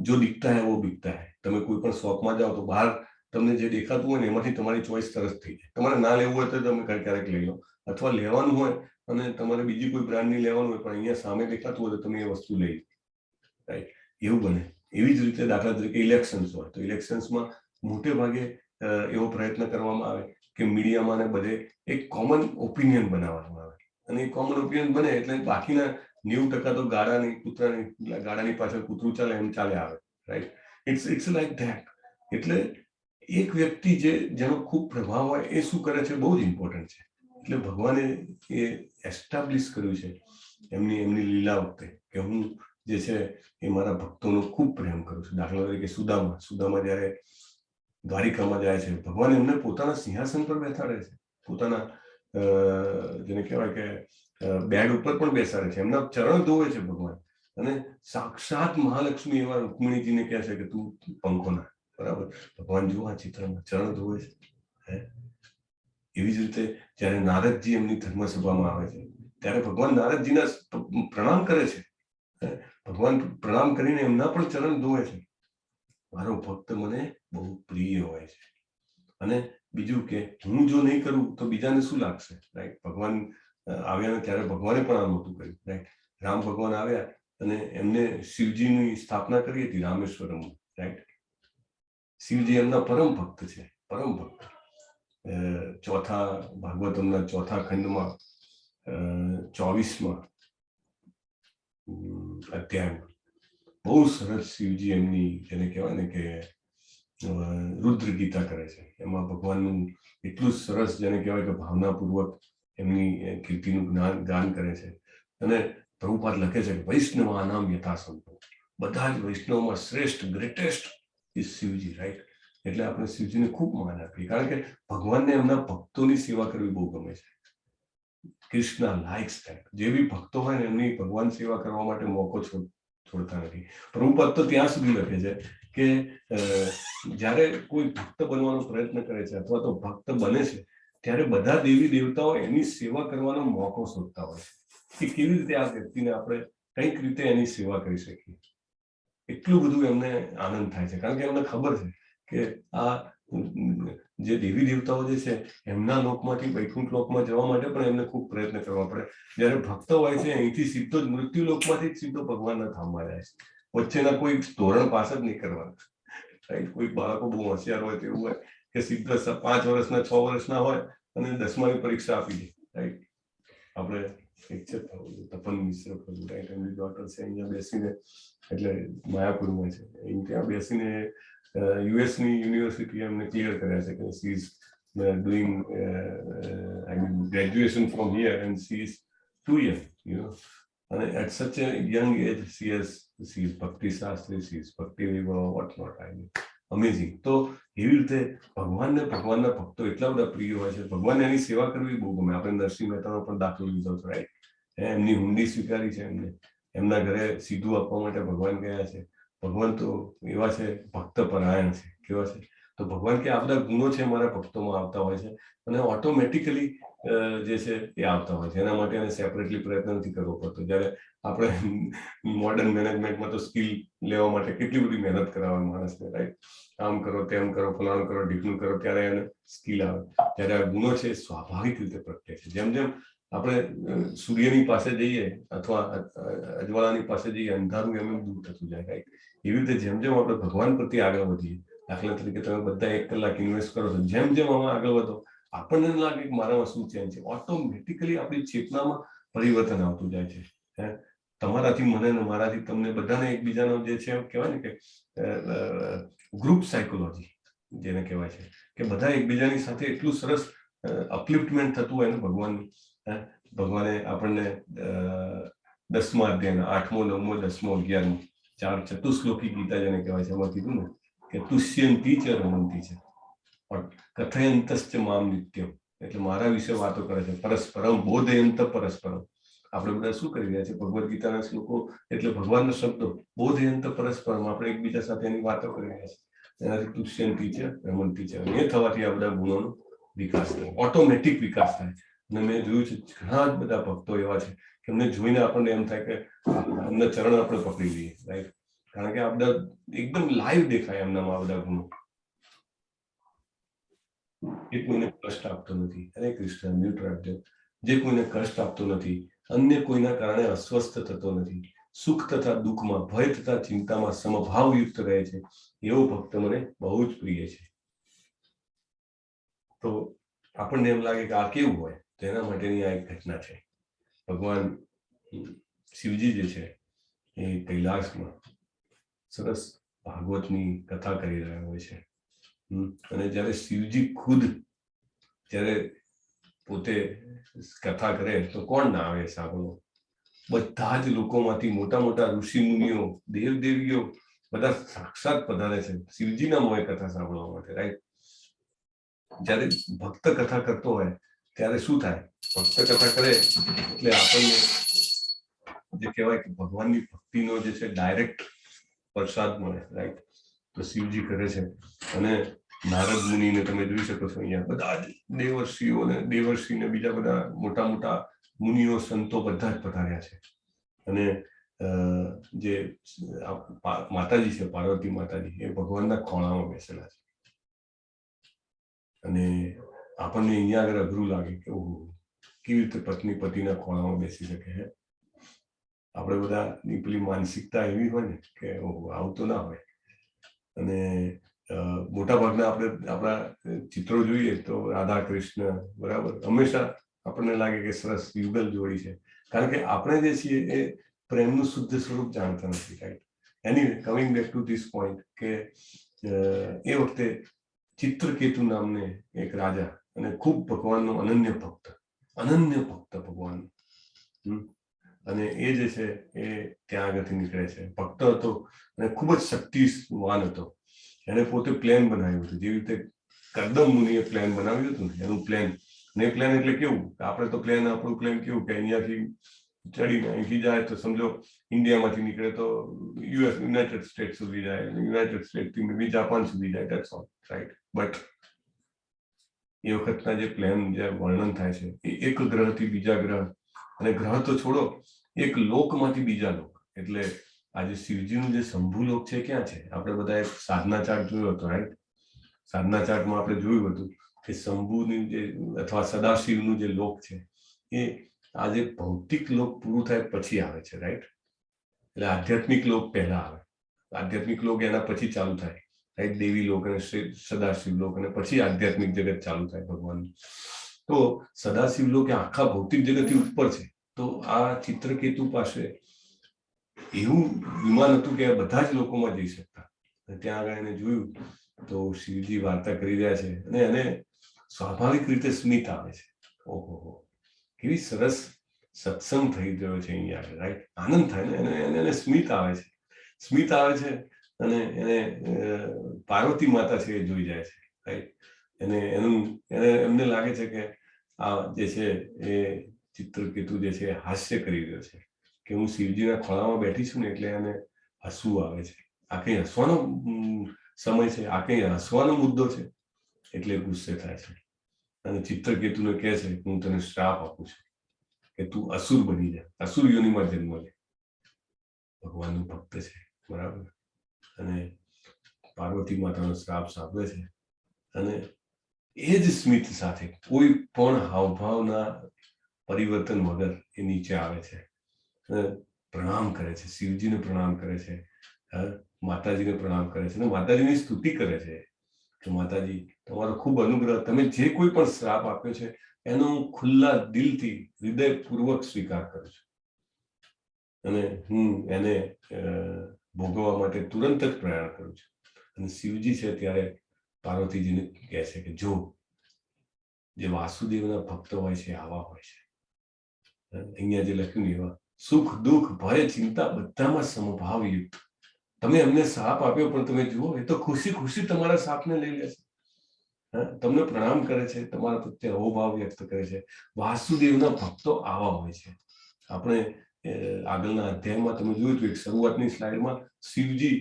जो दिखता है वो बिकता है. તમે કોઈ પણ શોપમાં જાઓ તો બહાર તમને જે દેખાતું હોય ને, એમાંથી તમારી ચોઈસ તરત થઈ જાય. તમારે ના લેવું હોય તો તમે ક્યારેક લઈ લો, અથવા લેવાનું હોય અને તમારે બીજી કોઈ બ્રાન્ડની લેવાનું હોય, પણ અહીંયા સામે દેખાતું હોય તો તમે એ વસ્તુ લઈ, રાઈટ? એવું બને. એવી જ રીતે દાખલા તરીકે ઇલેક્શન્સ હોય તો ઇલેક્શન્સમાં મોટે ભાગે એવો પ્રયત્ન કરવામાં આવે કે મીડિયામાં ને બધે એક કોમન ઓપિનિયન બનાવવામાં આવે અને એ કોમન ઓપિનિયન બને એટલે બાકીના 90% તો ગાડાની કૂતરાની ગાડાની પાછળ કૂતરું ચાલે એમ ચાલે આવે, right? It's like that. એટલે એક વ્યક્તિ જે જેનો ખૂબ પ્રભાવ હોય એ શું કરે છે, બહુ જ ઇમ્પોર્ટન્ટ છે. એટલે ભગવાને એ એસ્ટાબ્લિશ કર્યું છે એમની એમની લીલા વખતે કે હું જે છે એ મારા ભક્તોનો ખૂબ પ્રેમ કરું છું. દાખલા તરીકે સુદામા. સુદામા જ્યારે દ્વારિકામાં જાય છે, ભગવાન એમને પોતાના સિંહાસન પર બેસાડે છે, પોતાના જેને કહેવાય કે બેડ ઉપર પણ બેસાડે છે, એમના ચરણ ધોવે છે ભગવાન અને સાક્ષાત મહાલક્ષ્મી એવા રૂકમિણીજીને કહે છે કે તું પંખો ના, બરાબર? ભગવાન જુઓ આ ચિત્રમાં ચરણ ધોવે છે, હે? એવી જ રીતે જ્યારે નારદજી એમની ધર્મસભામાં આવે છે ત્યારે ભગવાન નારદજીના પ્રણામ કરે છે, હે? ભગવાન પ્રણામ કરીને એમના પણ ચરણ ધોવે છે. મારો ભક્ત મને બહુ પ્રિય હોય છે. અને બીજું કે હું જો નહીં કરું તો બીજાને શું લાગશે, રાઈટ? ભગવાન આવ્યા ને ત્યારે ભગવાને પણ આ નહોતું કર્યું, રાઈટ? રામ ભગવાન આવ્યા અને એમને શિવજીની સ્થાપના કરી હતી રામેશ્વરમ, રાઈટ? શિવજી એમના પરમ ભક્ત છે, પરમ ભક્ત. ચોથા ભાગવતમના ચોથા ખંડમાં 24માં અધ્યાયમાં બહુ સરસ શિવજી એમની જેને કહેવાય ને કે રુદ્ર ગીતા કરે છે. એમાં ભગવાનનું એટલું જ સરસ જેને કહેવાય કે ભાવનાપૂર્વક એમની કીર્તિનું જ્ઞાન ગાન કરે છે અને પ્રભુપાદ લખે છે કે વૈષ્ણવાનામ યથા શંભુ, બધા જ વૈષ્ણવમાં શ્રેષ્ઠ, ગ્રેટેસ્ટ is Shivji, right? એટલે આપણે શિવજીને ખૂબ માન આપીએ, કારણ કે ભગવાનને એમના ભક્તોની સેવા કરવી બહુ ગમે છે. Krishna likes that. જે બી ભક્તો હોય ને, એમની ભગવાન સેવા કરવા માટે મોકો છોડતા નથી. પ્રભુપાદ તો ત્યાં સુધી લખે છે કે જ્યારે કોઈ ભક્ત બનવાનો પ્રયત્ન કરે છે અથવા તો ભક્ત બને છે, ત્યારે બધા દેવી દેવતાઓ એની સેવા કરવાનો મોકો શોધતા હોય છે કે કેવી રીતે આ વ્યક્તિને આપણે કંઈક રીતે એની સેવા કરી શકીએ. એટલું બધું એમને આનંદ થાય છે, કારણ કે એમને ખબર છે કે આ જે દેવી દેવતાઓ જે છે એમના લોકમાંથી વૈકુંઠ લોકમાં જવા માટે પણ એમને ખૂબ પ્રયત્ન કરવા પડે, જ્યારે ભક્ત હોય છે અહીંથી સીધો જ મૃત્યુ લોકમાંથી જ સીધો ભગવાનના ધામમાં જાય છે. વચ્ચેના કોઈ ધોરણ પાસ જ નહીં કરવાના, રાઈટ? કોઈ બાળકો બહુ હોશિયાર હોય તો એવું હોય કે સીધા 5 વર્ષના, 6 વર્ષના હોય અને 10માની પરીક્ષા આપી દે, રાઈટ? આપણે એક છે તપન મિશ્ર પ્રભુ, રાઈટ? એમની ડોટર છે અહીંયા બેસીને, એટલે માયાપુરમાં છે, અહીં ત્યાં બેસીને યુએસ ની યુનિવર્સિટી એમને ક્લિયર કર્યા છે કે she is doing, I mean, graduation from here and she is too young. અને at such a young age she is Bhakti Shastri, she is Bhakti Vaibhav, what not, I mean, amazing. તો એવી રીતે ભગવાનને ભગવાનના ભક્તો એટલા બધા પ્રિય હોય છે, ભગવાન એની સેવા કરવી બહુ ગમે. આપણે નરસિંહ મહેતાનો પણ દાખલો લીધો હતો, રાઈટ? એમની હુંડી સ્વીકારી છે એમને, એમના ઘરે સીધું આપવા માટે ભગવાન ગયા છે. ભગવાન તો એવા છે, ભક્ત પરાયણ છે. કેવા છે? તો ભગવાન કે આ બધા ગુણો છે મારા ભક્તોમાં આવતા હોય છે અને ઓટોમેટિકલી જે છે એ આવતા હોય છે. એના માટે એને સેપરેટલી પ્રયત્ન નથી કરવો પડતો. જ્યારે આપણે મોડર્ન મેનેજમેન્ટમાં તો સ્કિલ લેવા માટે કેટલી બધી મહેનત કરાવે માણસને, રાઈટ? આમ કરો, તેમ કરો, ફલાણું કરો, ઢીકણું કરો, ત્યારે એને સ્કિલ આવે. ત્યારે આ ગુણો છે એ સ્વાભાવિક રીતે પ્રગટે છે. જેમ જેમ આપણે સૂર્યની પાસે જઈએ અથવા અજવાળાની પાસે જઈએ, અંધારું એમ એમ દૂર થતું જાય, રાઈટ? એવી રીતે જેમ જેમ આપણે ભગવાન પ્રત્યે આગળ વધીએ, દાખલા તરીકે તમે બધા એક કલાક ઇન્વેસ્ટ કરો છો, જેમ જેમ આમાં આગળ વધો, આપણને ન લાગે કે મારામાં શું ચેન્જ છે, ઓટોમેટિકલી આપણી ચેતનામાં પરિવર્તન આવતું જાય છે, હે? તમારાથી મને ને મારાથી તમને બધાને એકબીજાનો જે છે, એમ કહેવાય ને કે ગ્રુપ સાયકોલોજી જેને કહેવાય છે, કે બધા એકબીજાની સાથે એટલું સરસ અપલિફ્ટમેન્ટ થતું હોય ને ભગવાનનું. ભગવાને આપણને 10મા અધ્યાયના 8મો, 9મો, 10મો, 11મો, ચાર ચતુશ્લોકી ગીતા જેને કહેવાય છે, એમાં કીધું ને કે તુષ્યંતી ચ રમંતી છે પણ કથયંતશ્ચ મામ નિત્યમ, એટલે મારા વિશે વાતો કરે છે, પરસ્પરમ બોધયંત પરસ્પરમ. આપણે બધા શું કરી રહ્યા છે? ભગવદ્ ગીતાના શ્લોકો એટલે ભગવાનના શબ્દો, બોધયંત પરસ્પરમ, આપણે એકબીજા સાથે એની વાતો કરી રહ્યા છે. એનાથી તુષ્યંતી છે, રમંતી છે, એ થવાથી આ બધા ગુણોનો વિકાસ થાય, ઓટોમેટિક વિકાસ થાય. અને મેં જોયું છે, ઘણા જ બધા ભક્તો એવા છે કે એમને જોઈને આપણને એમ થાય કે એમના ચરણ આપણે પકડી લઈએ, રાઈટ? કારણ કે આ બધા એકદમ લાઈવ દેખાય એમનામાં આ બધા ગુણો. એ કોઈને કષ્ટ આપતો નથી. હરે કૃષ્ણ, મ્યુટ રાખજો. જે કોઈને કષ્ટ આપતો નથી, અન્ય કોઈના કારણે અસ્વસ્થ થતો નથી, સુખ તથા દુઃખમાં, ભય તથા ચિંતામાં સમભાવયુક્ત રહે છે, એવો ભક્ત મને બહુ જ પ્રિય છે. તો આપણને એમ લાગે કે આ કેવું હોય? તો એના માટેની આ એક ઘટના છે. ભગવાન શિવજી જે છે એ કૈલાસમાં સરસ ભાગવતની કથા કરી રહ્યા હોય છે. અને જ્યારે શિવજી ખુદ જ્યારે પોતે કથા કરે તો કોણ ના આવે સાંભળો? બધા જ લોકોમાંથી મોટા મોટા ઋષિ મુનિઓ, દેવ દેવીઓ બધા સાક્ષાત પધારે છે શિવજીના મોંએ કથા સાંભળવા માટે, રાઈટ? જ્યારે ભક્ત કથા કરતો હોય ત્યારે શું થાય? ભક્ત કથા કરે એટલે આપણને જે કહેવાય કે ભગવાનની ભક્તિનો જે છે ડાયરેક્ટ પ્રસાદ મળે, રાઈટ? તો શિવજી કરે છે અને નારદ મુનિને તમે જોઈ શકો છો અહીંયા, બધા જ દેવર્ષિઓ ને દેવર્ષિ ને બીજા બધા મોટા મોટા મુનિઓ, સંતો બધા જ પધાર્યા છે. અને જે માતાજી છે, પાર્વતી માતાજી, એ ભગવાનના ખોળામાં બેસેલા છે. અને આપણને અહીંયા આગળ અઘરું લાગે કે ઓહો, કેવી રીતે પત્ની પતિના ખોળામાં બેસી શકે હે? આપણે બધાની પેલી માનસિકતા એવી હોય ને કે ઓહો, આવું તો ના હોય. અને મોટા ભાગના આપણે આપણા ચિત્રો જોઈએ તો રાધા કૃષ્ણ, બરાબર, હંમેશા આપણને લાગે કે સરસ યુગલ જોડી છે, કારણ કે આપણે જે છીએ એ પ્રેમનું શુદ્ધ સ્વરૂપ જાણતા નથી, right? Anyway, coming back to this point કે એ વખતે ચિત્રકેતુ નામને એક રાજા અને ખૂબ ભગવાનનો અનન્ય ભક્ત, અનન્ય ભક્ત ભગવાન. અને એ જે છે એ ત્યાં આગળથી નીકળે છે. ભક્ત હતો અને ખૂબ જ શક્તિવાન હતો. એણે પોતે પ્લેન બનાવ્યું હતું, જેવી રીતે કરદમ મુનિએ પ્લેન બનાવ્યું હતું ને, એનું પ્લેન. અને એ પ્લેન એટલે કેવું? આપણે તો પ્લેન, આપણું પ્લેન કેવું કે અહીંયાથી ચડીને અહીંથી જાય તો સમજો ઇન્ડિયામાંથી નીકળે તો યુએસ, યુનાઇટેડ સ્ટેટ સુધી જાય, યુનાઇટેડ સ્ટેટથી મે બી જાપાન સુધી જાય, that's all, right? But એ વખતના જે પ્લેન જે વર્ણન થાય છે એ એક ગ્રહથી બીજા ગ્રહ, અને ગ્રહ તો છોડો, એક લોકમાંથી બીજા લોક. એટલે આજે શિવજીનું જે શંભુ લોક છે ક્યાં છે? આપણે બધા એક સાધના ચાર્ટ જોયો હતો, રાઈટ? સાધના ચાર્ટમાં આપણે જોયું હતું કે શંભુની જે અથવા સદાશિવનું જે લોક છે એ આજે ભૌતિક લોક પૂરું થાય પછી આવે છે, રાઈટ? એટલે આધ્યાત્મિક લોક પહેલા આવે, આધ્યાત્મિક લોક એના પછી ચાલુ થાય, રાઈટ? દેવી લોક અને સદાશિવ લોક અને પછી આધ્યાત્મિક જગત ચાલુ થાય ભગવાન. તો સદાશિવ લોક એ આખા ભૌતિક જગતથી ઉપર છે. તો આ ચિત્રકેતુ પાસે એવું વિમાન હતું કે બધા જ લોકોમાં જઈ શકતા. અને ત્યાં આગળ એને જોયું તો શિવજી વાર્તા કરી રહ્યા છે અને એને સ્વાભાવિક રીતે સ્મિત આવે છે. ઓહો, કેવી સરસ સત્સંગ થઈ રહ્યો છે અહીંયા આગળ, રાઈટ? આનંદ થાય ને એને એને એને સ્મિત આવે છે, સ્મિત આવે છે. અને એને પાર્વતી માતા છે એ જોઈ જાય છે, રાઈટ? એને એનું એને એમને લાગે છે કે આ જે છે એ ચિત્રકેતુ જે છે એ હાસ્ય કરી રહ્યો છે, કે હું શિવજીના ખોળામાં બેઠી છું ને એટલે એને હસવું આવે છે. આ કઈ હસવાનો સમય છે? આ કઈ હસવાનો મુદ્દો છે? એટલે ગુસ્સે થાય છે અને ચિત્રકેતુને કહે છે કે હું તને શ્રાપ આપું છું કે તું અસુર બની જા, અસુર યોનિમાં જન્મ લે. ભગવાનનું ભક્ત છે, બરાબર? અને પાર્વતી માતાનો શ્રાપ સાંભળે છે અને એ જ સ્મિત સાથે, કોઈ પણ હાવભાવના પરિવર્તન વગર એ નીચે આવે છે અને પ્રણામ કરે છે, શિવજીને પ્રણામ કરે છે, માતાજીને પ્રણામ કરે છે અને માતાજીની સ્તુતિ કરે છે કે માતાજી, તમારો ખૂબ અનુગ્રહ, તમે જે કોઈ પણ શ્રાપ આપ્યો છે એનો હું ખુલ્લા દિલથી, હૃદયપૂર્વક સ્વીકાર કરું છું. અને હું એને ભોગવવા માટે તુરંત જ પ્રયાણ કરું છું. અને શિવજી છે ત્યારે પાર્વતીજીને કહે છે કે જો જે વાસુદેવના ભક્ત હોય છે આવા હોય છે. અહીંયા જે લખ્યું ને એવા સુખ દુઃખ ભય ચિંતા બધામાં સમભાવયુક્ત. તમે એમને સાપ આપ્યો, પણ તમે જુઓ, એ તો ખુશી ખુશી તમારા સાપને લઈ લે છે, તમને પ્રણામ કરે છે, તમારા પ્રત્યે અહોભાવ વ્યક્ત કરે છે. વાસુદેવના ભક્તો આવા હોય છે. આપણે આગળના અધ્યાયમાં તમે જોયું હતું, એક શરૂઆતની સ્લાઇડમાં શિવજી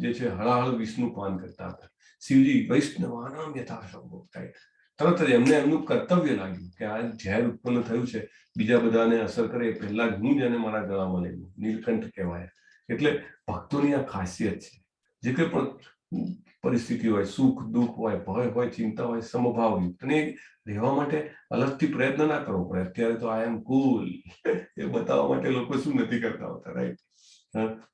જે છે હળાહળ વિષ્ણુ પાન કરતા હતા. શિવજી વૈષ્ણવાનામ યથાશંભવ થાય, તરત જ એમને એમનું કર્તવ્ય લાગ્યું કે આ ઝેર ઉત્પન્ન થયું છે, બીજા બધાને અસર કરે એ પહેલા જ હું જ એને મારા ગળામાં લઈ લઉં. નીલકંઠ કહેવાય. એટલે ભક્તોની આ ખાસિયત છે, જે કંઈ પણ પરિસ્થિતિ હોય, સુખ દુઃખ હોય, ભય હોય, ચિંતા હોય, સમભાવ. અને રહેવા માટે અલગથી પ્રયત્ન ના કરવો પડે. અત્યારે તો આઈ એમ કુલ એ બતાવવા માટે લોકો શું નથી કરતા હોતા, રાઈટ?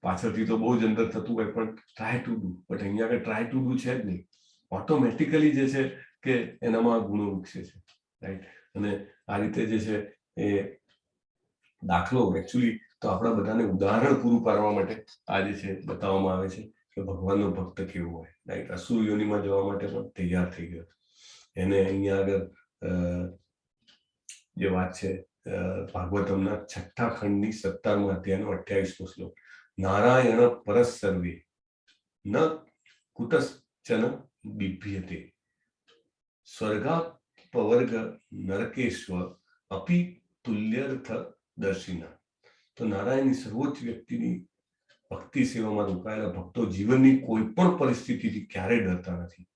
પાછળથી તો બહુ જ અંદર થતું હોય, પણ ટ્રાય ટુ do. But અહીંયા આગળ ટ્રાય ટુ do છે જ નહીં. ઓટોમેટિકલી જે છે કે એનામાં ગુણો વિકસે છે, રાઈટ? અને આ રીતે જે છે એ દાખલો એકચ્યુઅલી તો આપણા બધાને ઉદાહરણ પૂરું પાડવા માટે આ જે છે બતાવવામાં આવે છે કે ભગવાનનો ભક્ત કેવો હોય, રાઈટ? અસુર યોનિમાં જવા માટે પણ તૈયાર થઈ ગયો. એને અહીંયા આગળ જે વાત છે, ભાગવતમના છઠ્ઠા ખંડની 17મા અધ્યાયનો 28મો શ્લોક, નારાયણ પરઃ સર્વે ન કુતશ્ચન બિભ્યતે સ્વર્ગાપવર્ગ નરકેષ્વ અપી તુલ્યર્થ દર્શિના. તો નારાયણની સર્વોચ્ચ વ્યક્તિની ભક્તિ સેવામાં રોકાયેલા ભક્તો જીવનની કોઈ પણ પરિસ્થિતિથી ક્યારેય ડરતા નથી.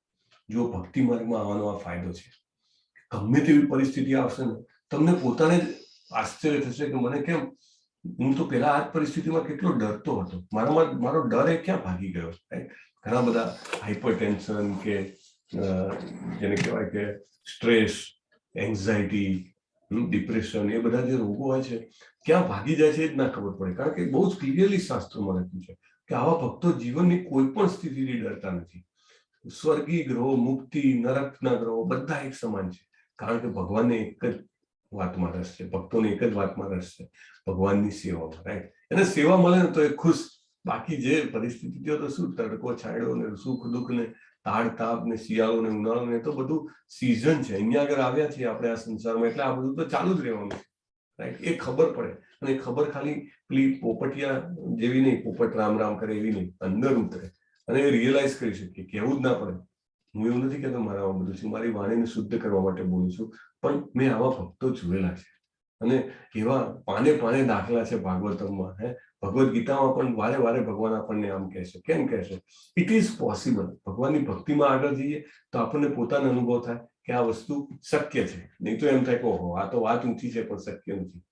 જો ભક્તિ માર્ગમાં આવવાનો આ ફાયદો છે, ગમે તેવી પરિસ્થિતિ આવશે ને, તમને પોતાને જ આશ્ચર્ય થશે કે મને કેમ, હું તો પેલા આ જ પરિસ્થિતિમાં કેટલો ડરતો હતો, મારામાં મારો ડર એ ક્યાં ભાગી ગયો, રાઈટ? ઘણા બધા હાઈપર ટેન્શન કે જેને કહેવાય કે સ્ટ્રેસ, એન્ઝાયટી, ડિપ્રેશન, એ બધા જે રોગો હોય છે ક્યાં ભાગી જાય છે એ જ ના ખબર પડે, કારણ કે બહુ જ ક્લિયરલી શાસ્ત્રોમાં લખ્યું છે કે આવા ભક્તો જીવનની કોઈ પણ સ્થિતિથી ડરતા નથી. સ્વર્ગીય ગ્રહો, મુક્તિ, નરકના ગ્રહો બધા એક સમાન છે, કારણ કે ભગવાનને એક જ વાતમાં રસ છે, ભક્તોને એક જ વાતમાં રસ છે, ભગવાનની સેવામાં, રાઈટ? એને સેવા મળે ને તો એ ખુશ. બાકી જે પરિસ્થિતિ તો શું, તડકો છાંયડો ને સુખ દુઃખ ને તાડ તાપ ને શિયાળો ને ઉનાળો ને એ તો બધું સિઝન છે. અહીંયા આગળ આવ્યા છીએ આપણે આ સંસારમાં, એટલે આ બધું તો ચાલુ જ રહેવાનું છે, રાઈટ? એ ખબર પડે. અને એ ખબર ખાલી પેલી પોપટિયા જેવી નહીં, પોપટ રામ રામ કરે એવી નહીં, અંદર ઉતરે અને એ રિયલાઇઝ કરી શકીએ. કહેવું જ ના પડે. હું એવું નથી કહેતો મારા આવું બધું છે, મારી વાણીને શુદ્ધ કરવા માટે બોલું છું, પણ મેં આવા ભક્તો જોયેલા છે અને એવા પાને પાને દાખલા છે ભાગવતમમાં, હે, ભગવદ્ ગીતામાં પણ વારે વારે ભગવાન આપણને આમ કહેશે. કેમ કહેશે? It is possible. ભગવાનની ભક્તિમાં આગળ જઈએ તો આપણને પોતાનો અનુભવ થાય કે આ વસ્તુ શક્ય છે. નહીં તો એમ થાય કે ઓહો, આ તો વાત ઊંચી છે પણ શક્ય નથી,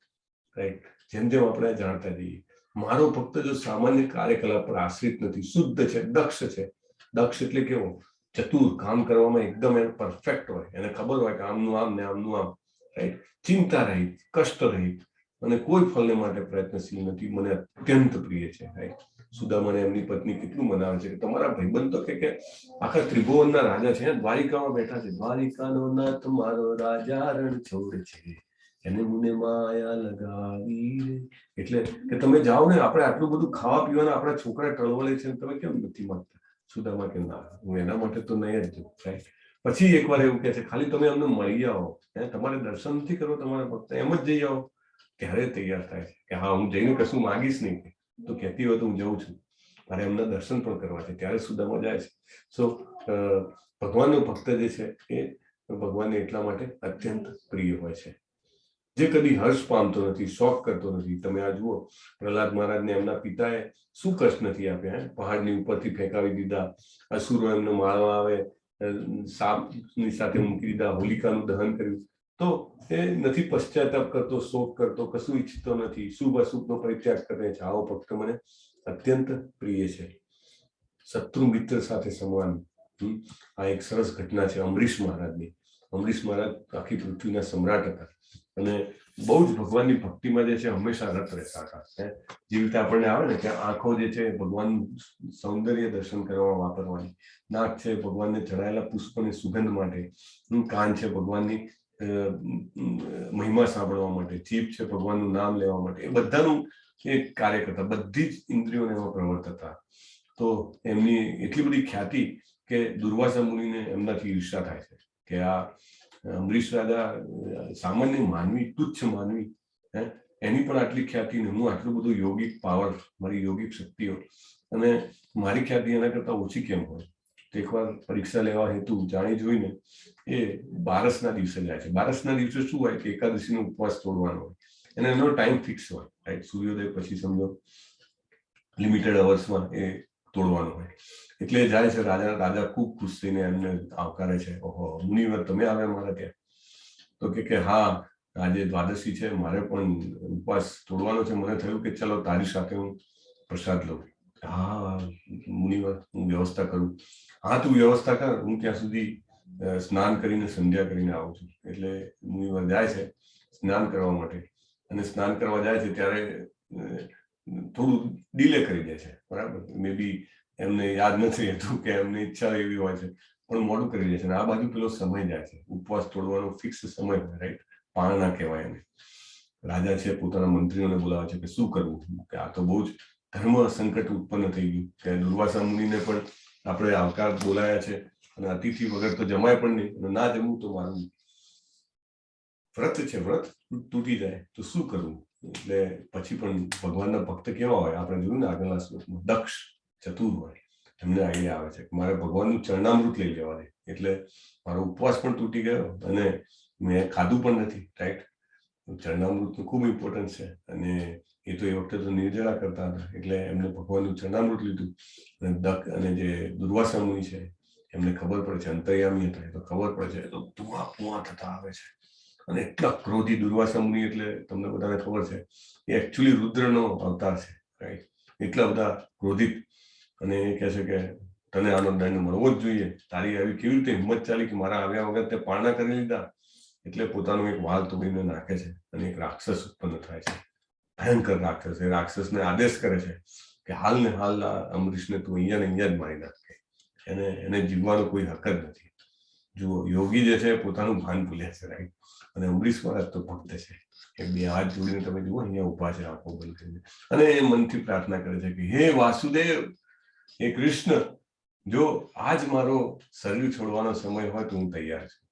રાઈટ? જેમ જેમ આપણે જાણતા જઈએ, મારો ભક્ત જો સામાન્ય કાર્યકલાપ પર આશ્રિત નથી, શુદ્ધ છે, દક્ષ છે. દક્ષ એટલે કેવો? ચતુર, કામ કરવામાં એકદમ એને પરફેક્ટ હોય, એને ખબર હોય કે આમનું આમ ને આમનું આમ, રાઈટ? ચિંતા રહિત, કષ્ટ રહિત અને કોઈ ફલને માટે પ્રયત્નશીલ નથી, મને અત્યંત પ્રિય છે, રાઈટ? સુદામાને એમની પત્ની કેટલું મનાવે છે કે તમારા ભાઈબંધ તો કે આખા ત્રિભુવનના રાજા છે, દ્વારિકામાં બેઠા છે. દ્વારિકાનો નાથ મારો રાજા રણછોડ છે, એને મુને માયા લગાવી રે. એટલે કે તમે જાઓ ને, આપણે આટલું બધું ખાવા પીવાના, આપણા છોકરા ટળવળે છે, તમે કેમ નથી માંગતા? સુદામા કે ના, હું એના માટે તો નહીં જ જઉં, રાઈટ? પછી એકવાર એવું કહે છે, ખાલી તમે અમને મળી આવો, હે, તમારે દર્શન નથી કરવો તમારા ભક્ત, એમ જ જઈ આવો. ત્યારે તૈયાર થાય છે કે હા, હું જઈને કશું માંગીશ નહીં, તો કહેતી હોય તો હું જઉં છું, મારે એમના દર્શન પણ કરવા છે. ત્યારે સુદામા જાય છે. સો ભગવાનનો ભક્ત જે છે એ ભગવાનને એટલા માટે અત્યંત પ્રિય હોય છે, જે કદી હર્ષ પામતો નથી, શોક કરતો નથી. તમે આ જુઓ, પ્રહલાદ મહારાજને એમના પિતાએ શું કષ્ટ નથી આપ્યા, હે? પહાડની ઉપરથી ફેંકાવી દીધા, અસુરો એમને મારવા આવે, સાપની સાથે મૂકી દીધા, હોલિકાનું દહન કર્યું, તો એ નથી પશ્ચાતાપ કરતો, શોક કરતો, કશું ઈચ્છતો નથી, શુભ અશુભનો પરિત્યાગ કરે છે. આવો ભક્ત મને અત્યંત પ્રિય છે. શત્રુ મિત્ર સાથે સમાન. આ એક સરસ ઘટના છે અમરીશ મહારાજની. અમરીશ મહારાજ આખી પૃથ્વીના સમ્રાટ હતા અને બહુ જ ભગવાનની ભક્તિમાં જે છે હંમેશા રત રહેતા હતા, હે. જેવી રીતે આપણને આવે ને કે આંખો જે છે ભગવાન સૌંદર્ય દર્શન કરવા વાપરવાની, નાક છે ભગવાનને ચડાયેલા પુષ્પની સુગંધ માટે, કાન છે ભગવાનની મહિમા સાંભળવા માટે, જીભ છે ભગવાનનું નામ લેવા માટે, એ બધાનું એ કાર્ય કરતા, બધી જ ઇન્દ્રિયોને એમાં પ્રવર્તતા. તો એમની એટલી બધી ખ્યાતિ કે દુર્વાસા મુનિને એમનાથી ઈર્ષા થાય છે કે આ અમરીશ રાજા સામાન્ય માનવી, તુચ્છ માનવી, હે, એની પણ આટલી ખ્યાતિ ને હું આટલું બધું યોગિક પાવર, મારી યોગિક શક્તિઓ અને મારી ખ્યાતિ એના કરતા ઓછી કેમ હોય? તો એકવાર પરીક્ષા લેવા હેતુ જાણી જોઈને એ બારસના દિવસે જાય છે. બારસના દિવસે શું હોય કે એકાદશીનો ઉપવાસ તોડવાનો હોય અને એનો ટાઈમ ફિક્સ હોય, રાઈટ? સૂર્યોદય પછી સમજો લિમિટેડ અવર્સમાં એ તોડવાનો હોય. એટલે જાય છે રાજા. રાજા ખૂબ ખુશ થઈને એમને આવકારે છે. "ઓહો, મુનિવર, તમે આવ્યા મારા ત્યાં?" તો કે "હા, આજે દ્વાદશી છે, મારે પણ ઉપવાસ તોડવાનો છે. મને થયું કે ચલો, તારી સાથે હું પ્રસાદ લઉં." "હા મુનિવર, હું વ્યવસ્થા કરું." "હા, તું વ્યવસ્થા કર, હું ત્યાં સુધી સ્નાન કરીને સંધ્યા કરીને આવું છું." એટલે મુનિવર જાય છે સ્નાન કરવા માટે અને સ્નાન કરવા જાય છે ત્યારે થોડું ડિલે કરી દે છે, બરાબર? મે બી એમને યાદ નથી રહેતું કે એમની ઈચ્છા એવી હોય છે, પણ મોડું કરી દે છે. અને આ બાજુ પેલો સમય જાય છે, ઉપવાસ તોડવાનો ફિક્સ સમય હોય, રાઈટ? પારણા કહેવાય એને. રાજા છે પોતાના મંત્રીઓને બોલાવે છે કે શું કરવું, કે આ તો બહુ જ ધર્મ સંકટ ઉત્પન્ન થઈ ગયું, કે દુર્વાસા મુનિને પણ આપણે આવકાર બોલાયા છે અને અતિથિ વગર તો જમાય પણ નહીં અને ના જમવું તો મારું વ્રત છે, વ્રત તૂટી જાય, તો શું કરવું? એટલે પછી પણ ભગવાનના ભક્ત કેવા હોય, આપણે જોયું ને આગળના શ્લોકમાં, દક્ષ, ચતુર હોય. એમને આઈડિયા આવે છે કે મારે ભગવાનનું ચરણામૃત લઈ લેવા દે, એટલે મારો ઉપવાસ પણ તૂટી ગયો અને મેં ખાધું પણ નથી, રાઈટ? ચરણામૃતનું ખૂબ ઇમ્પોર્ટન્સ છે અને એ તો એ વખતે તો નિર્જળા કરતા હતા, એટલે એમને ભગવાનનું ચરણામૃત લીધું. અને દક્ષ અને જે દુર્વાસા મુનિ છે એમને ખબર પડે છે, અંતર્યામી હતા એ તો ખબર પડે છે, તો ધુઆ પુઆ થતા આવે છે અને એટલા ક્રોધી દુર્વાસા મુનિ, એટલે તમને બધાને ખબર છે, એ એકચ્યુઅલી રુદ્રનો અવતાર છે, રાઈટ? એટલા બધા ક્રોધિત અને એ કહે છે કે તને આનો દંડ મળવો જ જોઈએ. તારી આવી કેવી રીતે હિંમત ચાલી કે મારા આવ્યા વગર તે પારણા કરી લીધા? એટલે પોતાનો એક વાલ તોડીને નાખે છે અને એક રાક્ષસ ઉત્પન્ન થાય છે, ભયંકર રાક્ષસ. એ રાક્ષસને આદેશ કરે છે કે હાલ ને હાલ આ અમરીશને તું અહીંયા ને અહીંયા જ મારી નાખે, એને એને જીવવાનો કોઈ હક જ નથી. જુઓ, યોગી જે છે એ પોતાનું ભાન ભૂલ્યા છે, રાઈટ? અને અમરીશ મહારાજ તો ભક્ત છે. એ બે હાથ જોડીને, તમે જુઓ, અહીંયા ઉભા છે આંખો બંધ કરીને અને એ મનથી પ્રાર્થના કરે છે કે હે વાસુદેવ, હે કૃષ્ણ, જો આજ મારો શરીર છોડવાનો સમય હોય તો હું તૈયાર છું,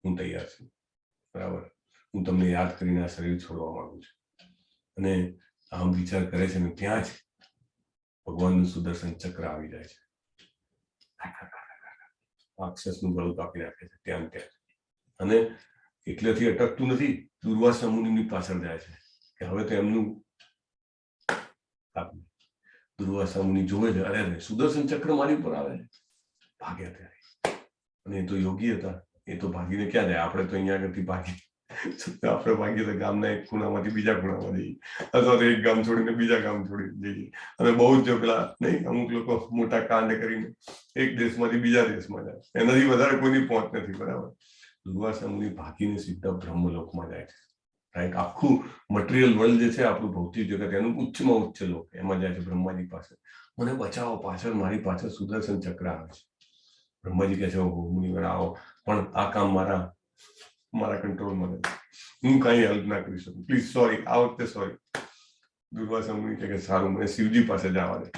હું તૈયાર છું, બરાબર? હું તમને યાદ કરીને આ શરીર છોડવા માંગુ છું. અને આમ વિચાર કરે છે ને ત્યાં જ ભગવાનનું સુદર્શન ચક્ર આવી જાય છે. રાક્ષસનું ગળું કાપી નાખે છે ત્યાં ને ત્યાં. અને એટલેથી અટકતું નથી, દુર્વાસા મુનિની પાછળ જાય છે કે હવે તો એમનું કાપી. દુર્વાસા મુનિ જોવે છે, અરે અરે, સુદર્શન ચક્ર મારી ઉપર આવે છે. ભાગ્યા ત્યારે અને એ તો યોગી હતા, એ તો ભાગીને ક્યાં જાય? આપણે તો અહીંયા આગળથી ભાગી, આપણે ભાગીએ તો ગામના એક ખૂણામાંથી બીજા ખૂણામાં જઈએ અથવા તો એક ગામ છોડીને બીજા ગામ છોડી જઈએ અને બહુ જ જો પેલા નહીં, અમુક લોકો મોટા કાંડ કરીને એક દેશમાંથી બીજા દેશમાં જાય, એનાથી વધારે કોઈની પહોંચ નથી, બરાબર? દુર્વાસા મુનિ ભાગીને સીધા બ્રહ્મલોકમાં જાય છે, રાઈટ? આખું મટીરિયલ વર્લ્ડ જે છે, આપણું ભૌતિક જગત, એનું ઉચ્ચમાં ઉચ્ચ લોક, એમાં જાય છે બ્રહ્માજી પાસે. "મને બચાવો, પાછળ, મારી પાછળ સુદર્શન ચક્ર આવે છે." બ્રહ્માજી કહે છે, "ઓહો મુનિવર, આવો, પણ આ કામ મારા મારા કંટ્રોલમાં નથી, હું કઈ હેલ્પ ના કરી શકું. પ્લીઝ, સોરી, આ વખતે સોરી." દુર્વાસા મુનિ કહે કે સારું, મને શિવજી પાસે જવા દે.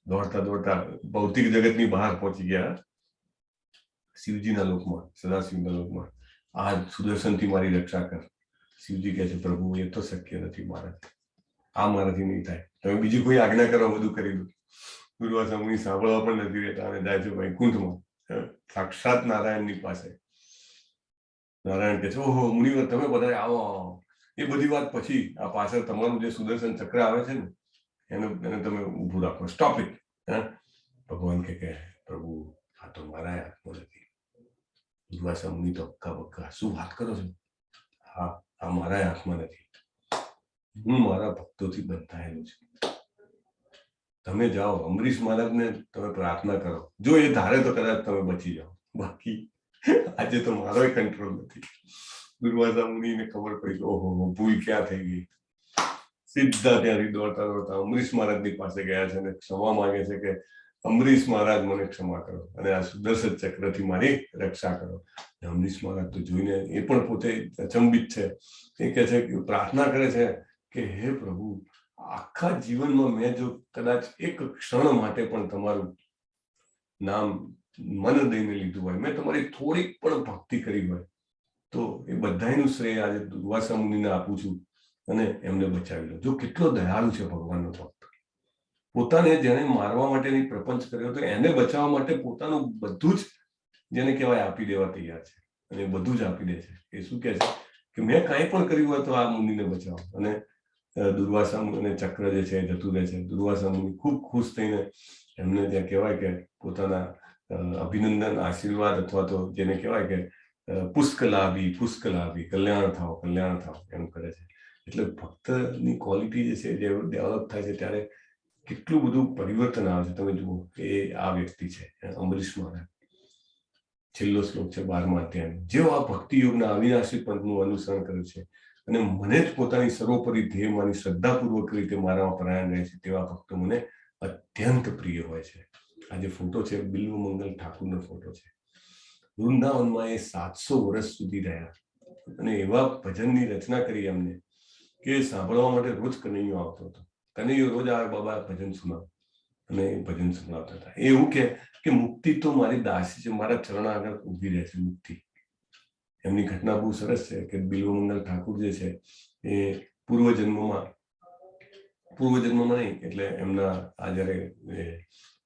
દોડતા દોડતા ભૌતિક જગતની બહાર પહોંચી ગયા શિવજીના લોકમાં, સદાશિવના લોકમાં. "આ સુદર્શનથી મારી રક્ષા કર." શિવજી કહે છે, "પ્રભુ, એ તો શક્ય નથી મારાથી, આ મારાથી નહીં થાય. તમે બીજી કોઈ આજ્ઞા કરો, બધું કરી દો." દુર્વાસા મુનિ સાંભળવા પણ નથી રહેતા અને જાય છે વૈકુંઠમાં, સાક્ષાત નારાયણની પાસે. નારાયણ કહે છે, "ઓહો મુનિવર, તમે બધા આવો." એ બધી વાત પછી, આ પાછળ તમારું જે સુદર્શન ચક્ર આવે છે ને, એને એને તમે ઊભું રાખો, સ્ટોપ it. હા, ભગવાન કે "પ્રભુ, આ તો મારા હાથમાં નથી." દુર્વાસા મુનિ તો હક્કા બક્કા, "શું વાત કરો છો? હા, આ મારા હાથમાં નથી. હું મારા ભક્તોથી બંધાયેલો છું. તમે જાઓ, અમરીશ મહારાજને તમે પ્રાર્થના કરો, જો એ ધારે તો કદાચ તમે બચી જાઓ, બાકી આજે તો મારો કંટ્રોલ નથી." દુર્વાસા મુનિને ખબર પડી કે ઓહો, ભૂલ ક્યાં થઈ ગઈ. સીધા ત્યાંથી દોડતા દોડતા અમરીશ મહારાજની પાસે ગયા છે અને ક્ષમા માંગે છે કે અમરીશ મહારાજ, મને ક્ષમા કરો અને આ સુદર્શન ચક્રથી મારી રક્ષા કરો. અને અમરીશ મહારાજ તો જોઈને એ પણ પોતે અચંબિત છે. એ કહે છે કે પ્રાર્થના કરે છે. કે હે પ્રભુ, આખા જીવનમાં મેં જો કદાચ એક ક્ષણ માટે પણ તમારું નામ મન દઈને લીધું હોય, મેં તમારી થોડીક પણ ભક્તિ કરી હોય, તો એ બધાયનું શ્રેય આજે દુર્વાસા મુનિને આપું છું અને એમને બચાવી લો. જો કેટલો દયાળુ છે ભગવાનનો ભક્ત. પોતાને જેને મારવા માટેની પ્રપંચ કર્યો હતો એને બચાવવા માટે પોતાનું બધું જ, જેને કહેવાય, આપી દેવા તૈયાર છે અને એ બધું જ આપી દે છે. એ શું કહે છે કે મેં કાંઈ પણ કર્યું હોય તો આ મુનિને બચાવો. અને દુર્વાસા અને ચક્ર જે છે એ જતું રહે છે. દુર્વાસા મુનિ ખૂબ ખુશ થઈને એમને ત્યાં કહેવાય કે પોતાના અભિનંદન, આશીર્વાદ અથવા તો જેને કહેવાય કે પુષ્કલાભી પુષ્કલાભી, કલ્યાણ થાવ, કલ્યાણ થાવ એમ કરે છે. એટલે ભક્તની ક્વોલિટી જે છે જે ડેવલપ થાય છે ત્યારે કેટલું બધું પરિવર્તન આવે છે, તમે જુઓ. એ આ વ્યક્તિ છે અંબરીશ મહારાજ. છેલ્લો શ્લોક છે 12મા અધ્યાય. જેઓ આ ભક્તિ યોગના અવિનાશી પંથનું અનુસરણ કર્યું છે અને મને જ પોતાની સર્વોપરી ધ્યેય માની શ્રદ્ધાપૂર્વક રીતે મારામાં પરાયણ રહે છે, તેવા ભક્તો મને અત્યંત પ્રિય હોય છે. આ જે ફોટો છે બિલ્વ મંગલ ઠાકુરનો ફોટો છે. વૃંદાવનમાં એ 700 વર્ષ સુધી રહ્યા અને એવા ભજનની રચના કરી એમને કે સાંભળવા માટે રોજ કનૈયો આવતો હતો. કનૈયો રોજ આવે, બાબા ભજન સુનાવ, અને એ ભજન સંભળાવતા હતા. એ એવું કે મુક્તિ તો મારી દાસી છે, મારા ચરણ આગળ ઊભી રહે છે મુક્તિ. એમની ઘટના બહુ સરસ છે કે બિલ્વમંગલ ઠાકુર જે છે એ પૂર્વજન્મમાં નહીં, એટલે એમના આ જ્યારે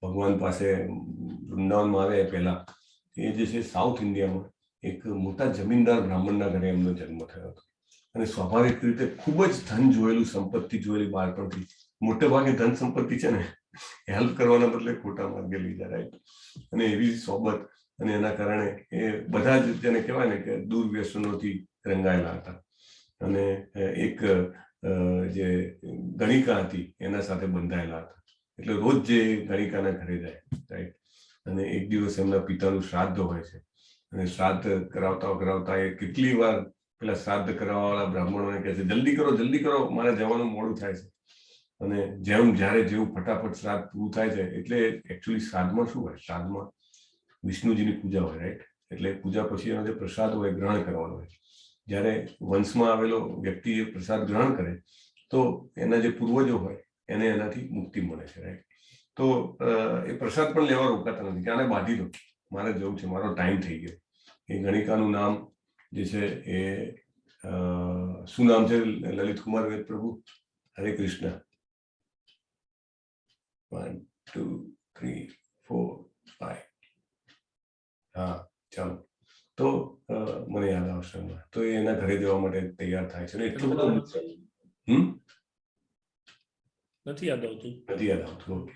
ભગવાન પાસે વૃંદાવનમાં આવે એ પહેલા એ જે છે સાઉથ ઇન્ડિયામાં એક મોટા જમીનદાર બ્રાહ્મણના ઘરે એમનો જન્મ થયો હતો. અને સ્વાભાવિક રીતે ખૂબ જ ધન જોયેલું, સંપત્તિ જોયેલી બાળપણથી. મોટે ભાગે ધન સંપત્તિ છે ને હેલ્પ કરવાના બદલે ખોટા માર્ગે લઈ જાય, રાઈટ? અને એવી સોબત અને એના કારણે એ બધા જ, જેને કહેવાય ને કે દુર્વ્યસનોથી રંગાયેલા હતા અને એક જે ગણિકા હતી એના સાથે બંધાયેલા હતા. એટલે રોજ જે ગણિકાના ઘરે જાય, રાઈટ? અને એક દિવસ એમના પિતાનું શ્રાદ્ધ હોય છે અને શ્રાદ્ધ કરાવતા કરાવતા એ કેટલી વાર પેલા શ્રાદ્ધ કરાવવાવાળા બ્રાહ્મણોને કહે છે, જલ્દી કરો, જલ્દી કરો, મારે જવાનું મોડું થાય છે. અને જેમ જ્યારે જેવું ફટાફટ શ્રાદ્ધ પૂરું થાય છે, એટલે એકચ્યુઅલી શ્રાદ્ધમાં શું હોય? શ્રાદ્ધમાં વિષ્ણુજીની પૂજા હોય, રાઈટ? એટલે પૂજા પછી એનો જે પ્રસાદ હોય ગ્રહણ કરવાનો હોય. જ્યારે વંશમાં આવેલો વ્યક્તિ એ પ્રસાદ ગ્રહણ કરે તો એના જે પૂર્વજો હોય એને એનાથી મુક્તિ મળે છે, રાઈટ? તો એ પ્રસાદ પણ લેવા રોકાતા નથી કે આને બાંધી દો, મારે જવું છે, મારો ટાઈમ થઈ ગયો. એ ગણિકાનું નામ જે છે એ શું નામ છે? લલિત કુમાર વેદ પ્રભુ, હરે કૃષ્ણ. 1, 2, 3, 4, 5. હા, ચાલો, તો મને યાદ આવશે હમણાં. તો એ એના ઘરે જવા માટે તૈયાર થાય છે અને એટલું બધું નથી યાદ આવતું. નથી યાદ આવતું, ઓકે.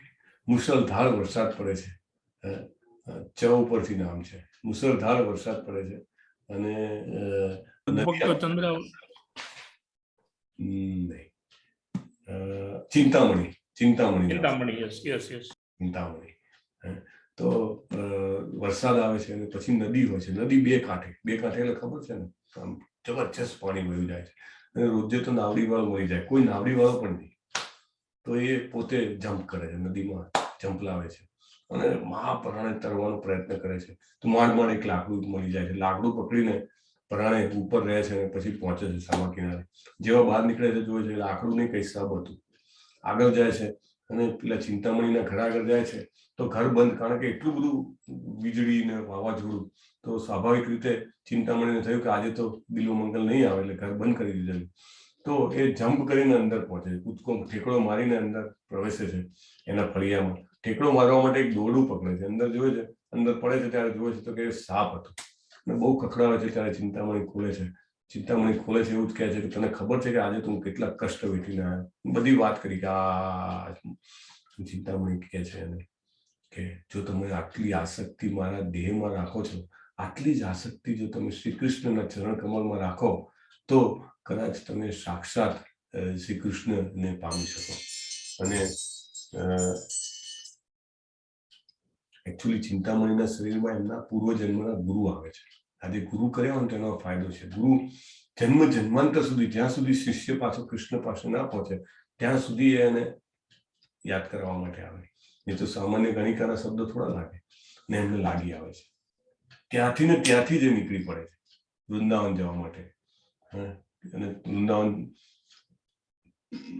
મુસળધાર વરસાદ પડે છે. ચ ઉપરથી નામ છે. મુસળધાર વરસાદ પડે છે અને નદી ભક્તો ચંદ્ર નહીં, ચિંતામણી, ચિંતામણી નામ. ચિંતામણી, યસ. ચિંતામણી. હે, તો વરસાદ આવે છે અને પછી નદી હોય છે. નદી બે કાંઠે, બે કાંઠે એટલે ખબર છે ને, આમ જબરજસ્ત પાણી વહી જાય છે અને રોજે તો નાવડી વાળો મરી જાય, કોઈ નાવડી વાળો પણ નહીં. તો એ પોતે જમ્પ કરે છે, નદીમાં જમ્પ લાવે છે અને મહાપરાણે તરવાનો પ્રયત્ન કરે છે. તો માંડ માંડ એક લાકડું મળી જાય છે. લાકડું પકડીને પરાણે ઉપર રહે છે અને પછી પહોંચે છે સામા કિનારે. જેવા બહાર નીકળે છે, જોવે છે લાકડું નહીં, કઈ સબ હતું. આગળ જાય છે અને પેલા ચિંતામણીના ઘર આગળ જાય છે તો ઘર બંધ, કારણ કે એટલું બધું વીજળી ને વાવાઝોડું, તો સ્વાભાવિક રીતે ચિંતામણીને થયું કે આજે તો બિલ્વ મંગલ નહીં આવે, એટલે ઘર બંધ કરી દીધેલું. તો એ જમ્પ કરીને અંદર પહોંચે છે, કૂદકો ઠેકડો મારીને અંદર પ્રવેશે છે. એના ફળિયામાં ઠેકડો મારવા માટે એક દોરડું પકડે છે, અંદર જોવે છે, અંદર પડે છે ત્યારે જોવે છે તો કે સાપ હતો અને બહુ ખખડાવે છે ત્યારે ચિંતામણી ખોલે છે. ચિંતામણી ખોલે છે, એવું જ કહે છે કે તને ખબર છે કે આજે તું કેટલા કષ્ટ વેઠીને આવ્યો? બધી વાત કરી કે આ ચિંતામણી કહે છે એને કે જો તમે આટલી આસક્તિ મારા દેહમાં રાખો છો, આટલી જ આસક્તિ જો તમે શ્રી કૃષ્ણના ચરણ કમળમાં રાખો તો કદાચ તમે સાક્ષાત શ્રી કૃષ્ણને પામી શકો. અને એકચ્યુઅલી ચિંતામણીના શરીરમાં એમના પૂર્વજન્મના ગુરુ આવે છે. આજે ગુરુ કર્યા હોય ને તેનો ફાયદો છે. ગુરુ જન્મ જન્માંતર સુધી, જ્યાં સુધી શિષ્ય પાછો કૃષ્ણ પાસે ના પહોંચે ત્યાં સુધી એને યાદ કરવા માટે આવે. એ તો સામાન્ય ગણિકાના શબ્દો થોડા લાગે ને એમને લાગી આવે છે. ત્યાંથી ને ત્યાંથી જ એ નીકળી પડે છે વૃંદાવન જવા માટે. અને વૃંદાવન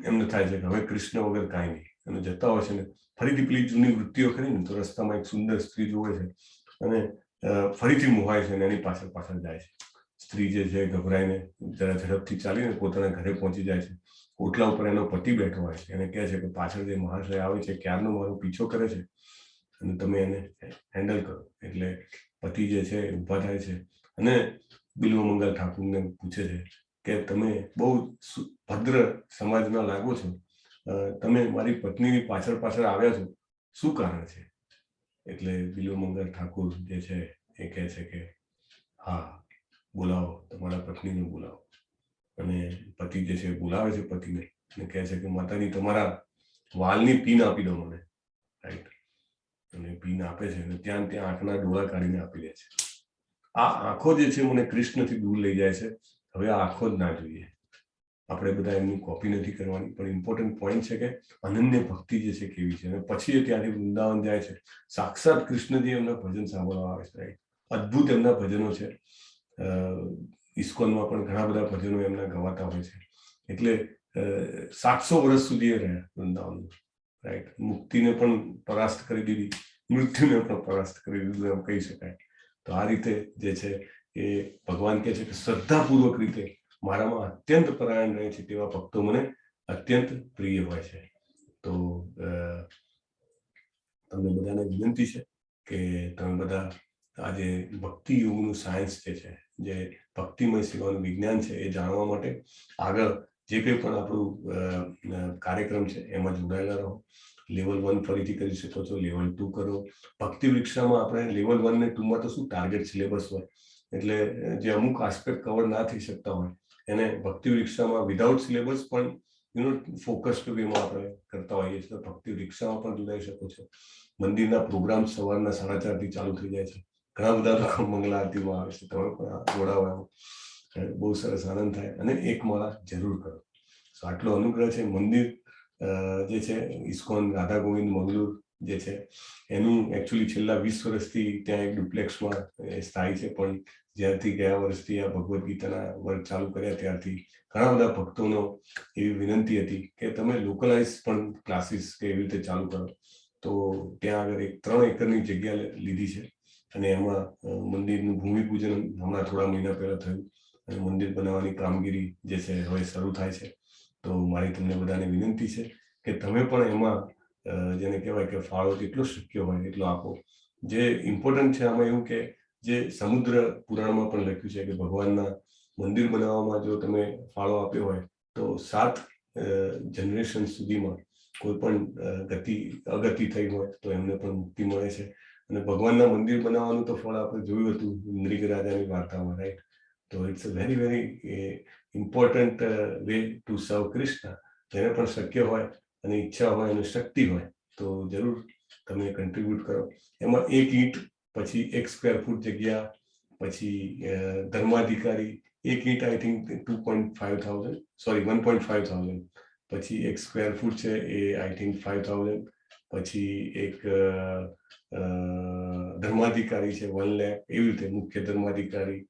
એમને થાય છે કે હવે કૃષ્ણ વગર કાંઈ નહીં, અને જતા હોય છે ને ફરીથી પેલી જૂની વૃત્તિઓ કરી ને, તો રસ્તામાં એક સુંદર સ્ત્રી જોવે છે અને ફરીથી મોહાય છે અને એની પાછળ પાછળ જાય છે. સ્ત્રી જે છે ગભરાઈને જરા ઝડપથી ચાલીને પોતાના ઘરે પહોંચી જાય છે. ઓટલા ઉપર એનો પતિ બેઠો હોય છે. એને કહે છે કે પાછળ જે મહાશય આવે છે, ક્યારનો મારો પીછો કરે છે અને તમે એને હેન્ડલ કરો. એટલે પતિ જે છે ઊભા થાય છે અને બિલ્વમંગલ ઠાકુરને પૂછે છે કે તમે બહુ ભદ્ર સમાજના લાગો છો, તમે મારી પત્નીની પાછળ પાછળ આવ્યા છો, શું કારણ છે? એટલે બિલ્વમંગલ ઠાકુર જે છે એ કહે છે કે હા, બોલાવો, તમારા પત્નીને બોલાવો. અને પતિ જે છે બોલાવે છે પતિને અને કહે છે કે માતાજી, તમારા વાલની પીન આપી દો મને, રાઈટ? અને પીન આપે છે અને ત્યાં ત્યાં આંખના ડોળા કાઢીને આપી દે છે. આ આંખો જે છે મને કૃષ્ણથી દૂર લઈ જાય છે, હવે આ આંખો જ ના જોઈએ. આપણે બધા એમની કોપી નથી કરવાની, પણ ઇમ્પોર્ટન્ટ પોઈન્ટ છે કે અનન્ય ભક્તિ જે છે કેવી છે. અને પછી એ ત્યાંથી વૃંદાવન જાય છે. સાક્ષાત કૃષ્ણજી એમના ભજન સાંભળવા આવે છે, રાઈટ? અદ્ભુત એમના ભજનો છે. ઇસ્કોનમાં પણ ઘણા બધા ભજનો એમના ગવાતા હોય છે. એટલે 700 વર્ષ સુધી એ રહ્યા વૃંદાવનમાં, રાઈટ? મુક્તિને પણ પરાસ્ત કરી દીધી, મૃત્યુને પણ પરાસ્ત કરી દીધું એમ કહી શકાય. તો આ રીતે જે છે એ ભગવાન કહે છે કે શ્રદ્ધાપૂર્વક રીતે મારામાં અત્યંત પરાયણ રહે છે તેવા ભક્તો મને અત્યંત પ્રિય હોય છે. તો તમને બધાને વિનંતી છે કે તમે બધા આજે ભક્તિ યોગનું સાયન્સ જે છે, જે ભક્તિમય સેવાનું વિજ્ઞાન છે, એ જાણવા માટે આગળ જે કંઈ પણ આપણું કાર્યક્રમ છે એમાં જોડાયેલા રહો. લેવલ 1 ફરીથી કરી શકો છો, લેવલ 2 કરો. ભક્તિ વૃક્ષામાં આપણે લેવલ 1 ને 2માં તો શું ટાર્ગેટ સિલેબસ હોય, એટલે જે અમુક આસ્પેક્ટ કવર ના થઈ શકતા હોય એને ભક્તિ વૃક્ષામાં વિધાઉટ સિલેબસ પણ you know focused વેમાં આપણે કરતા હોઈએ છીએ. તો ભક્તિ વૃક્ષામાં પણ જોડાઈ શકો છો. મંદિરના પ્રોગ્રામ સવારના 4:30થી ચાલુ થઈ જાય છે. ઘણા બધા લોકો મંગલા આરતીમાં આવે છે. તમે પણ જોડાવો એમાં, બહુ સરસ આનંદ થાય. અને એક માળા જરૂર કરો. સો આટલો અનુગ્રહ છે. મંદિર જે છે ઇસ્કોન રાધા ગોવિંદ મંગલુર જે છે, એનું એકચ્યુઅલી છેલ્લા 20 વર્ષથી ત્યાં એક ડુપ્લેક્સમાં સ્થાયી છે, પણ જ્યારથી ગયા વર્ષથી આ ભગવદ્ ગીતાના વર્ગ ચાલુ કર્યા ત્યારથી ઘણા બધા ભક્તોનો એવી વિનંતી હતી કે તમે લોકલાઇઝ પણ ક્લાસીસ કે એવી રીતે ચાલુ કરો. તો ત્યાં આગળ એક 3 એકરની જગ્યા લીધી છે અને એમાં મંદિરનું ભૂમિપૂજન હમણાં થોડા મહિના પહેલા થયું અને મંદિર બનાવવાની કામગીરી જે છે હવે શરૂ થાય છે. તો મારી તમને બધાને વિનંતી છે કે તમે પણ એમાં જેને કહેવાય કે ફાળો જેટલો શક્ય હોય એટલો આપો. જે ઇમ્પોર્ટન્ટ છે આમાં એવું કે જે સમુદ્ર પુરાણમાં પણ લખ્યું છે કે ભગવાનના મંદિર બનાવવામાં જો તમે ફાળો આપ્યો હોય તો 7 જનરેશન સુધીમાં કોઈ પણ ગતિ અગતિ થઈ હોય તો એમને પણ મુક્તિ મળે છે. અને ભગવાનના મંદિર બનાવવાનું તો ફળ આપણે જોયું હતું નૃગ રાજાની વાર્તામાં, રાઈટ? તો it's a very very important way to serve Krishna. જેને પણ શક્ય હોય અને ઈચ્છા હોય અને શક્તિ હોય તો જરૂર તમે કન્ટ્રીબ્યુટ કરો. એમાં એક ઈંટ, પછી 1 સ્ક્વેર ફૂટ જગ્યા, પછી ધર્માધિકારી. એક ઈંટ I think 2.5 thousand, sorry, 1.5 thousand. પછી 1 સ્ક્વેર ફૂટ છે એ I think 5,000. પછી એક ધર્માધિકારી છે 1 લાખ. એવી રીતે મુખ્ય ધર્માધિકારી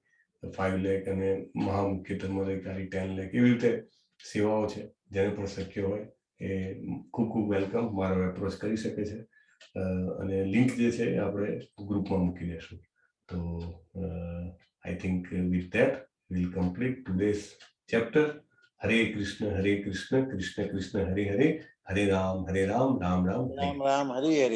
5 લાખ અને મહામુખ્ય ધર્માધિકારી 10 લાખ, એવી રીતે સેવાઓ છે. જેને પણ શક્ય હોય એ ખૂબ ખૂબ welcome, મારો એપ્રોચ કરી શકે છે અને લિંક જે છે એ આપણે ગ્રુપમાં મૂકી દેશું. તો I think with that we'll complete today's chapter. Hare Krishna, Hare Krishna, Krishna Krishna, Hare Hare, Hare Ram, Hare Ram, Ram Ram, Hare Ram Ram, Hari Hari.